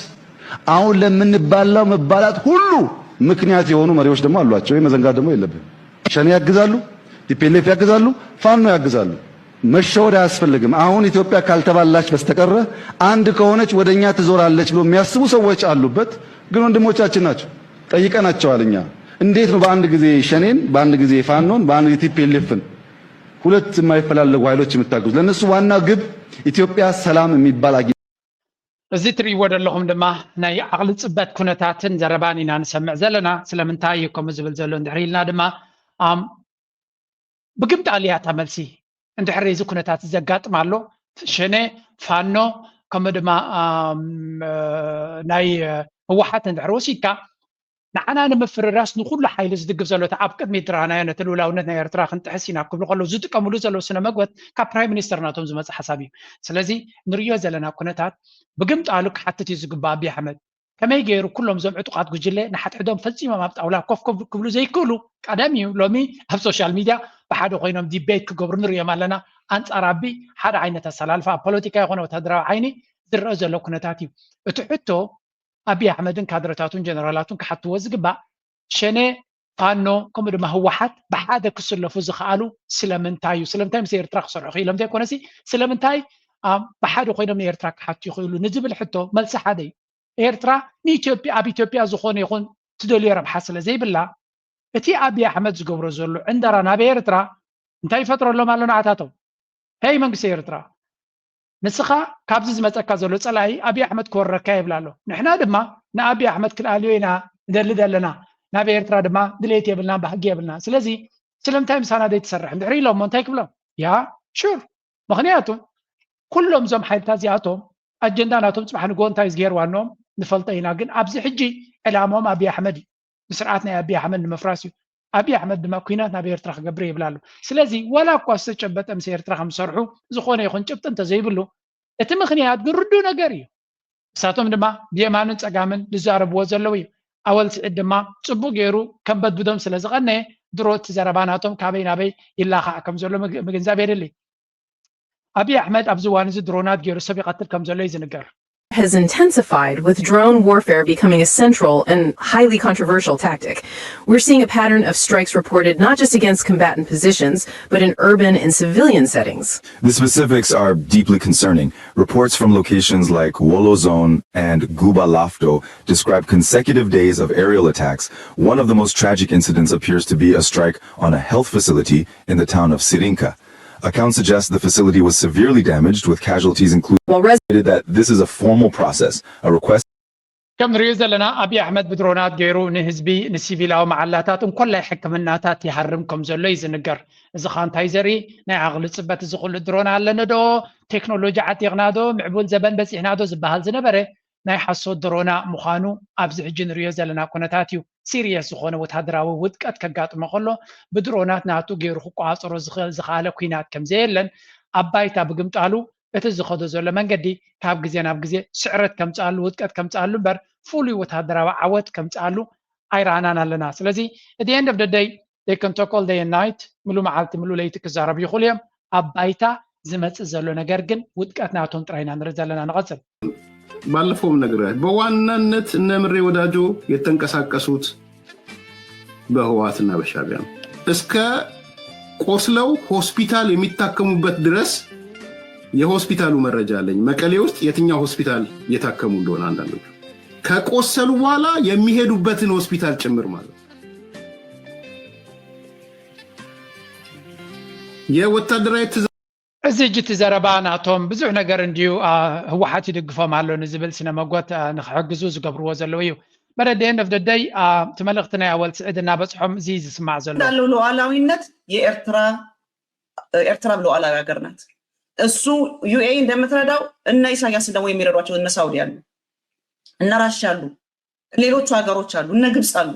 አሁን ለምንባላው መባላት ሁሉ ምክንያት የሆኑ መሪዎች ደግሞ አሏቸው። ይህ መዘንጋት ደግሞ የለብን። ሸኔ ያግዛሉ፣ ቲፒኤልኤፍ ያግዛሉ፣ ፋኖ ያግዛሉ። መሸወድ አያስፈልግም። አሁን ኢትዮጵያ ካልተባላች በስተቀረ አንድ ከሆነች ወደኛ ትዞራለች ብሎ የሚያስቡ ሰዎች አሉበት። ግን ወንድሞቻችን ናቸው። ጠይቀናቸዋል። እኛ እንዴት ነው በአንድ ጊዜ ሸኔን በአንድ ጊዜ ፋኖን በአንድ ጊዜ ቲፒኤልኤፍን ሁለት የማይፈላለጉ ኃይሎች የምታግዙ? ለእነሱ ዋና ግብ ኢትዮጵያ ሰላም የሚባል አግኝ እዚ ትርእይዎ ዘለኹም ድማ ናይ ዓቕሊ ፅበት ኩነታትን ዘረባን ኢና ንሰምዕ ዘለና። ስለምንታይ እዩ ከምኡ ዝብል ዘሎ እንድሕር ኢልና ድማ ብግምጣል እያ እታ መልሲ። እንድሕር እዚ ኩነታት ዘጋጥም ኣሎ ሸኔ ፋኖ ከምኡ ድማ ናይ ህወሓት እንድሕር ወሲድካ ንዓና ንምፍርራስ ንኩሉ ሓይሊ ዝድግፍ ዘሎ እቲ ኣብ ቅድሚት ዝረኣናዮ ነቲ ልኡላውነት ናይ ኤርትራ ክንጥሕስ ኢና ክብሉ ከለዉ ዝጥቀምሉ ዘለዉ ስነ መግበት ካብ ፕራይም ሚኒስተር ናቶም ዝመፅእ ሓሳብ እዩ። ስለዚ ንርእዮ ዘለና ኩነታት ብግምጣሉ ክሓትት እዩ ዝግባእ ኣብይ ኣሕመድ። ከመይ ገይሩ ኩሎም እዞም ዕጡቓት ጉጅለ ንሓድሕዶም ፈጺሞም ኣብ ጣውላ ኮፍ ኮፍ ክብሉ ዘይክእሉ ቀደም እዩ። ሎሚ ኣብ ሶሻል ሚድያ ብሓደ ኮይኖም ዲቤት ክገብሩ ንርእዮም ኣለና። ኣንጻር ኣቢ ሓደ ዓይነት ኣሰላልፋ ኣብ ፖለቲካ ይኾነ ወታደራዊ ዓይኒ ዝረአ ዘሎ ኩነታት እዩ። እቲ ሕቶ ኣብይ ኣሕመድን ካድረታቱን ጀነራላቱን ክሓትዎ ዝግባእ ሸኔ ፋኖ ከምኡ ድማ ህወሓት ብሓደ ክስለፉ ዝኸኣሉ ስለምንታይ እዩ? ስለምንታይ ምስ ኤርትራ ክሰርሑ ክኢሎም ዘይኮነሲ ስለምንታይ ብሓደ ኮይኖም ንኤርትራ ክሓቱ ይኽእሉ ንዝብል ሕቶ መልሲ ሓደ እዩ። ኤርትራ ንኢትዮጵያ ኣብ ኢትዮጵያ ዝኾነ ይኹን ትደልዮ ረብሓ ስለ ዘይብላ እቲ ኣብይ ኣሕመድ ዝገብሮ ዘሎ ዕንደራ ናብ ኤርትራ እንታይ ይፈጥረሎም ኣሎ ንዓታቶም? ሄይ መንግስቲ ኤርትራ ንስኻ ካብዚ ዝመፀካ ዘሎ ፀላኢ ኣብይ ኣሕመድ ክወረካ ይብል ኣሎ። ንሕና ድማ ንኣብይ ኣሕመድ ክንኣልዮ ኢና ንደሊ ዘለና። ናብ ኤርትራ ድማ ድሌት የብልናን ባህጊ የብልናን። ስለዚ ስለምንታይ ምሳና ዘይትሰርሕ እንድሕር ኢሎሞ እንታይ ክብሎም? ያ ሹር። ምኽንያቱ ኩሎም እዞም ሓይልታት እዚኣቶም ኣጀንዳ ናቶም ፅባሕ ንግሆ እንታይ ዝገይር ዋኖም ንፈልጦ ኢና። ግን ኣብዚ ሕጂ ዕላሞም ኣብይ ኣሕመድ እዩ። ንስርዓት ናይ ኣብይ ኣሕመድ ንምፍራስ እዩ። ኣብይ ኣሕመድ ድማ ኩናት ናብ ኤርትራ ክገብር ይብል ኣሎ። ስለዚ ዋላ እኳ ዝተጨበጠ ምስ ኤርትራ ከም ዝሰርሑ ዝኾነ ይኹን ጭብጢ እንተዘይብሉ እቲ ምኽንያት ግን ርዱእ ነገር እዩ። ንሳቶም ድማ ብየማንን ጸጋምን ዝዛረብዎ ዘለዉ እዩ። ኣወል ስዒድ ድማ ጽቡቕ ገይሩ ከም በድብዶም ስለ ዝቐነየ ድሮ እቲ ዘረባ ናቶም ካበይ ናበይ ይላኻዕ ከም ዘሎ ምግንዛብ የድሊ። ኣብይ ኣሕመድ ኣብዚ እዋን እዚ ድሮናት ገይሩ ሰብ ይቐትል ከም ዘሎ እዩ ዝንገር። has intensified, with drone warfare becoming a central and highly controversial tactic. We're seeing a pattern of strikes reported not just against combatant positions, but in urban and civilian settings. The specifics are deeply concerning. Reports from locations like Wolo Zone and Guba Lafto describe consecutive days of aerial attacks. One of the most tragic incidents appears to be a strike on a health facility in the town of Sirinka. Accounts suggest the facility was severely damaged, with casualties including. While residents that this is a formal process, a request. ከም ንሪኦ ዘለና ኣብይ ኣሕመድ ብድሮናት ገይሩ ንህዝቢ ንሲቪላዊ መዓላታት እንኮላይ ሕክምናታት ይሃርም ከም ዘሎ እዩ ዝንገር። እዚ ኸ እንታይ ዘርኢ ናይ ዓቕሊ ፅበት እዚ ኩሉ ድሮን ኣለና ዶ ቴክኖሎጂ ዓጢቕና ዶ ምዕቡል ዘበን በፂሕና ዶ ዝበሃል ዝነበረ ናይ ሓሶት ድሮና ምዃኑ ኣብዚ ሕጂ ንሪኦ ዘለና ኩነታት እዩ። ሲሪየስ ዝኾነ ወታደራዊ ውድቀት ከጋጥሞ ከሎ ብድሮናት ናቱ ገይሩ ክቆፃፀሮ ዝኽእል ዝኸኣለ ኩናት ከምዘየለን ኣብ ባይታ ብግምጣሉ እቲ ዝኸዶ ዘሎ መንገዲ ካብ ግዜ ናብ ግዜ ስዕረት ከምፅኣሉ ውድቀት ከምፅኣሉ እምበር ፍሉይ ወታደራዊ ዓወት ከምፅኣሉ ኣይረኣናን ኣለና። ስለዚ እቲ end of the day they can talk all day and night ምሉ መዓልቲ ምሉ ለይቲ ክዛረቡ ይኽእሉ እዮም። ኣብ ባይታ ዝመፅእ ዘሎ ነገር ግን ውድቀት ናቶም ጥራይ ኢና ንርኢ ዘለና። ንቐፅል። ባለፈውም ነግሬያለሁ። በዋናነት እነ ምሬ ወዳጆ የተንቀሳቀሱት በህወሓትና በሻዕቢያ ነው። እስከ ቆስለው ሆስፒታል የሚታከሙበት ድረስ የሆስፒታሉ መረጃ አለኝ። መቀሌ ውስጥ የትኛው ሆስፒታል እየታከሙ እንደሆነ አንዳንዶቹ ከቆሰሉ በኋላ የሚሄዱበትን ሆስፒታል ጭምር ማለት ነው። የወታደራዊ ትእዛዝ እዚ ሕጂ እቲ ዘረባ ናቶም ብዙሕ ነገር እንድዩ ህወሓት ይድግፎም ኣሎ ንዝብል ስነ መጎት ንክሕግዙ ዝገብርዎ ዘለዉ እዩ። በረደ ነፍደደይ እቲ መልእክቲ ናይ ኣወል ስዕድ እናበፅሖም እዚ ዝስማዕ ዘሎ እንዳለው ሉዓላዊነት የኤርትራ ኤርትራ ሉዓላዊ ሀገር ናት። እሱ ዩኤኢ እንደምትረዳው እነ ኢሳያስን ደግሞ የሚረዷቸው እነ ሳውዲ አሉ፣ እነ ራሻ አሉ፣ ሌሎቹ ሀገሮች አሉ፣ እነ ግብፅ አሉ።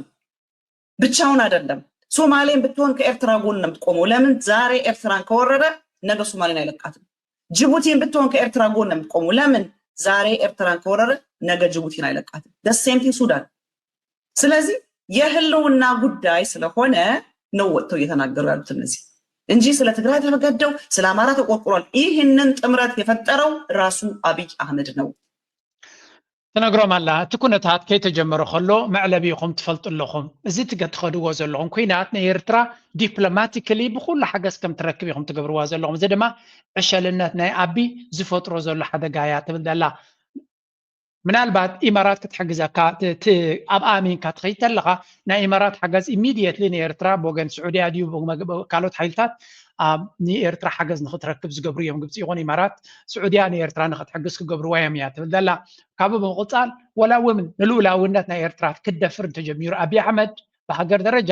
ብቻውን አይደለም። ሶማሌን ብትሆን ከኤርትራ ጎን ነው የምትቆመው። ለምን ዛሬ ኤርትራን ከወረረ ነገ ሶማሌን አይለቃትም። ጅቡቲን ብትሆን ከኤርትራ ጎን ነው የምትቆመው። ለምን ዛሬ ኤርትራን ከወረረ ነገ ጅቡቲን አይለቃትም። ደሴምቲን ሱዳን። ስለዚህ የህልውና ጉዳይ ስለሆነ ነው ወጥተው እየተናገሩ ያሉት እነዚህ እንጂ ስለ ትግራይ ተገደው ስለ አማራ ተቆርቁሯል። ይህንን ጥምረት የፈጠረው ራሱ አብይ አህመድ ነው። ትነግሮም ኣላ እቲ ኩነታት ከይተጀመረ ከሎ መዕለቢ ኢኹም ትፈልጡ ኣለኹም። እዚ ትኸድዎ ዘለኹም ኩናት ንኤርትራ ዲፕሎማቲካሊ ብኩሉ ሓገዝ ከም ትረክብ ኢኹም ትገብርዋ ዘለኹም። እዚ ድማ ዕሸልነት ናይ ኣቢ ዝፈጥሮ ዘሎ ሓደጋ እያ ትብል ዘላ። ምናልባት ኢማራት ክትሕግዘካ ኣብ ኣሚንካ ትኸይድ ተለኻ ናይ ኢማራት ሓገዝ ኢሚድየትሊ ንኤርትራ ብወገን ስዑድያ ድዩ ካልኦት ሓይልታት ንኤርትራ ሓገዝ ንክትረክብ ዝገብሩ እዮም። ግብፂ ይኹን ኢማራት ስዑድያ ንኤርትራ ንክትሕግዝ ክገብርዋ እዮም እያ ትብል ዘላ። ካብኡ ብምቕፃል ወላ እውን ንልኡላውነት ናይ ኤርትራ ክደፍር እንተጀሚሩ ኣብይ ኣሕመድ ብሃገር ደረጃ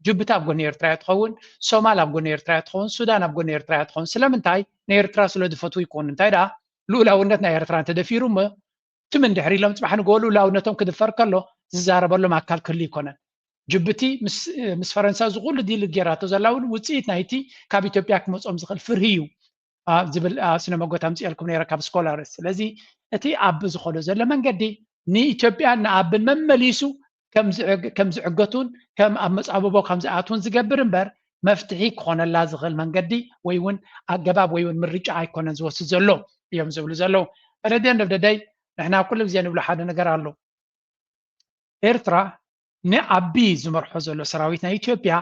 ጅቡቲ ኣብ ጎኒ ኤርትራ እያ ትኸውን፣ ሶማል ኣብ ጎኒ ኤርትራ እያ ትኸውን፣ ሱዳን ኣብ ጎኒ ኤርትራ እያ ትኸውን። ስለምንታይ? ንኤርትራ ስለ ዝፈትዉ ይኮኑ። እንታይ ደኣ ልኡላውነት ናይ ኤርትራ እንተደፊሩ እሞ ትም እንድሕር ኢሎም ፅባሕ ንግሆ ልኡላውነቶም ክድፈር ከሎ ዝዛረበሎም ኣካል ክህሉ ይኮነን። ጅቡቲ ምስ ፈረንሳ እዚ ኩሉ ዲል ጌራቶ ዘላ እውን ውፅኢት ናይቲ ካብ ኢትዮጵያ ክመፅኦም ዝኽእል ፍርሂ እዩ ዝብል ስነ መጎት ኣምፅኤልኩም ነይረ ካብ ስኮላርስ። ስለዚ እቲ ኣብ ዝኸዶ ዘሎ መንገዲ ንኢትዮጵያን ንኣብን መመሊሱ ከም ዝዕገቱን ከም ኣብ መፃብቦ ከም ዝኣትውን ዝገብር እምበር መፍትሒ ክኾነላ ዝኽእል መንገዲ ወይ እውን ኣገባብ ወይ እውን ምርጫ ኣይኮነን ዝወስድ ዘሎ እዮም ዝብሉ ዘለዉ። በረድዮ ነብደደይ ንሕና ኩሉ ግዜ ንብሎ ሓደ ነገር ኣሎ። ኤርትራ ንኣቢ ዝመርሖ ዘሎ ሰራዊት ናይ ኢትዮጵያ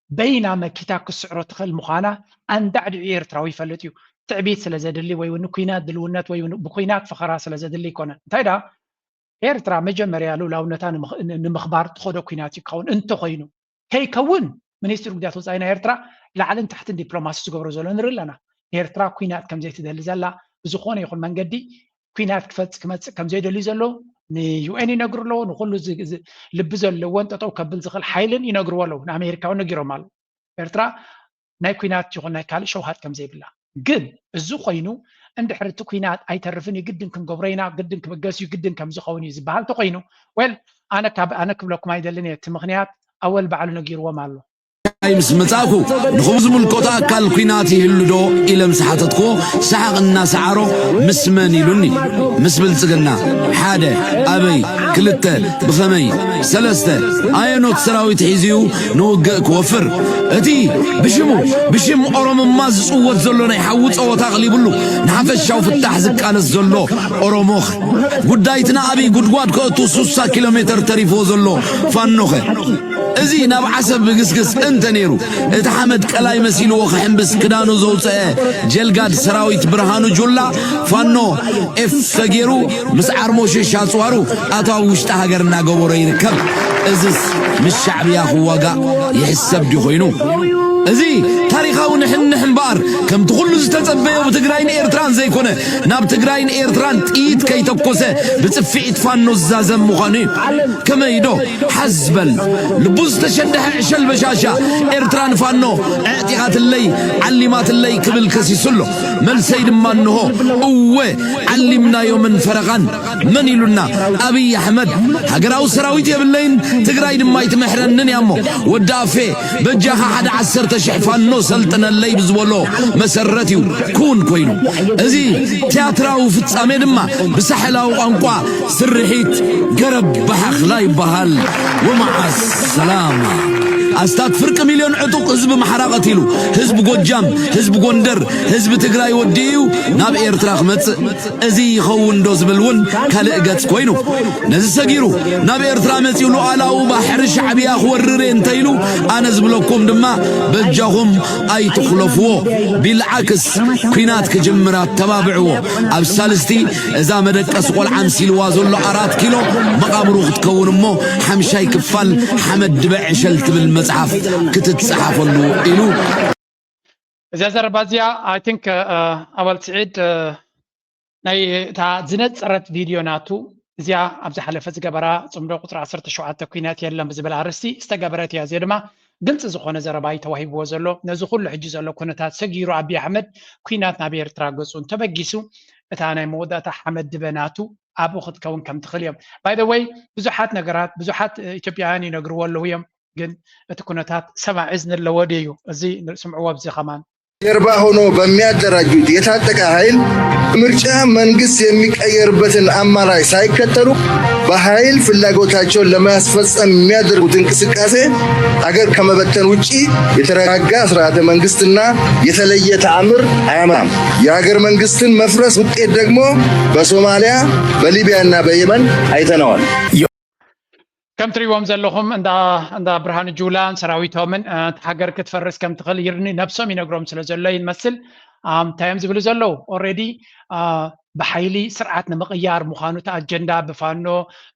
በይና መኪታ ክስዕሮ ትኽእል ምዃና ኣንዳዕዲዑ ኤርትራዊ ይፈልጥ እዩ። ትዕቢት ስለ ዘድሊ ወይ እውን ንኩናት ድልውነት ወይ እውን ብኩናት ፈኸራ ስለ ዘድሊ ኣይኮነን። እንታይ ደኣ ኤርትራ መጀመርያ ልኡላውነታ ንምኽባር ትኸዶ ኩናት እዩ ክኸውን እንተኾይኑ ከይከውን ሚኒስትሪ ጉዳያት ወፃኢ ናይ ኤርትራ ላዕልን ታሕትን ዲፕሎማሲ ዝገብሮ ዘሎ ንርኢ ኣለና። ኤርትራ ኩናት ከምዘይትደሊ ዘላ ብዝኾነ ይኹን መንገዲ ኩናት ክፈፅ ክመፅእ ከምዘይደልዩ ዘሎ ንዩኤን ይነግሩ ኣለዎ። ንኩሉ ልቢ ዘለዎን ጠጠው ከብል ዝኽእል ሓይልን ይነግርዎ ኣለዉ። ንኣሜሪካ እውን ነጊሮም ኣለዉ። ኤርትራ ናይ ኩናት ይኹን ናይ ካልእ ሸውሃት ከምዘይብላ ግን እዚ ኮይኑ እንድሕር እቲ ኩናት ኣይተርፍን እዩ ግድን ክንገብሮ ኢና ግድን ክብገስ እዩ ግድን ከምዝኸውን እዩ ዝበሃል ተኮይኑ ወል ኣነ ካብ ኣነ ክብለኩም ኣይደልን እየ እቲ ምክንያት ኣወል ባዕሉ ነጊርዎም ኣሎ። ምስ መጻእኩ ንኹም ዝምልከቶ ኣካል ኩናት ይህሉ ዶ ኢለ ምስ ሓተትኩዎ ሰሓቕ እናሰዓሮ ምስ መን ኢሉኒ። ምስ ብልጽግና ሓደ ኣበይ ክልተ ብኸመይ ሰለስተ ኣየኖት ሰራዊት ሒዙ እዩ ንውግእ ክወፍር? እቲ ብሽሙ ብሽም ኦሮሞማ ዝጽወት ዘሎ ናይ ሓዊ ጸወታ ኣቕሊብሉ ንሓፈሻዊ ፍታሕ ዝቃለስ ዘሎ ኦሮሞኸ? ጉዳይትና ኣብይ ጉድጓድ ከእቱ ሱሳ ኪሎ ሜተር ተሪፍዎ ዘሎ ፋኖኸ? እዚ ናብ ዓሰብ ብግስግስ እንተ ነይሩ እቲ ሓመድ ቀላይ መሲልዎ ክሕምብስ ክዳኑ ዘውፀአ ጀልጋድ ሰራዊት ብርሃኑ ጁላ ፋኖ ኤፍ ተገይሩ ምስ ዓርሞሽሽ ኣፅዋሩ ኣቶ ኣብ ውሽጢ ሃገር እናገበሮ ይርከብ። እዝስ ምስ ሻዕብያ ክዋጋእ ይሕሰብ ድዩ ኮይኑ? እዚ ታሪኻዊ ንሕንሕ እምበኣር፣ ከምቲ ኩሉ ዝተጸበዮ ብትግራይን ኤርትራን ዘይኮነ፣ ናብ ትግራይን ኤርትራን ጥይት ከይተኮሰ ብጽፍዒት ፋኖ ዝዛዘም ምዃኑ እዩ። ከመይ ዶ? ሓዝ በል። ልቡ ዝተሸደሐ ዕሸል በሻሻ፣ ኤርትራ ንፋኖ ኣዕጢቓትለይ፣ ዓሊማትለይ ክብል ከሲሱ ኣሎ። መልሰይ ድማ እንሆ፣ እወ፣ ዓሊምናዮምን ፈረቓን። መን ኢሉና? ኣብይ ኣሕመድ። ሃገራዊ ሰራዊት የብለይን፣ ትግራይ ድማ ኣይትምሕረንን እያ እሞ፣ ወዲ ኣፌ፣ በጃኻ ሓደ ዓሰርተ ሽሕ ፋኖ ሰልጥነለይ ብዝበሎ መሰረት እዩ ክውን ኮይኑ። እዚ ቲያትራዊ ፍጻሜ ድማ ብሳሕላዊ ቋንቋ ስርሒት ገረብ ባሓኽላ ይበሃል። ወመዓስ ሰላማ። ኣስታት ፍርቂ ሚልዮን ዕጡቕ ህዝቢ ኣምሓራ ቀቲሉ፣ ህዝቢ ጎጃም፣ ህዝቢ ጎንደር፣ ህዝቢ ትግራይ ወዲኡ ናብ ኤርትራ ክመጽእ። እዚ ይኸውን ዶ ዝብል እውን ካልእ ገጽ ኮይኑ፣ ነዚ ሰጊሩ ናብ ኤርትራ መጺኡ ሉዓላዊ ባሕሪ ሻዕብያ ክወርር እየ እንተኢሉ፣ ኣነ ዝብለኩም ድማ በጃኹም ኣይትኹለፍዎ። ቢልዓክስ ኲናት ክጅምር ኣተባብዕዎ። ኣብ ሳልስቲ እዛ መደቀሲ ቆልዓ ኣምሲልዋ ዘሎ ኣራት ኪሎ መቓብሩ ክትከውን እሞ፣ ሓምሻይ ክፋል ሓመድ ድበ ዕሸል ትብል መጽሓፍ ክትጸሓፈሉ ኢሉ። እዚኣ ዘረባ እዚኣ፣ I think፣ እ፣ ኣባል ስዒድ፣ እ፣ ናይ እታ ዝነጸረት ቪድዮ ናቱ፣ እዚኣ ኣብ ዝሓለፈ ዝገበራ ጽምዶ ቁጽሪ ዓሰርተ ሸውዓተ ኲናት የለን ብዝብል ኣርእስቲ ዝተገበረት እያ። እዚኣ ድማ ግልጺ ዝኾነ ዘረባ እዩ ተዋሂብዎ ዘሎ። ነዚ ኩሉ ሕጂ ዘሎ ኩነታት ሰጊሩ፣ ኣቢይ ኣሕመድ ኲናት ናብ ኤርትራ ገጹ እንተበጊሱ፣ እታ ናይ መወዳእታ ሓመድ ድበ ናቱ ኣብኡ ክትከውን ከም ትኽእል እዮም። By the way፣ ብዙሓት ነገራት፣ ብዙሓት፣ እ፣ ኢትዮጵያውያን ይነግርዎ ኣለዉ እዮም። ግን እቲ ኩነታት ሰማዒ እዝኒ ኣለዎ ድዩ? እዚ ስምዕዎ። ኣብዚ ከማን ጀርባ ሆኖ በሚያደራጁት የታጠቀ ኃይል ምርጫ መንግስት የሚቀየርበትን አማራጭ ሳይከተሉ በኃይል ፍላጎታቸውን ለማስፈጸም የሚያደርጉት እንቅስቃሴ አገር ከመበተን ውጪ የተረጋጋ ስርዓተ መንግስትና የተለየ ተአምር አያመጣም። የአገር መንግስትን መፍረስ ውጤት ደግሞ በሶማሊያ፣ በሊቢያና በየመን አይተነዋል። ከም ትሪእዎም ዘለኹም እንዳ፣ እንዳ ብርሃኑ ጁላን ሰራዊቶምን፣ እ፣ እታ ሃገር ክትፈርስ ከም ትኽእል ይርኒ ነብሶም ይነግሮም ስለ ዘሎ ይመስል። ኣም፣ እንታይ እዮም ዝብሉ ዘለዉ? ኦልሬዲ፣ እ፣ ብሓይሊ ስርዓት ንምቕያር ምዃኑ እቲ ኣጀንዳ ብፋኖ፣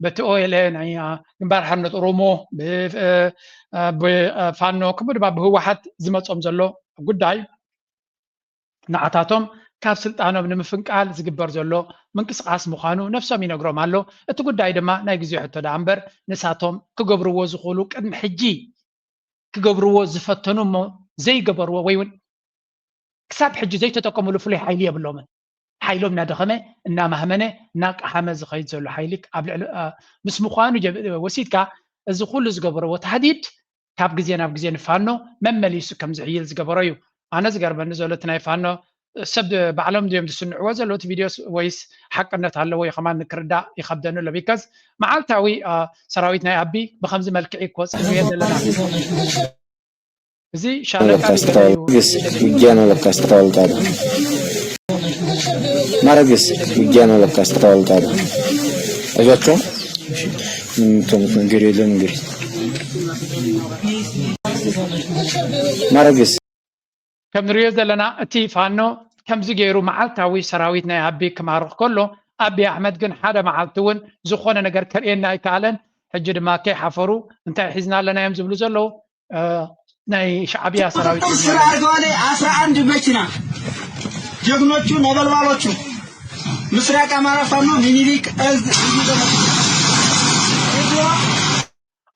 በቲ ኦኤልኤ ናይ፣ እ፣ ግንባር ሓርነት ኦሮሞ፣ ብ-፣ እ፣ እ፣ ብ-፣ እ፣ ፋኖ፣ ከምኡ ድማ ብህወሓት ዝመጾም ዘሎ ጉዳይ፣ ንዓታቶም ካብ ስልጣኖም ንምፍንቃል ዝግበር ዘሎ ምንቅስቃስ ምዃኑ ነብሶም ይነግሮም ኣሎ። እቲ ጉዳይ ድማ ናይ ግዜ ሕቶ ደኣ እምበር፣ ንሳቶም ክገብርዎ ዝኽእሉ፣ ቅድሚ ሕጂ ክገብርዎ ዝፈተኑ እሞ ዘይገበርዎ፣ ወይ እውን ክሳብ ሕጂ ዘይተጠቀምሉ ፍሉይ ሓይሊ የብሎምን። ሓይሎም እናደኸመ፣ እናማህመነ፣ እናቀሃመ ዝኸይድ ዘሎ ሓይሊ ኣብ ልዕሊ፣ እ፣ ምስ ምዃኑ ጀ-፣ ወሲድካ፣ እዚ ኩሉ ዝገበርዎ ታህዲድ ካብ ግዜ ናብ ግዜ ንፋኖ መመሊሱ ከም ዝሕይል ዝገበሮ እዩ። ኣነ ዝገርመኒ ዘሎ እቲ ናይ ፋኖ ሰብ ባዕሎም ድዮም ዝስንዕዎ ዘለዉ እቲ ቪድዮስ ወይስ ሓቅነት ኣለዎ? እዩ ከማን ንክርዳእ ይኸብደኒ ኣሎ። ቢካዝ መዓልታዊ፣ አ፣ ሰራዊት ናይ ኣቢ ብኸምዚ መልክዕ እዩ ክወፅእ ንሪኦ ዘለና። እዚ ሻለቃ ኣለካ ኣስተዋል-፣ ግስ ውጊያ ነው ለካ ኣስተዋልጣ ዶ። ማረግስ ውጊያ ነው ለካ ኣስተዋልጣ ዶ። እዛቸው ምን ተምት ነገር የለም እንግዲህ። ማረግስ ከም ንሪኦ ዘለና እቲ ፋኖ ከምዚ ገይሩ መዓልታዊ ሰራዊት ናይ ኣቢ ክማርኽ ከሎ፣ ኣቢ ኣሕመድ ግን ሓደ መዓልቲ እውን ዝኾነ ነገር ከርእየና ኣይከኣለን። ሕጂ ድማ ከይሓፈሩ እንታይ ሒዝና ኣለና እዮም ዝብሉ ዘለዉ። እ፣ ናይ ሻዕብያ ሰራዊት ቁጥጥር ስር አድርገዋል። አስራ አንድ መኪና ጀግኖቹ ነበልባሎቹ ምስራቅ አማራ ፋኖ ሚኒሊክ እዝ።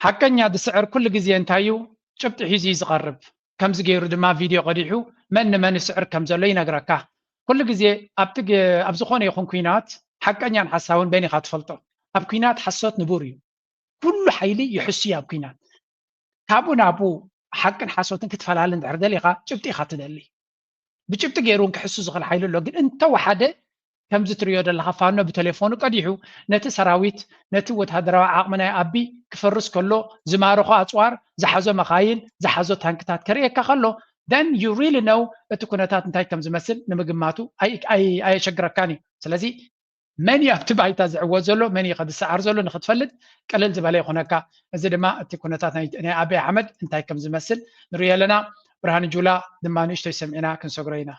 ሓቀኛ ዝስዕር ኩሉ ግዜ እንታይ እዩ? ጭብጢ ሒዙ እዩ ዝቐርብ። ከምዚ ገይሩ ድማ ቪድዮ ቀዲሑ መን ንመን ይስዕር ከም ዘሎ ይነግረካ። ኩሉ ግዜ ኣብቲ ገ-፣ ኣብ ዝኾነ ይኹን ኲናት ሓቀኛን ሓሳውን በይን ኢኻ ትፈልጦ። ኣብ ኲናት ሓሶት ንቡር እዩ። ኩሉ ሓይሊ ይሕሱ እዩ ኣብ ኲናት። ካብኡ ናብኡ ሓቅን ሓሶትን ክትፈላሊ እንድሕር ደሊኻ ጭብጢ ኢኻ ትደሊ። ብጭብጢ ገይሩ እውን ክሕሱ ዝኽእል ሓይሊ ኣሎ። ግን እንተወሓደ ከምዚ ትሪኦ ዘለኻ ፋኖ ብቴሌፎኑ ቀዲሑ ነቲ ሰራዊት፣ ነቲ ወታደራዊ ዓቕሚ ናይ ኣቢ ክፈርስ ከሎ ዝማረኾ ኣጽዋር፣ ዝሓዞ መኻይን፣ ዝሓዞ ታንክታት ከርእየካ ከሎ፣ then you really know እቲ ኩነታት እንታይ ከም ዝመስል ንምግማቱ ኣይ-፣ ኣይ-፣ ኣየሸግረካን እዩ። ስለዚ መን እዩ ኣብቲ ባይታ ዝዕወት ዘሎ፣ መን እዩ ከ ዝሰዓር ዘሎ ንኽትፈልጥ ቅልል ዝበለ ይኾነካ። እዚ ድማ እቲ ኩነታት ናይ፣ ናይ ኣቢ ኣሕመድ እንታይ ከም ዝመስል ንሪኦ ኣለና። ብርሃን ጁላ ድማ ንእሽተይ ሰሚዕና ክንሰግሮ ኢና።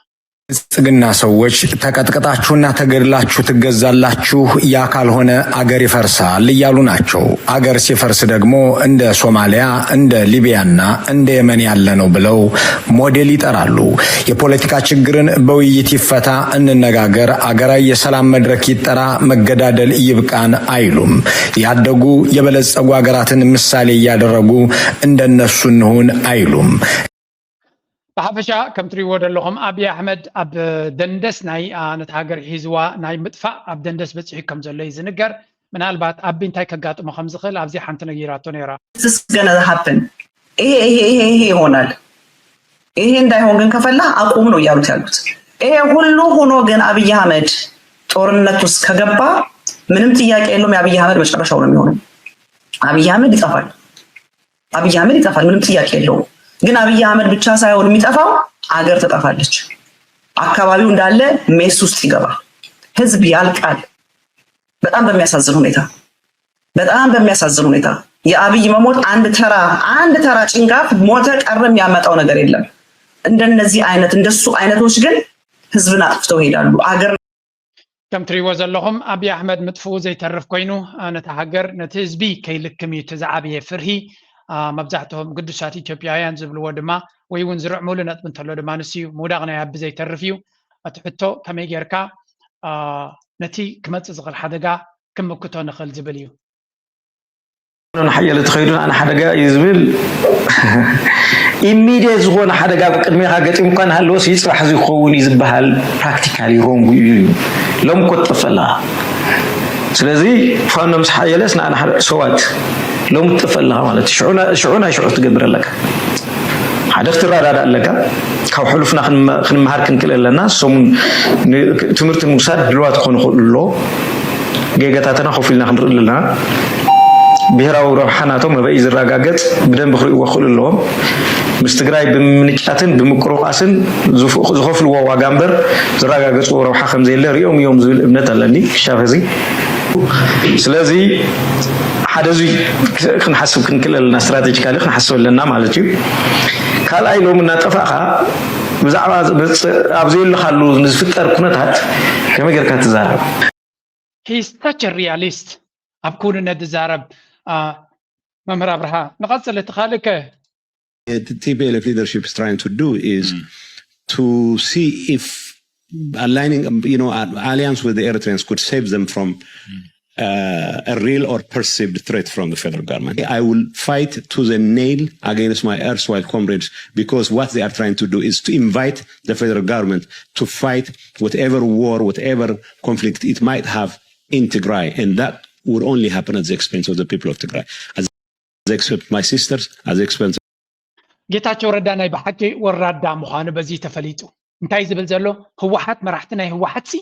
ብልጽግና ሰዎች ተቀጥቅጣችሁና ተገድላችሁ ትገዛላችሁ፣ ያ ካልሆነ አገር ይፈርሳል እያሉ ናቸው። አገር ሲፈርስ ደግሞ እንደ ሶማሊያ እንደ ሊቢያና እንደ የመን ያለ ነው ብለው ሞዴል ይጠራሉ። የፖለቲካ ችግርን በውይይት ይፈታ፣ እንነጋገር፣ አገራዊ የሰላም መድረክ ይጠራ፣ መገዳደል ይብቃን አይሉም። ያደጉ የበለጸጉ ሀገራትን ምሳሌ እያደረጉ እንደነሱ እንሁን አይሉም። ብሓፈሻ ከም ትሪእዎ ዘለኹም ኣብይ ኣሕመድ ኣብ ደንደስ ናይ ነቲ ሃገር ሒዝዋ ናይ ምጥፋእ ኣብ ደንደስ በፂሑ ከም ዘሎ እዩ ዝንገር። ምናልባት ኣቢ እንታይ ከጋጥሞ ከም ዝኽእል ኣብዚ ሓንቲ ነጊራቶ ነይራ። This is gonna happen። ይሄ ይሄ ይሄ ይሄ ይሆናል። ይሄ እንዳይሆን ግን ከፈላ አቁም ነው እያሉት ያሉት። ይሄ ሁሉ ሆኖ ግን አብይ አህመድ ጦርነት ውስጥ ከገባ ምንም ጥያቄ የለውም። የአብይ አህመድ መጨረሻው ነው የሚሆነው። አብይ አህመድ ይጠፋል። አብይ አህመድ ይጠፋል፣ ምንም ጥያቄ የለውም። ግን አብይ አህመድ ብቻ ሳይሆን የሚጠፋው አገር ትጠፋለች። አካባቢው እንዳለ ሜስ ውስጥ ይገባል። ህዝብ ያልቃል። በጣም በሚያሳዝን ሁኔታ በጣም በሚያሳዝን ሁኔታ የአብይ መሞት አንድ ተራ አንድ ተራ ጭንጋፍ ሞተ ቀረ የሚያመጣው ነገር የለም። እንደነዚህ አይነት እንደሱ አይነቶች ግን ህዝብን አጥፍተው ይሄዳሉ። አገር ከም ትሪእዎ ዘለኹም ኣብይ ኣሕመድ ምጥፍኡ ዘይተርፍ ኮይኑ ነቲ ሃገር ነቲ ህዝቢ ከይልክም እዩ እቲ ዝዓበየ ፍርሂ። መብዛሕትኦም ግዱሳት ኢትዮጵያውያን ዝብልዎ ድማ ወይ እውን ዝርዕሙሉ ነጥቢ እንተሎ ድማ ንሱ እዩ። ምውዳቕ ናይ ኣቢ ዘይተርፍ እዩ። እቲ ሕቶ ከመይ ጌርካ ነቲ ክመፅእ ዝኽእል ሓደጋ ክምክቶ ንኽእል ዝብል እዩ። ንሓየለ ተኸይዱ ንኣነ ሓደጋ እዩ ዝብል ኢሚድየት ዝኾነ ሓደጋ ኣብ ቅድሜኻ ገጢሙካ እናሃለወስ ይፅባሕ እዚ ክኸውን እዩ ዝበሃል ፕራክቲካሊ ሮንግ እዩ። ሎሚ እኮ ትጠፍእ ኣለኻ። ስለዚ ፋኖ ምስ ሓየለስ ንኣና ሓደ ሰዋት ሎሚ ትጠፍእ ኣለኻ ማለት እዩ። ሽዑ ናይ ሽዑ ትገብር ኣለካ። ሓደ ክትረዳዳእ ኣለካ። ካብ ሕሉፍና ክንመሃር ክንክእል ኣለና። እሶም ትምህርቲ ምውሳድ ድልዋት ክኾኑ ይኽእሉ ኣለዎ። ጌጋታትና ኮፍ ኢልና ክንርኢ ኣለና። ብሄራዊ ረብሓ ናቶም መበይ ዝረጋገፅ ብደንቢ ክርእይዎ ክኽእሉ ኣለዎም። ምስ ትግራይ ብምንጫትን ብምቅርቃስን ዝኸፍልዎ ዋጋ እምበር ዝረጋገፅዎ ረብሓ ከምዘየለ ሪኦም እዮም ዝብል እምነት ኣለኒ ክሻብ ሕዚ። ስለዚ ሓደ እዙይ ክንሓስብ ክንክእል ኣለና፣ ስትራቴጂካሊ ክንሓስብ ኣለና ማለት እዩ። ካልኣይ ሎሚ እናጠፋእካ ብዛዕባ ኣብ ዘየለኻሉ ንዝፍጠር ኩነታት ከመይ ጌርካ ትዛረብ? He's such a realist ኣብ ክውንነት ዝዛረብ መምህር ኣብርሃ። ንቐፅል እቲ ካልእ ከ? T P L F leadership is trying to do is to see if aligning, you know, an alliance with the Eritreans could save them from uh, a real or perceived threat from the federal government. I will fight to the nail against my erstwhile comrades because what they are trying to do is to invite the federal government to fight whatever war, whatever conflict it might have in Tigray. And that would only happen at the expense of the people of Tigray. As they expect my sisters, as they expect ጌታቸው ረዳ ናይ ብሓቂ ወራዳ ምዃኑ በዚ ተፈሊጡ እንታይ ዝብል ዘሎ ህወሓት መራሕቲ ናይ ህወሓት ሲ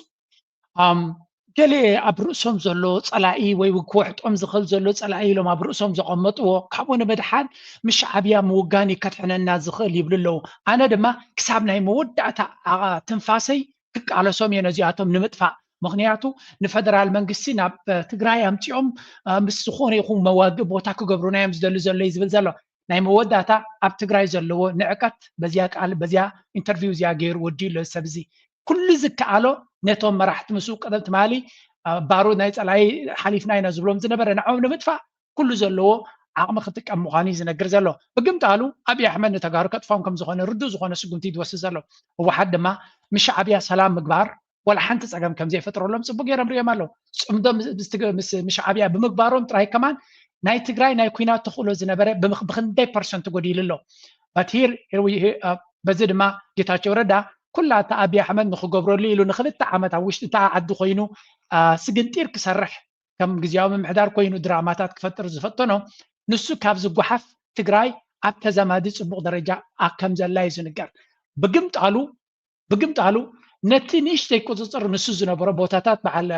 ገለ ኣብ ርእሶም ዘሎ ፀላኢ ወይ ክውሕጦም ዝኽእል ዘሎ ፀላኢ ኢሎም ኣብ ርእሶም ዘቐመጥዎ ካብኡ ንምድሓን ምስ ሻዕብያ ምውጋን እዩ ከድሕነና ዝኽእል ይብሉ ኣለዉ። ኣነ ድማ ክሳብ ናይ መወዳእታ ትንፋሰይ ክቃለሶም እየ ነዚኣቶም ንምጥፋእ። ምኽንያቱ ንፈደራል መንግስቲ ናብ ትግራይ ኣምፂኦም ምስ ዝኾነ ይኹን መዋግእ ቦታ ክገብሩና እዮም ዝደሉ ዘሎ እዩ ዝብል ዘሎ። ናይ መወዳእታ ኣብ ትግራይ ዘለዎ ንዕቀት በዚያ ቃል በዚያ ኢንተርቪው እዚኣ ገይሩ ወዲኡ ኣሎ ሰብ እዚ። ኩሉ ዝከኣሎ ነቶም መራሕቲ ምስኡ ቀደም ትማሊ ባሩድ ናይ ፀላኢ ሓሊፍና ኢና ዝብሎም ዝነበረ ንዕኦም ንምጥፋእ ኩሉ ዘለዎ ዓቕሚ ክጥቀም ምዃኑ እዩ ዝነግር ዘሎ። ብግምጣሉ ኣብይ ኣሕመድ ንተጋሩ ከጥፍኦም ከም ዝኾነ ርዱእ ዝኾነ ስጉምቲ እዩ ዝወስድ ዘሎ። ህወሓት ድማ ምስ ሻዕብያ ሰላም ምግባር ዋላ ሓንቲ ፀገም ከም ዘይፈጥረሎም ፅቡቅ ገይሮም ሪኦም ኣለዉ። ፅምዶ ምስ ሻዕብያ ብምግባሮም ጥራይ ከማን ናይ ትግራይ ናይ ኩናት ተኽእሎ ዝነበረ ብኽንደይ ፐርሰንት ጎዲሉ ኣሎ። But here በዚ ድማ ጌታቸው ረዳ ኩላ እታ ኣብይ ኣሕመድ ንክገብረሉ ኢሉ ንክልተ ዓመት ኣብ ውሽጢ እታ ዓዲ ኮይኑ ስግንጢር ክሰርሕ ከም ግዝያዊ ምምሕዳር ኮይኑ ድራማታት ክፈጥር ዝፈተኖ ንሱ ካብ ዝጓሓፍ ትግራይ ኣብ ተዛማዲ ፅቡቕ ደረጃ ከም ዘላ እዩ ዝንገር። ብግምጣሉ ብግምጣሉ ነቲ ንእሽተይ ቁፅፅር ንሱ ዝነበሮ ቦታታት በዓል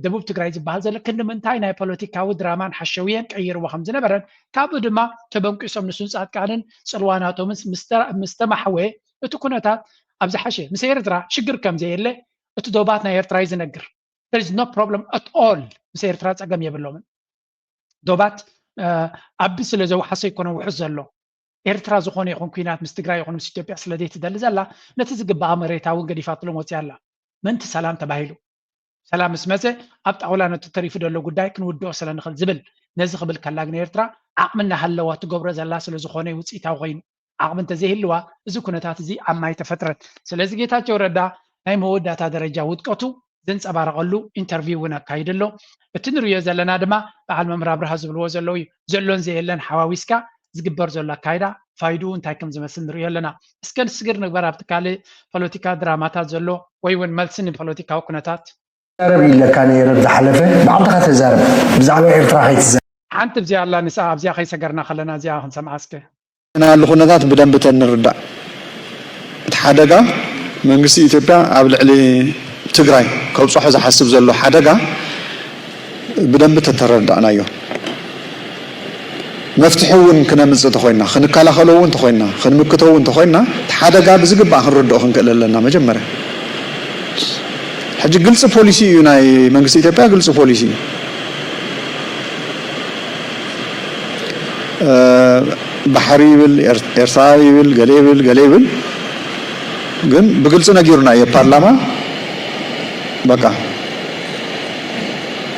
ደቡብ ትግራይ ዝበሃል ዘሎ ክንዲ ምንታይ ናይ ፖለቲካዊ ድራማን ሓሸውየን ቀይርዎ ከም ዝነበረን ካብኡ ድማ ተበንቂሶም ንሱን ፃድቃንን ፅልዋናቶምን ምስ ተማሓወየ እቲ ኩነታት ኣብ ዝሓሸ ምስ ኤርትራ ሽግር ከም ዘየለ እቲ ዶባት ናይ ኤርትራ እዩ ዝነግር። There is no problem at all። ምስ ኤርትራ ፀገም የብሎምን። ዶባት ኣቢ ስለ ዘውሓሰ ይኮነ ውሑስ ዘሎ ኤርትራ ዝኾነ ይኹን ኩናት ምስ ትግራይ ይኹን ምስ ኢትዮጵያ ስለ ዘይትደሊ ዘላ፣ ነቲ ዝግባኣ መሬታ እውን ገዲፋትሎም ወፅያ ኣላ። ምእንቲ ሰላም ተባሂሉ። ሰላም ምስ መፀ ኣብ ጣውላ ነቲ ተሪፉ ዘሎ ጉዳይ ክንውድኦ ስለ ንኽእል ዝብል፣ ነዚ ክብል ከላ ግን ኤርትራ ዓቕሚ እናሃለዋ ትገብሮ ዘላ ስለ ዝኾነ እዩ ውፅኢታዊ ኮይኑ። ዓቕሚ እንተዘይህልዋ እዚ ኩነታት እዚ ኣብ ማይ ተፈጥረት። ስለዚ ጌታቸው ረዳ ናይ መወዳእታ ደረጃ ውድቀቱ ዘንፀባረቐሉ ኢንተርቪው እውን ኣካይዱ ኣሎ። እቲ ንሪኦ ዘለና ድማ በዓል መምህር ኣብርሃ ዝብልዎ ዘለዉ እዩ። ዘሎን ዘየለን ሓዋዊስካ ዝግበር ዘሎ ኣካይዳ ፋይድኡ እንታይ ከም ዝመስል ንሪኦ ኣለና። እስከ ንስግር ንግበር ኣብቲ ካልእ ፖለቲካ ድራማታት ዘሎ ወይ እውን መልሲ ንፖለቲካዊ ኩነታት። ተዛረብ ኢለካ ነይረ ብዝሓለፈ ባዕልኻ ተዛረብ ብዛዕባ ኤርትራ ከይትዛረብ። ሓንቲ እዚኣ ኣላ ንስኣ ኣብዚኣ ከይሰገርና ከለና እዚኣ ክንሰምዓ እስከ። ናሉ ኩነታት ብደንቢ ተንርዳእ። እቲ ሓደጋ መንግስቲ ኢትዮጵያ ኣብ ልዕሊ ትግራይ ከብፅሖ ዝሓስብ ዘሎ ሓደጋ ብደንቢ ተተረዳእናዮ መፍትሒ እውን ክነምፅእ ተኮይና ክንከላኸሎ እውን ተኮይና ክንምክቶ እውን ተኮይና እቲ ሓደጋ ብዝግባእ ክንርድኦ ክንክእል ኣለና። መጀመርያ ሕጂ ግልፂ ፖሊሲ እዩ ናይ መንግስቲ ኢትዮጵያ ግልፂ ፖሊሲ እዩ። ባሕሪ ይብል ኤርትራ ይብል ገለ ይብል ገለ ይብል ግን ብግልፂ ነጊሩና እየ ፓርላማ በቃ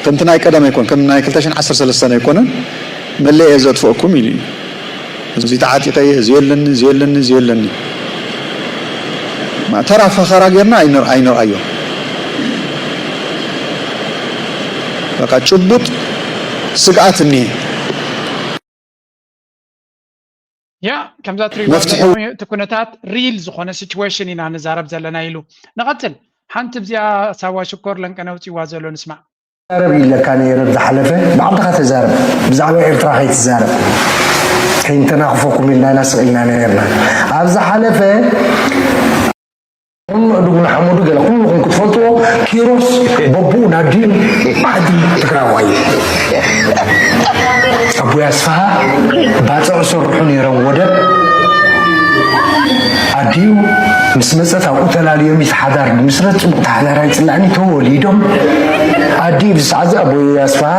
ከምቲ ናይ ቀደም ኣይኮን ከም ናይ ክልተ ሽሕን ዓሰርተ ሰለስተን ኣይኮነን መለየ ዘጥፈእኩም ኢሉ እዩ። እዚ ተዓጢቀ እየ እዚ የለኒ እዚ የለኒ እዚ የለኒ ተራ ፈኸራ ጌርና ኣይንርኣዮ። በቃ ጭቡጥ ስግኣት እኒሀ። ያ ከምዛ ትሪእዋ ዘለኹም እቲ ኩነታት ሪል ዝኾነ ሲቹዌሽን ኢና ንዛረብ ዘለና ኢሉ። ንቐጽል። ሓንቲ ብዚኣ ሳዋ ሽኮር ለንቀነ ኣውጺእዋ ዘሎ ንስማዕ። ተዛረብ ኢለካ ነይረ ብዝሓለፈ ባዕልኻ ተዛረብ ብዛዕባ ኤርትራ ከይትዛረብ ከይንተናኽፈኩም ኢልና ኢና ስቕ ኢልና ነይርና ኣብ ዝሓለፈ ቁም ንእዱግ ንሓመዱ ገለ ኩልኹም ክትፈልጥዎ ኪሮስ በብኡ ናዲኡ ዓዲ ትግራዋይ እዩ። ኣቦይ ኣስፍሃ ባፅዕ ሰርሑ ነይሮም ወደብ ኣዲኡ ምስ መፀት ኣብኡ ተላልዮም እቲ ሓዳር ንምስረት ፅቡቕ ተሓዳራይ ፅላዕኒ ተወሊዶም ኣዲኡ ብሰዓዚ ኣቦይ ኣስፍሃ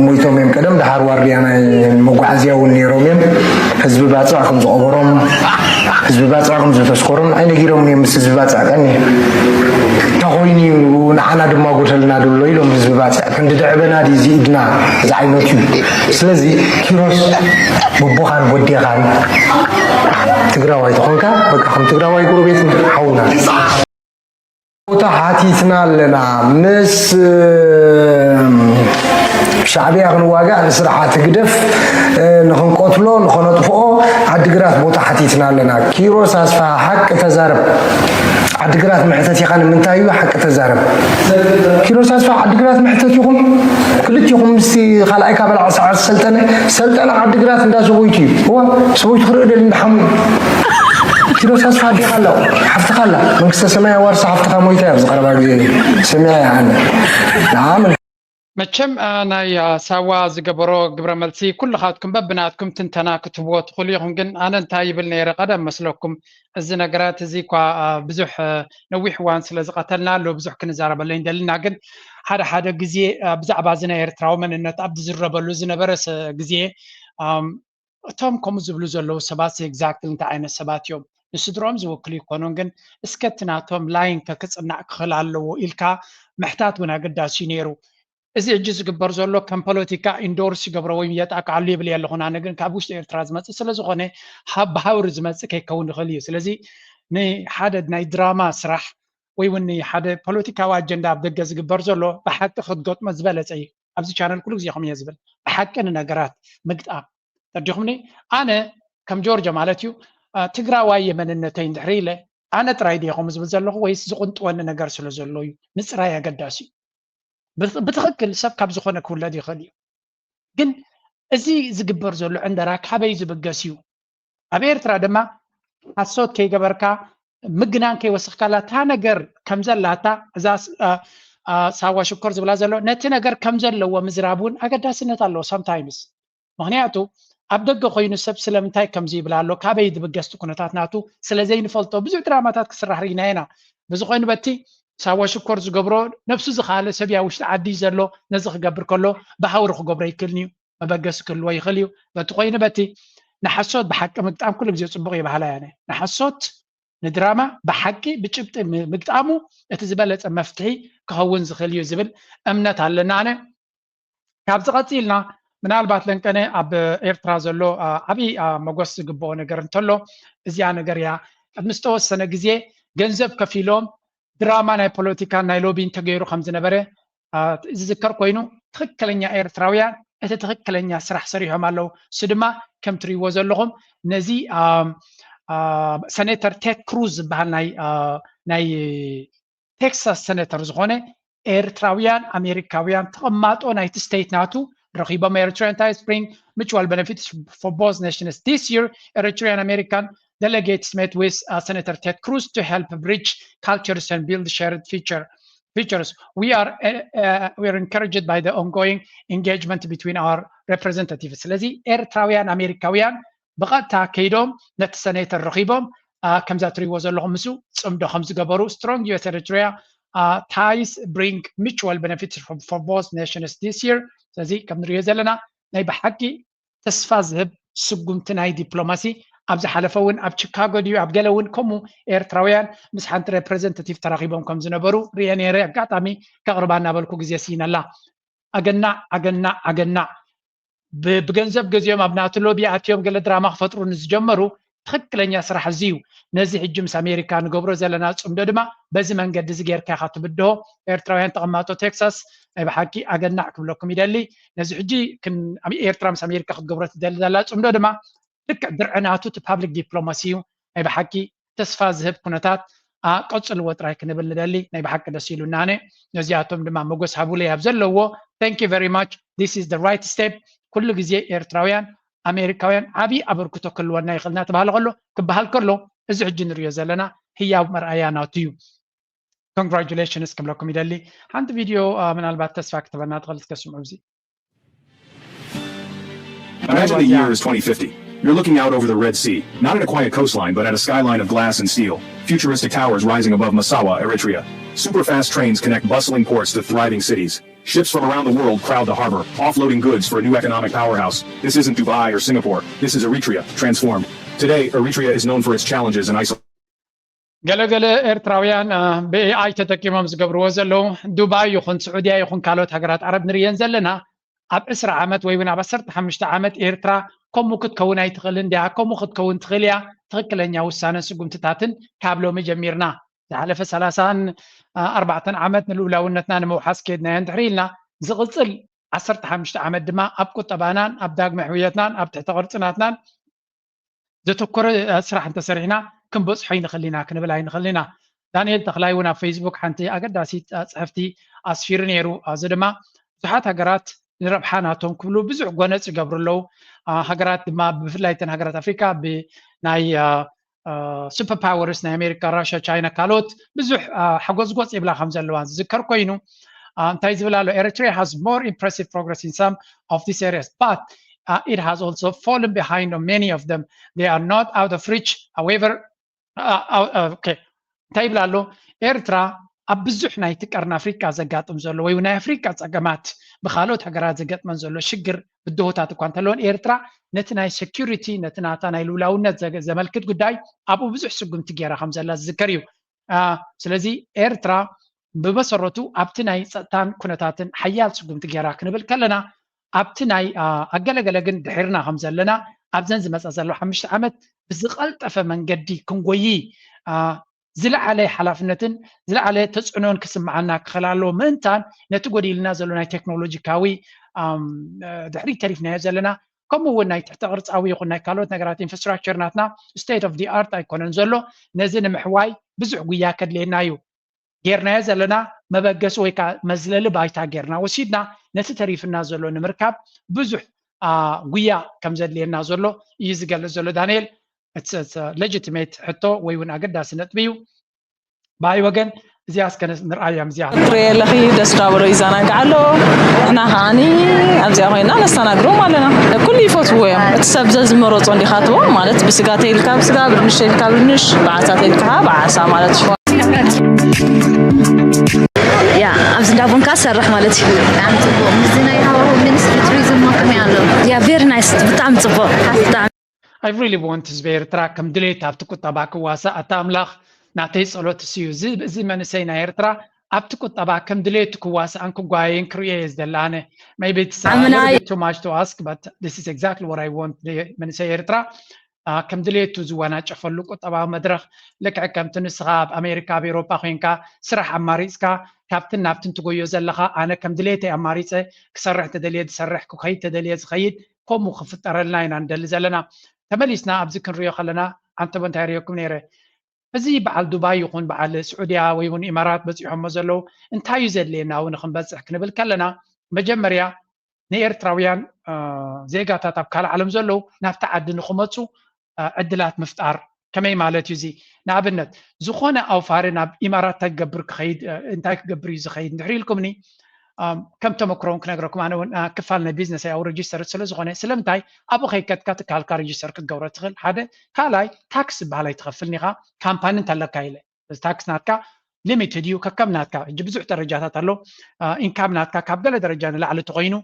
ሞይቶም እዮም ቀደም ደሓር ዋርድያ ናይ መጓዓዝያ እውን ነይሮም እዮም ህዝቢ ባፅዕ ከም ዝቐበሮም ህዝቢ ባፅዕ ከም ዝተስኮሮም ኣይነጊሮም እዮም ምስ ህዝቢ ባፅዕ ቀኒ ተኾይኑ እዩ ንዓና ድማ ጎደልና ድሎ ኢሎም ህዝቢ ባፅዕ ክንዲ ደዕበና ድዩ እዚ ኢድና ዝዓይነቱ እዩ ስለዚ ኪሮስ በቦኻን ወዴኻን ትግራዋይ ተኾንካ በቃ ከም ትግራዋይ ጎረቤት ሓውና ቦታ ሓቲትና ኣለና ምስ ሻዕብያ ክንዋጋእ ንስርዓት ህግደፍ ንክንቀትሎ ንኸነጥፍኦ ዓዲግራት ቦታ ሓቲትና ኣለና ኪሮስ ኣስፍሃ ሓቂ ተዛረብ ዓዲግራት መሕተት ኢኻ ንምንታይ እዩ ሓቂ ተዛረብ ኪሮስ ኣስፍሃ ዓዲግራት መሕተት ኢኹም ክልቲኹም ምስቲ ካልኣይ ካበላዕ ሰዓት ሰልጠነ ሰልጠነ ዓዲግራት እንዳ ሰቦይቱ እዩ እዋ ሰቦይቱ ክርኢ ደሊ እንዳሓሙ ኪሮስ ኣስፍሃ ኣዴኻ ኣላ ሓፍትኻ ኣላ መንግስተ ሰማይ ኣዋርሳ ሓፍትኻ ሞይታ እያ ኣብዚ ቀረባ ግዜ ሰሚዐ እያ ኣነ ንዓም መቸም ናይ ሳዋ ዝገበሮ ግብረ መልሲ ኩልኻትኩም በብናትኩም ትንተና ክትህብዎ ትኽእሉ ኢኹም ግን ኣነ እንታይ ይብል ነይረ ቀደም መስለኩም እዚ ነገራት እዚ እኳ ብዙሕ ነዊሕ እዋን ስለ ዝቐተልና ኣሎ ብዙሕ ክንዛረበለይ እንደልና ግን ሓደ ሓደ ግዜ ብዛዕባ እዚ ናይ ኤርትራዊ መንነት ኣብ ዝዝረበሉ ዝነበረ ግዜ እቶም ከምኡ ዝብሉ ዘለዉ ሰባት exactly እንታይ ዓይነት ሰባት እዮም ንስድሮም ዝውክሉ ይኮኑን ግን እስከ እቲ ናቶም line ከ ክፅናዕ ክኽእል ኣለዎ ኢልካ ምሕታት እውን ኣገዳሲ እዩ ነይሩ። እዚ ሕጂ ዝግበር ዘሎ ከም ፖለቲካ endorse ይገብሮ ወይ የጣቅዓሉ ይብል የለኹን ኣነ ግን ካብ ውሽጢ ኤርትራ ዝመፅእ ስለዝኾነ ብሃውሪ ዝመፅእ ከይከውን ይኽእል እዩ። ስለዚ ንሓደ ናይ ድራማ ስራሕ ወይ እውን ንሓደ ፖለቲካዊ ኣጀንዳ ኣብ ደገ ዝግበር ዘሎ ብሓቂ ክትገጥሞ ዝበለፀ እዩ። ኣብዚ ቻነል ኩሉ ግዜ ከምኡ እየ ዝብል ብሓቂ ንነገራት ምግጣም ተረዲኹምኒ ኣነ ከም ጆርጆ ማለት እዩ ትግራዋይ እየ መንነተይ እንድሕሪ ኢለ ኣነ ጥራይ ድየ ከምኡ ዝብል ዘለኹ ወይስ ዝቕንጥወኒ ነገር ስለ ዘሎ እዩ ምፅራይ ኣገዳሲ እዩ ብትኽክል ሰብ ካብ ዝኾነ ክውለድ ይኽእል እዩ ግን እዚ ዝግበር ዘሎ ዕንደራ ካበይ ዝብገስ እዩ ኣብ ኤርትራ ድማ ሓሶት ከይገበርካ ምግናን ከይወሰኽካላ እታ ነገር ከምዘላታ እዛ ሳዋ ሽኮር ዝብላ ዘሎ ነቲ ነገር ከምዘለዎ ምዝራብ እውን ኣገዳስነት ኣለዎ sometimes ምኽንያቱ ኣብ ደገ ኮይኑ ሰብ ስለምንታይ ከምዚ ይብል ኣሎ ካበይ ዝብገስቲ ኩነታት ናቱ ስለዘይንፈልጦ ብዙሕ ድራማታት ክስራሕ ርኢና ኢና ብዝኾይኑ በቲ ሳዋ ሽኮር ዝገብሮ ነብሱ ዝኻለ ሰብ ያ ውሽጢ ዓዲ ዘሎ ነዚ ክገብር ከሎ ብሃውሪ ክገብሮ ይክእልን እዩ መበገሲ ክህልዎ ይኽእል እዩ በቲ ኮይኑ በቲ ንሓሶት ብሓቂ ምግጣም ኩሉ ግዜ ፅቡቕ ይበሃላ እየ። ንሓሶት ንድራማ ብሓቂ ብጭብጢ ምግጣሙ እቲ ዝበለፀ መፍትሒ ክኸውን ዝኽእል እዩ ዝብል እምነት ኣለና። ኣነ ካብዚ ቀፂልና ምናልባት ለንቀነ ኣብ ኤርትራ ዘሎ ዓብዪ መጎስ ዝግብኦ ነገር እንተሎ እዚኣ ነገር እያ። ቅድሚ ዝተወሰነ ግዜ ገንዘብ ከፊሎም ድራማ ናይ ፖለቲካን ናይ ሎቢን ተገይሩ ከም ዝነበረ ዝዝከር ኮይኑ ትኽክለኛ ኤርትራውያን እቲ ትኽክለኛ ስራሕ ሰሪሖም ኣለዉ። እሱ ድማ ከም ትሪእዎ ዘለኹም ነዚ ሰኔተር ቴድ ክሩዝ ዝበሃል ናይ ቴክሳስ ሰኔተር ዝኾነ ኤርትራውያን ኣሜሪካውያን ተቐማጦ ናይቲ ስቴት ናቱ ረኺቦም Eritrean ties bring mutual benefits for both nations. This year Eritrean American delegates met with uh, Senator Ted Cruz to help bridge cultures and build shared future futures. We are uh, uh, we are encouraged by the ongoing engagement between our representatives. ስለዚ ኤርትራውያን ኣሜሪካውያን ብቐጥታ ከይዶም ነቲ ሰኔተር ረኺቦም ከምዛ ትሪእዎ ዘለኹም ምስ ጽምዶ ከም ዝገበሩ strong U S Eritrea ties bring mutual benefits for both nations this year. ስለዚ ከም ንሪኦ ዘለና ናይ ብሓቂ ተስፋ ዝህብ ስጉምቲ ናይ ዲፕሎማሲ ኣብ ዝሓለፈ እውን ኣብ ቺካጎ ድዩ ኣብ ገለ እውን ከምኡ ኤርትራውያን ምስ ሓንቲ ሬፕሬዘንታቲቭ ተራኺቦም ከም ዝነበሩ ሪኤ ነይረ። ኣጋጣሚ ከቕርባ እናበልኩ ግዜ ስኢነላ። ኣገናዕ ኣገናዕ ኣገናዕ። ብገንዘብ ገዚኦም ኣብ ናቱ ሎቢ ኣትዮም ገለ ድራማ ክፈጥሩ ንዝጀመሩ ትኽክለኛ ስራሕ እዚ እዩ። ነዚ ሕጂ ምስ ኣሜሪካ ንገብሮ ዘለና ፅምዶ ድማ በዚ መንገዲ እዚ ጌርካ ኢኻ ትብድሆ። ኤርትራውያን ተቐማጦ ቴክሳስ ናይ ብሓቂ ኣገናዕ ክብለኩም ይደሊ። ነዚ ሕጂ ኤርትራ ምስ ኣሜሪካ ክትገብሮ ትደሊ ዘላ ፅምዶ ድማ ልክዕ ድርዒ ናቱ እቲ ፓብሊክ ዲፕሎማሲ እዩ። ናይ ብሓቂ ተስፋ ዝህብ ኩነታት ቀፅልዎ ጥራይ ክንብል ንደሊ። ናይ ብሓቂ ደስ ኢሉና ኣነ ነዚኣቶም ድማ መጎስ ሃቡለይ ኣብ ዘለዎ thank you very much, this is the right step። ኩሉ ግዜ ኤርትራውያን ኣሜሪካውያን ዓብዪ ኣበርክቶ ክህልወና ይኽእልና ተባህለ ከሎ ክበሃል ከሎ እዚ ሕጂ ንሪኦ ዘለና ህያው መርኣያ ናቱ እዩ። Congratulations ክብለኩም ይደሊ። ሓንቲ ቪድዮ ምናልባት ተስፋ ክትበና ትኽእል እስከ ስምዑ እዚ። Imagine the year is twenty fifty. You're looking out over the Red Sea, not at a quiet coastline, but at a skyline of glass and steel. Futuristic towers rising above Massawa, Eritrea. Super fast trains connect bustling ports to thriving cities. Ships from around the world crowd the harbor, offloading goods for a new economic powerhouse. This isn't Dubai or Singapore. This is Eritrea, transformed. Today, Eritrea is known for its challenges and isolation. ገለገለ ኤርትራውያን ብኤኣይ ተጠቂሞም ዝገብርዎ ዘለዉ ዱባይ ይኹን ስዑድያ ይኹን ካልኦት ሃገራት ዓረብ ንርእየን ዘለና ኣብ ዕስራ ዓመት ወይ እውን ኣብ ዓሰርተ ሓሙሽተ ዓመት ኤርትራ ከምኡ ክትከውን ኣይትኽእልን ድያ? ከምኡ ክትከውን ትኽእል እያ። ትኽክለኛ ውሳነን ስጉምትታትን ካብ ሎሚ ጀሚርና ዝሓለፈ ሰላሳን ኣርባዕተን ዓመት ንልኡላውነትና ንምውሓስ ከይድናዮ እንድሕር ኢልና ዝቕፅል ዓሰርተ ሓሙሽተ ዓመት ድማ ኣብ ቁጠባናን ኣብ ዳግመ ሕውየትናን ኣብ ትሕተ ቅርፂ ናትናን ዘተኮረ ስራሕ እንተሰሪሕና ክንበፅሖ ይንኽእል ኢና ክንብል ኣይንኽእል ኢና። ዳንኤል ተኽላይ እውን ኣብ ፌስቡክ ሓንቲ ኣገዳሲት ፅሕፍቲ ኣስፊሩ ነይሩ። እዚ ድማ ብዙሓት ሃገራት ንረብሓ ናቶም ክብሉ ብዙሕ ጎነፅ ይገብሩ ኣለዉ። ሃገራት ድማ ብፍላይ ተን ሃገራት ኣፍሪካ ብናይ ሱፐር ፓወርስ ናይ ኣሜሪካ፣ ራሽያ፣ ቻይና ካልኦት ብዙሕ ሓጎዝጎፅ ይብላ ከም ዘለዋ ዝዝከር ኮይኑ እንታይ ዝብል ኣሎ? Eritrea has more impressive progress in some of these areas but uh, it has also fallen behind on many of them. They are not out of reach. However, uh, uh, okay. እንታይ ይብል ኣሎ? ኤርትራ ኣብ ብዙሕ ናይቲ ቀርኒ ኣፍሪቃ ዘጋጥም ዘሎ ወይ ናይ ኣፍሪቃ ጸገማት ብካልኦት ሃገራት ዘገጥመን ዘሎ ሽግር ብድሆታት እኳ እንተለወን ኤርትራ ነቲ ናይ ሴኪሪቲ ነቲ ናታ ናይ ልውላውነት ዘመልክት ጉዳይ ኣብኡ ብዙሕ ስጉምቲ ገይራ ከም ዘላ ዝዝከር እዩ። ስለዚ ኤርትራ ብመሰረቱ ኣብቲ ናይ ጸጥታን ኩነታትን ሓያል ስጉምቲ ገይራ ክንብል ከለና ኣብቲ ናይ ኣገለገለ ግን ድሒርና ከም ዘለና ኣብዘን ዝመፃ ዘለዋ ሓሙሽተ ዓመት ብዝቐልጠፈ መንገዲ ክንጎይ ዝለዓለ ሓላፍነትን ዝለዓለ ተፅዕኖን ክስምዓና ክኽእል ኣለዎ ምእንታን ነቲ ጎዲልና ዘሎ ናይ ቴክኖሎጂካዊ ድሕሪት ተሪፍናዮ ዘለና ከምኡ እውን ናይ ትሕተ ቅርፃዊ ይኹን ናይ ካልኦት ነገራት ኢንፍራስትራክቸር ናትና state of the art ኣይኮነን ዘሎ። ነዚ ንምሕዋይ ብዙሕ ጉያ ከድልየና እዩ። ጌርናዮ ዘለና መበገሲ ወይ ከዓ መዝለሊ ባይታ ጌርና ወሲድና ነቲ ተሪፍና ዘሎ ንምርካብ ብዙሕ ጉያ ከም ዘድልየና ዘሎ እዩ ዝገልፅ ዘሎ። ዳንኤል፣ legitimate ሕቶ ወይ እውን ኣገዳሲ ነጥቢ እዩ። ብኣይ ወገን እዚኣ እስከ ንርኣያ እዚኣ ትሪኦ ኣለኺ ደስ ዳበሎ ይዘናግዓ ኣሎ። ንሕና ከዓኒ ኣብዚኣ ኮይና ነስተናግዶም ኣለና። ኩሉ ይፈትዎ እዮም። እቲ ሰብ ዘዝመረፆ እንዲኻ ትቦ ማለት ብስጋ ተይልካ ብስጋ ብድንሽ ተይልካ ብድንሽ ብዓሳ ተይልካ ብዓሳ ማለት እዩ። ያ ኣብዚ እንዳ ቡንካ ሰርሕ ማለት እዩ። ብጣዕሚ ጽቡቕ። ምስዚ ናይ ሃዋሁ ሚኒስትሪ ቱሪዝም ሞ ከመይ ኣሎ? ያ very nice ብጣዕሚ ጽቡቕ። ብጣዕሚ I really want ህዝቢ ኤርትራ ከም ድሌት ኣብቲ ቁጠባ ክዋሳእ ኣታ ኣምላኽ ናተይ ጸሎት እሱ እዩ። እዚ መንእሰይ ናይ ኤርትራ ኣብቲ ቁጠባ ከም ድሌቱ ክዋሳእን ክጓየይን ክርእዮ እየ ዝደሊ ኣነ። Maybe it's a little bit too much to ask, but this is exactly what I want መንእሰይ ኤርትራ ከም ድሌቱ ዝወናጨፈሉ ቁጠባዊ መድረኽ ልክዕ ከምቲ ንስኻ ኣብ ኣሜሪካ ኣብ ኤሮጳ ኮይንካ ስራሕ ኣማሪፅካ ካብትን ናብትን ትጎዮ ዘለኻ ኣነ ከም ድሌተይ ኣማሪፀ ክሰርሕ ተደልየ ዝሰርሕ ክኸይድ ተደልየ ዝኸይድ ከምኡ ክፍጠረልና ኢና ንደሊ ዘለና። ተመሊስና ኣብዚ ክንሪኦ ከለና ኣንተቦ እንታይ ሪኦኩም ነይረ እዚ በዓል ዱባይ ይኹን በዓል ስዑድያ ወይ እውን ኢማራት በፂሖሞ ዘለዉ እንታይ እዩ ዘድልየና እውን ክንበፅሕ ክንብል ከለና መጀመርያ ንኤርትራውያን ዜጋታት ኣብ ካልእ ዓለም ዘለዉ ናብቲ ዓዲ ንክመፁ ዕድላት ምፍጣር ከመይ ማለት እዩ እዚ ንኣብነት ዝኾነ ኣውፋሪ ናብ ኢማራት እንታይ ክገብር ክኸይድ እንታይ ክገብር እዩ ዝኸይድ እንድሕር ኢልኩምኒ ከም ተመክሮውን ክነግረኩም ኣነ እውን ክፋል ናይ ቢዝነስ ያው ሬጅስተር ስለ ዝኾነ ስለምንታይ ኣብኡ ከይከትካ ትካልካ ሬጅስተር ክትገብሮ ትኽእል ሓደ ካልኣይ ታክስ ዝበሃል ኣይትኸፍልን ኢኻ ካምፓኒ እንተለካ ኢለ እዚ ታክስ ናትካ ሊሚትድ እዩ ከከም ናትካ ሕጂ ብዙሕ ደረጃታት ኣሎ ኢንካም ናትካ ካብ ገለ ደረጃ ንላዕሊ ተኮይኑ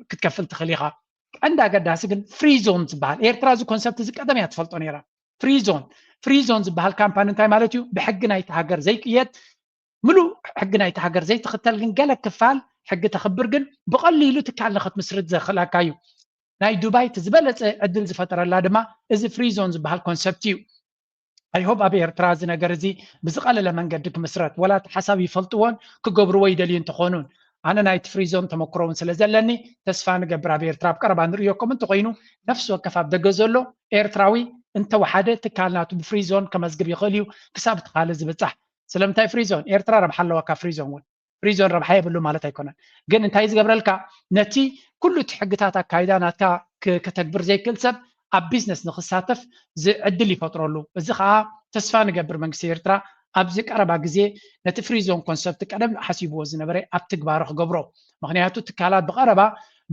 ክትከፍል ትኽእል ኢኻ ቀንዲ ኣገዳሲ ግን ፍሪ ዞን ዝበሃል ኤርትራ እዚ ኮንሰፕት እዚ ቀደም እያ ትፈልጦ ነይራ ፍሪ ዞን ፍሪ ዞን ዝበሃል ካምፓኒ እንታይ ማለት እዩ ብሕጊ ናይቲ ሃገር ዘይቅየድ ምሉእ ሕጊ ናይቲ ሃገር ዘይትኽተል ግን ገለ ክፋል ሕጊ ተኽብር ግን ብቐሊሉ ትካል ንክትምስርት ዘኽእለካ እዩ ናይ ዱባይ እቲ ዝበለፀ ዕድል ዝፈጠረላ ድማ እዚ ፍሪ ዞን ዝበሃል ኮንሰፕት እዩ I hope ኣብ ኤርትራ እዚ ነገር እዚ ብዝቐለለ መንገዲ ክምስረት ወላ እቲ ሓሳብ ይፈልጥዎን ክገብርዎ ይደልዩ እንትኾኑን ኣነ ናይቲ ፍሪ ዞን ተመክሮ እውን ስለ ዘለኒ ተስፋ ንገብር ኣብ ኤርትራ ኣብ ቀረባ ንርእዮ ከምኡ እንተኮይኑ ነፍሲ ወከፍ ኣብ ደገ ዘሎ ኤርትራዊ እንተወሓደ ትካል ናቱ ብፍሪ ዞን ከመዝግብ ይኽእል እዩ ክሳብ እቲ ካልእ ዝብጻሕ ስለምንታይ ፍሪ ዞን ኤርትራ ረብሓ ኣለዋ ካብ ፍሪ ዞን እውን ፍሪ ዞን ረብሓ የብሉ ማለት ኣይኮነን ግን እንታይ ዝገብረልካ ነቲ ኩሉ እቲ ሕግታት ኣካይዳ ናትካ ከተግብር ዘይክእል ሰብ ኣብ ቢዝነስ ንክሳተፍ ዝዕድል ይፈጥረሉ እዚ ከዓ ተስፋ ንገብር መንግስቲ ኤርትራ ኣብዚ ቀረባ ግዜ ነቲ ፍሪ ዞን ኮንሰፕት ቀደም ሓሲብዎ ዝነበረ ኣብ ትግባሩ ክገብሮ ምክንያቱ ትካላት ብቀረባ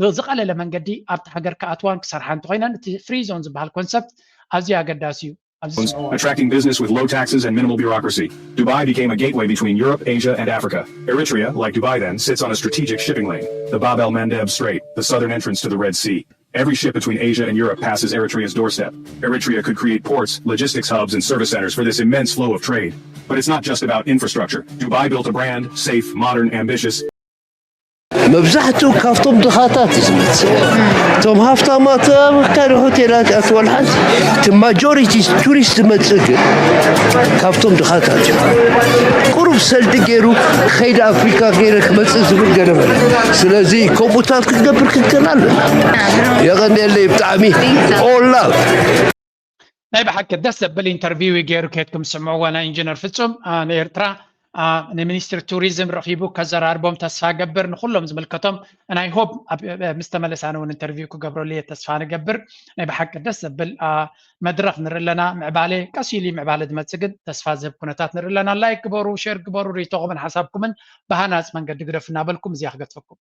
ብዝቀለለ መንገዲ ኣብቲ ሃገር ክኣትዋን ክሰርሓ እንተኮይነን እቲ ፍሪ ዞን ዝበሃል ኮንሰፕት ኣዝዩ ኣገዳሲ እዩ ኣብዚ attracting business with low taxes and minimal bureaucracy. Dubai became a gateway between Europe, Asia, and Africa. Eritrea, like Dubai then, sits on a strategic shipping lane, the Bab el Mandeb Strait, the southern entrance to the Red Sea. Every ship between Asia and Europe passes Eritrea's doorstep. Eritrea could create ports, logistics hubs, and service centers for this immense flow of trade. But it's not just about infrastructure. Dubai built a brand, safe, modern, ambitious, መብዛሕትኡ ካብቶም ድኻታት እዩ ዝመፅእ እቶም ሃፍታማት ኣበካ ንሆቴላት ኣትወልሓት እቲ ማጆሪቲ ቱሪስት ዝመፅእ ግን ካብቶም ድኻታት እዩ ቁሩብ ሰልዲ ገይሩ ከይደ ኣፍሪካ ገይረ ክመፅእ ዝብል ገለመለ ስለዚ ከምኡታት ክንገብር ክንክእል ኣለና የቐንየለይ ብጣዕሚ all love ናይ ብሓቂ ደስ ዘብል ኢንተርቪው እዩ ገይሩ ከድኩም ስምዕዎ ናይ ኢንጂነር ፍጹም ንኤርትራ ንሚኒስትሪ ቱሪዝም ረኺቡ ከዘራርቦም ተስፋ ገብር ንኩሎም ዝምልከቶም ናይ ሆብ ምስ ተመለሳነ እውን ኢንተርቪው ክገብረሉ እየ ተስፋ ንገብር ናይ ብሓቂ ደስ ዘብል መድረኽ ንርኢ ኣለና ምዕባለ ቀስ ኢሉ ምዕባለ ዝመፅእ ግን ተስፋ ዝህብ ኩነታት ንርኢ ኣለና ላይክ ግበሩ ሼር ግበሩ ርእይቶኹምን ሓሳብኩምን ብሃናፅ መንገዲ ግደፉ እናበልኩም እዚኣ ክገጥፈኩም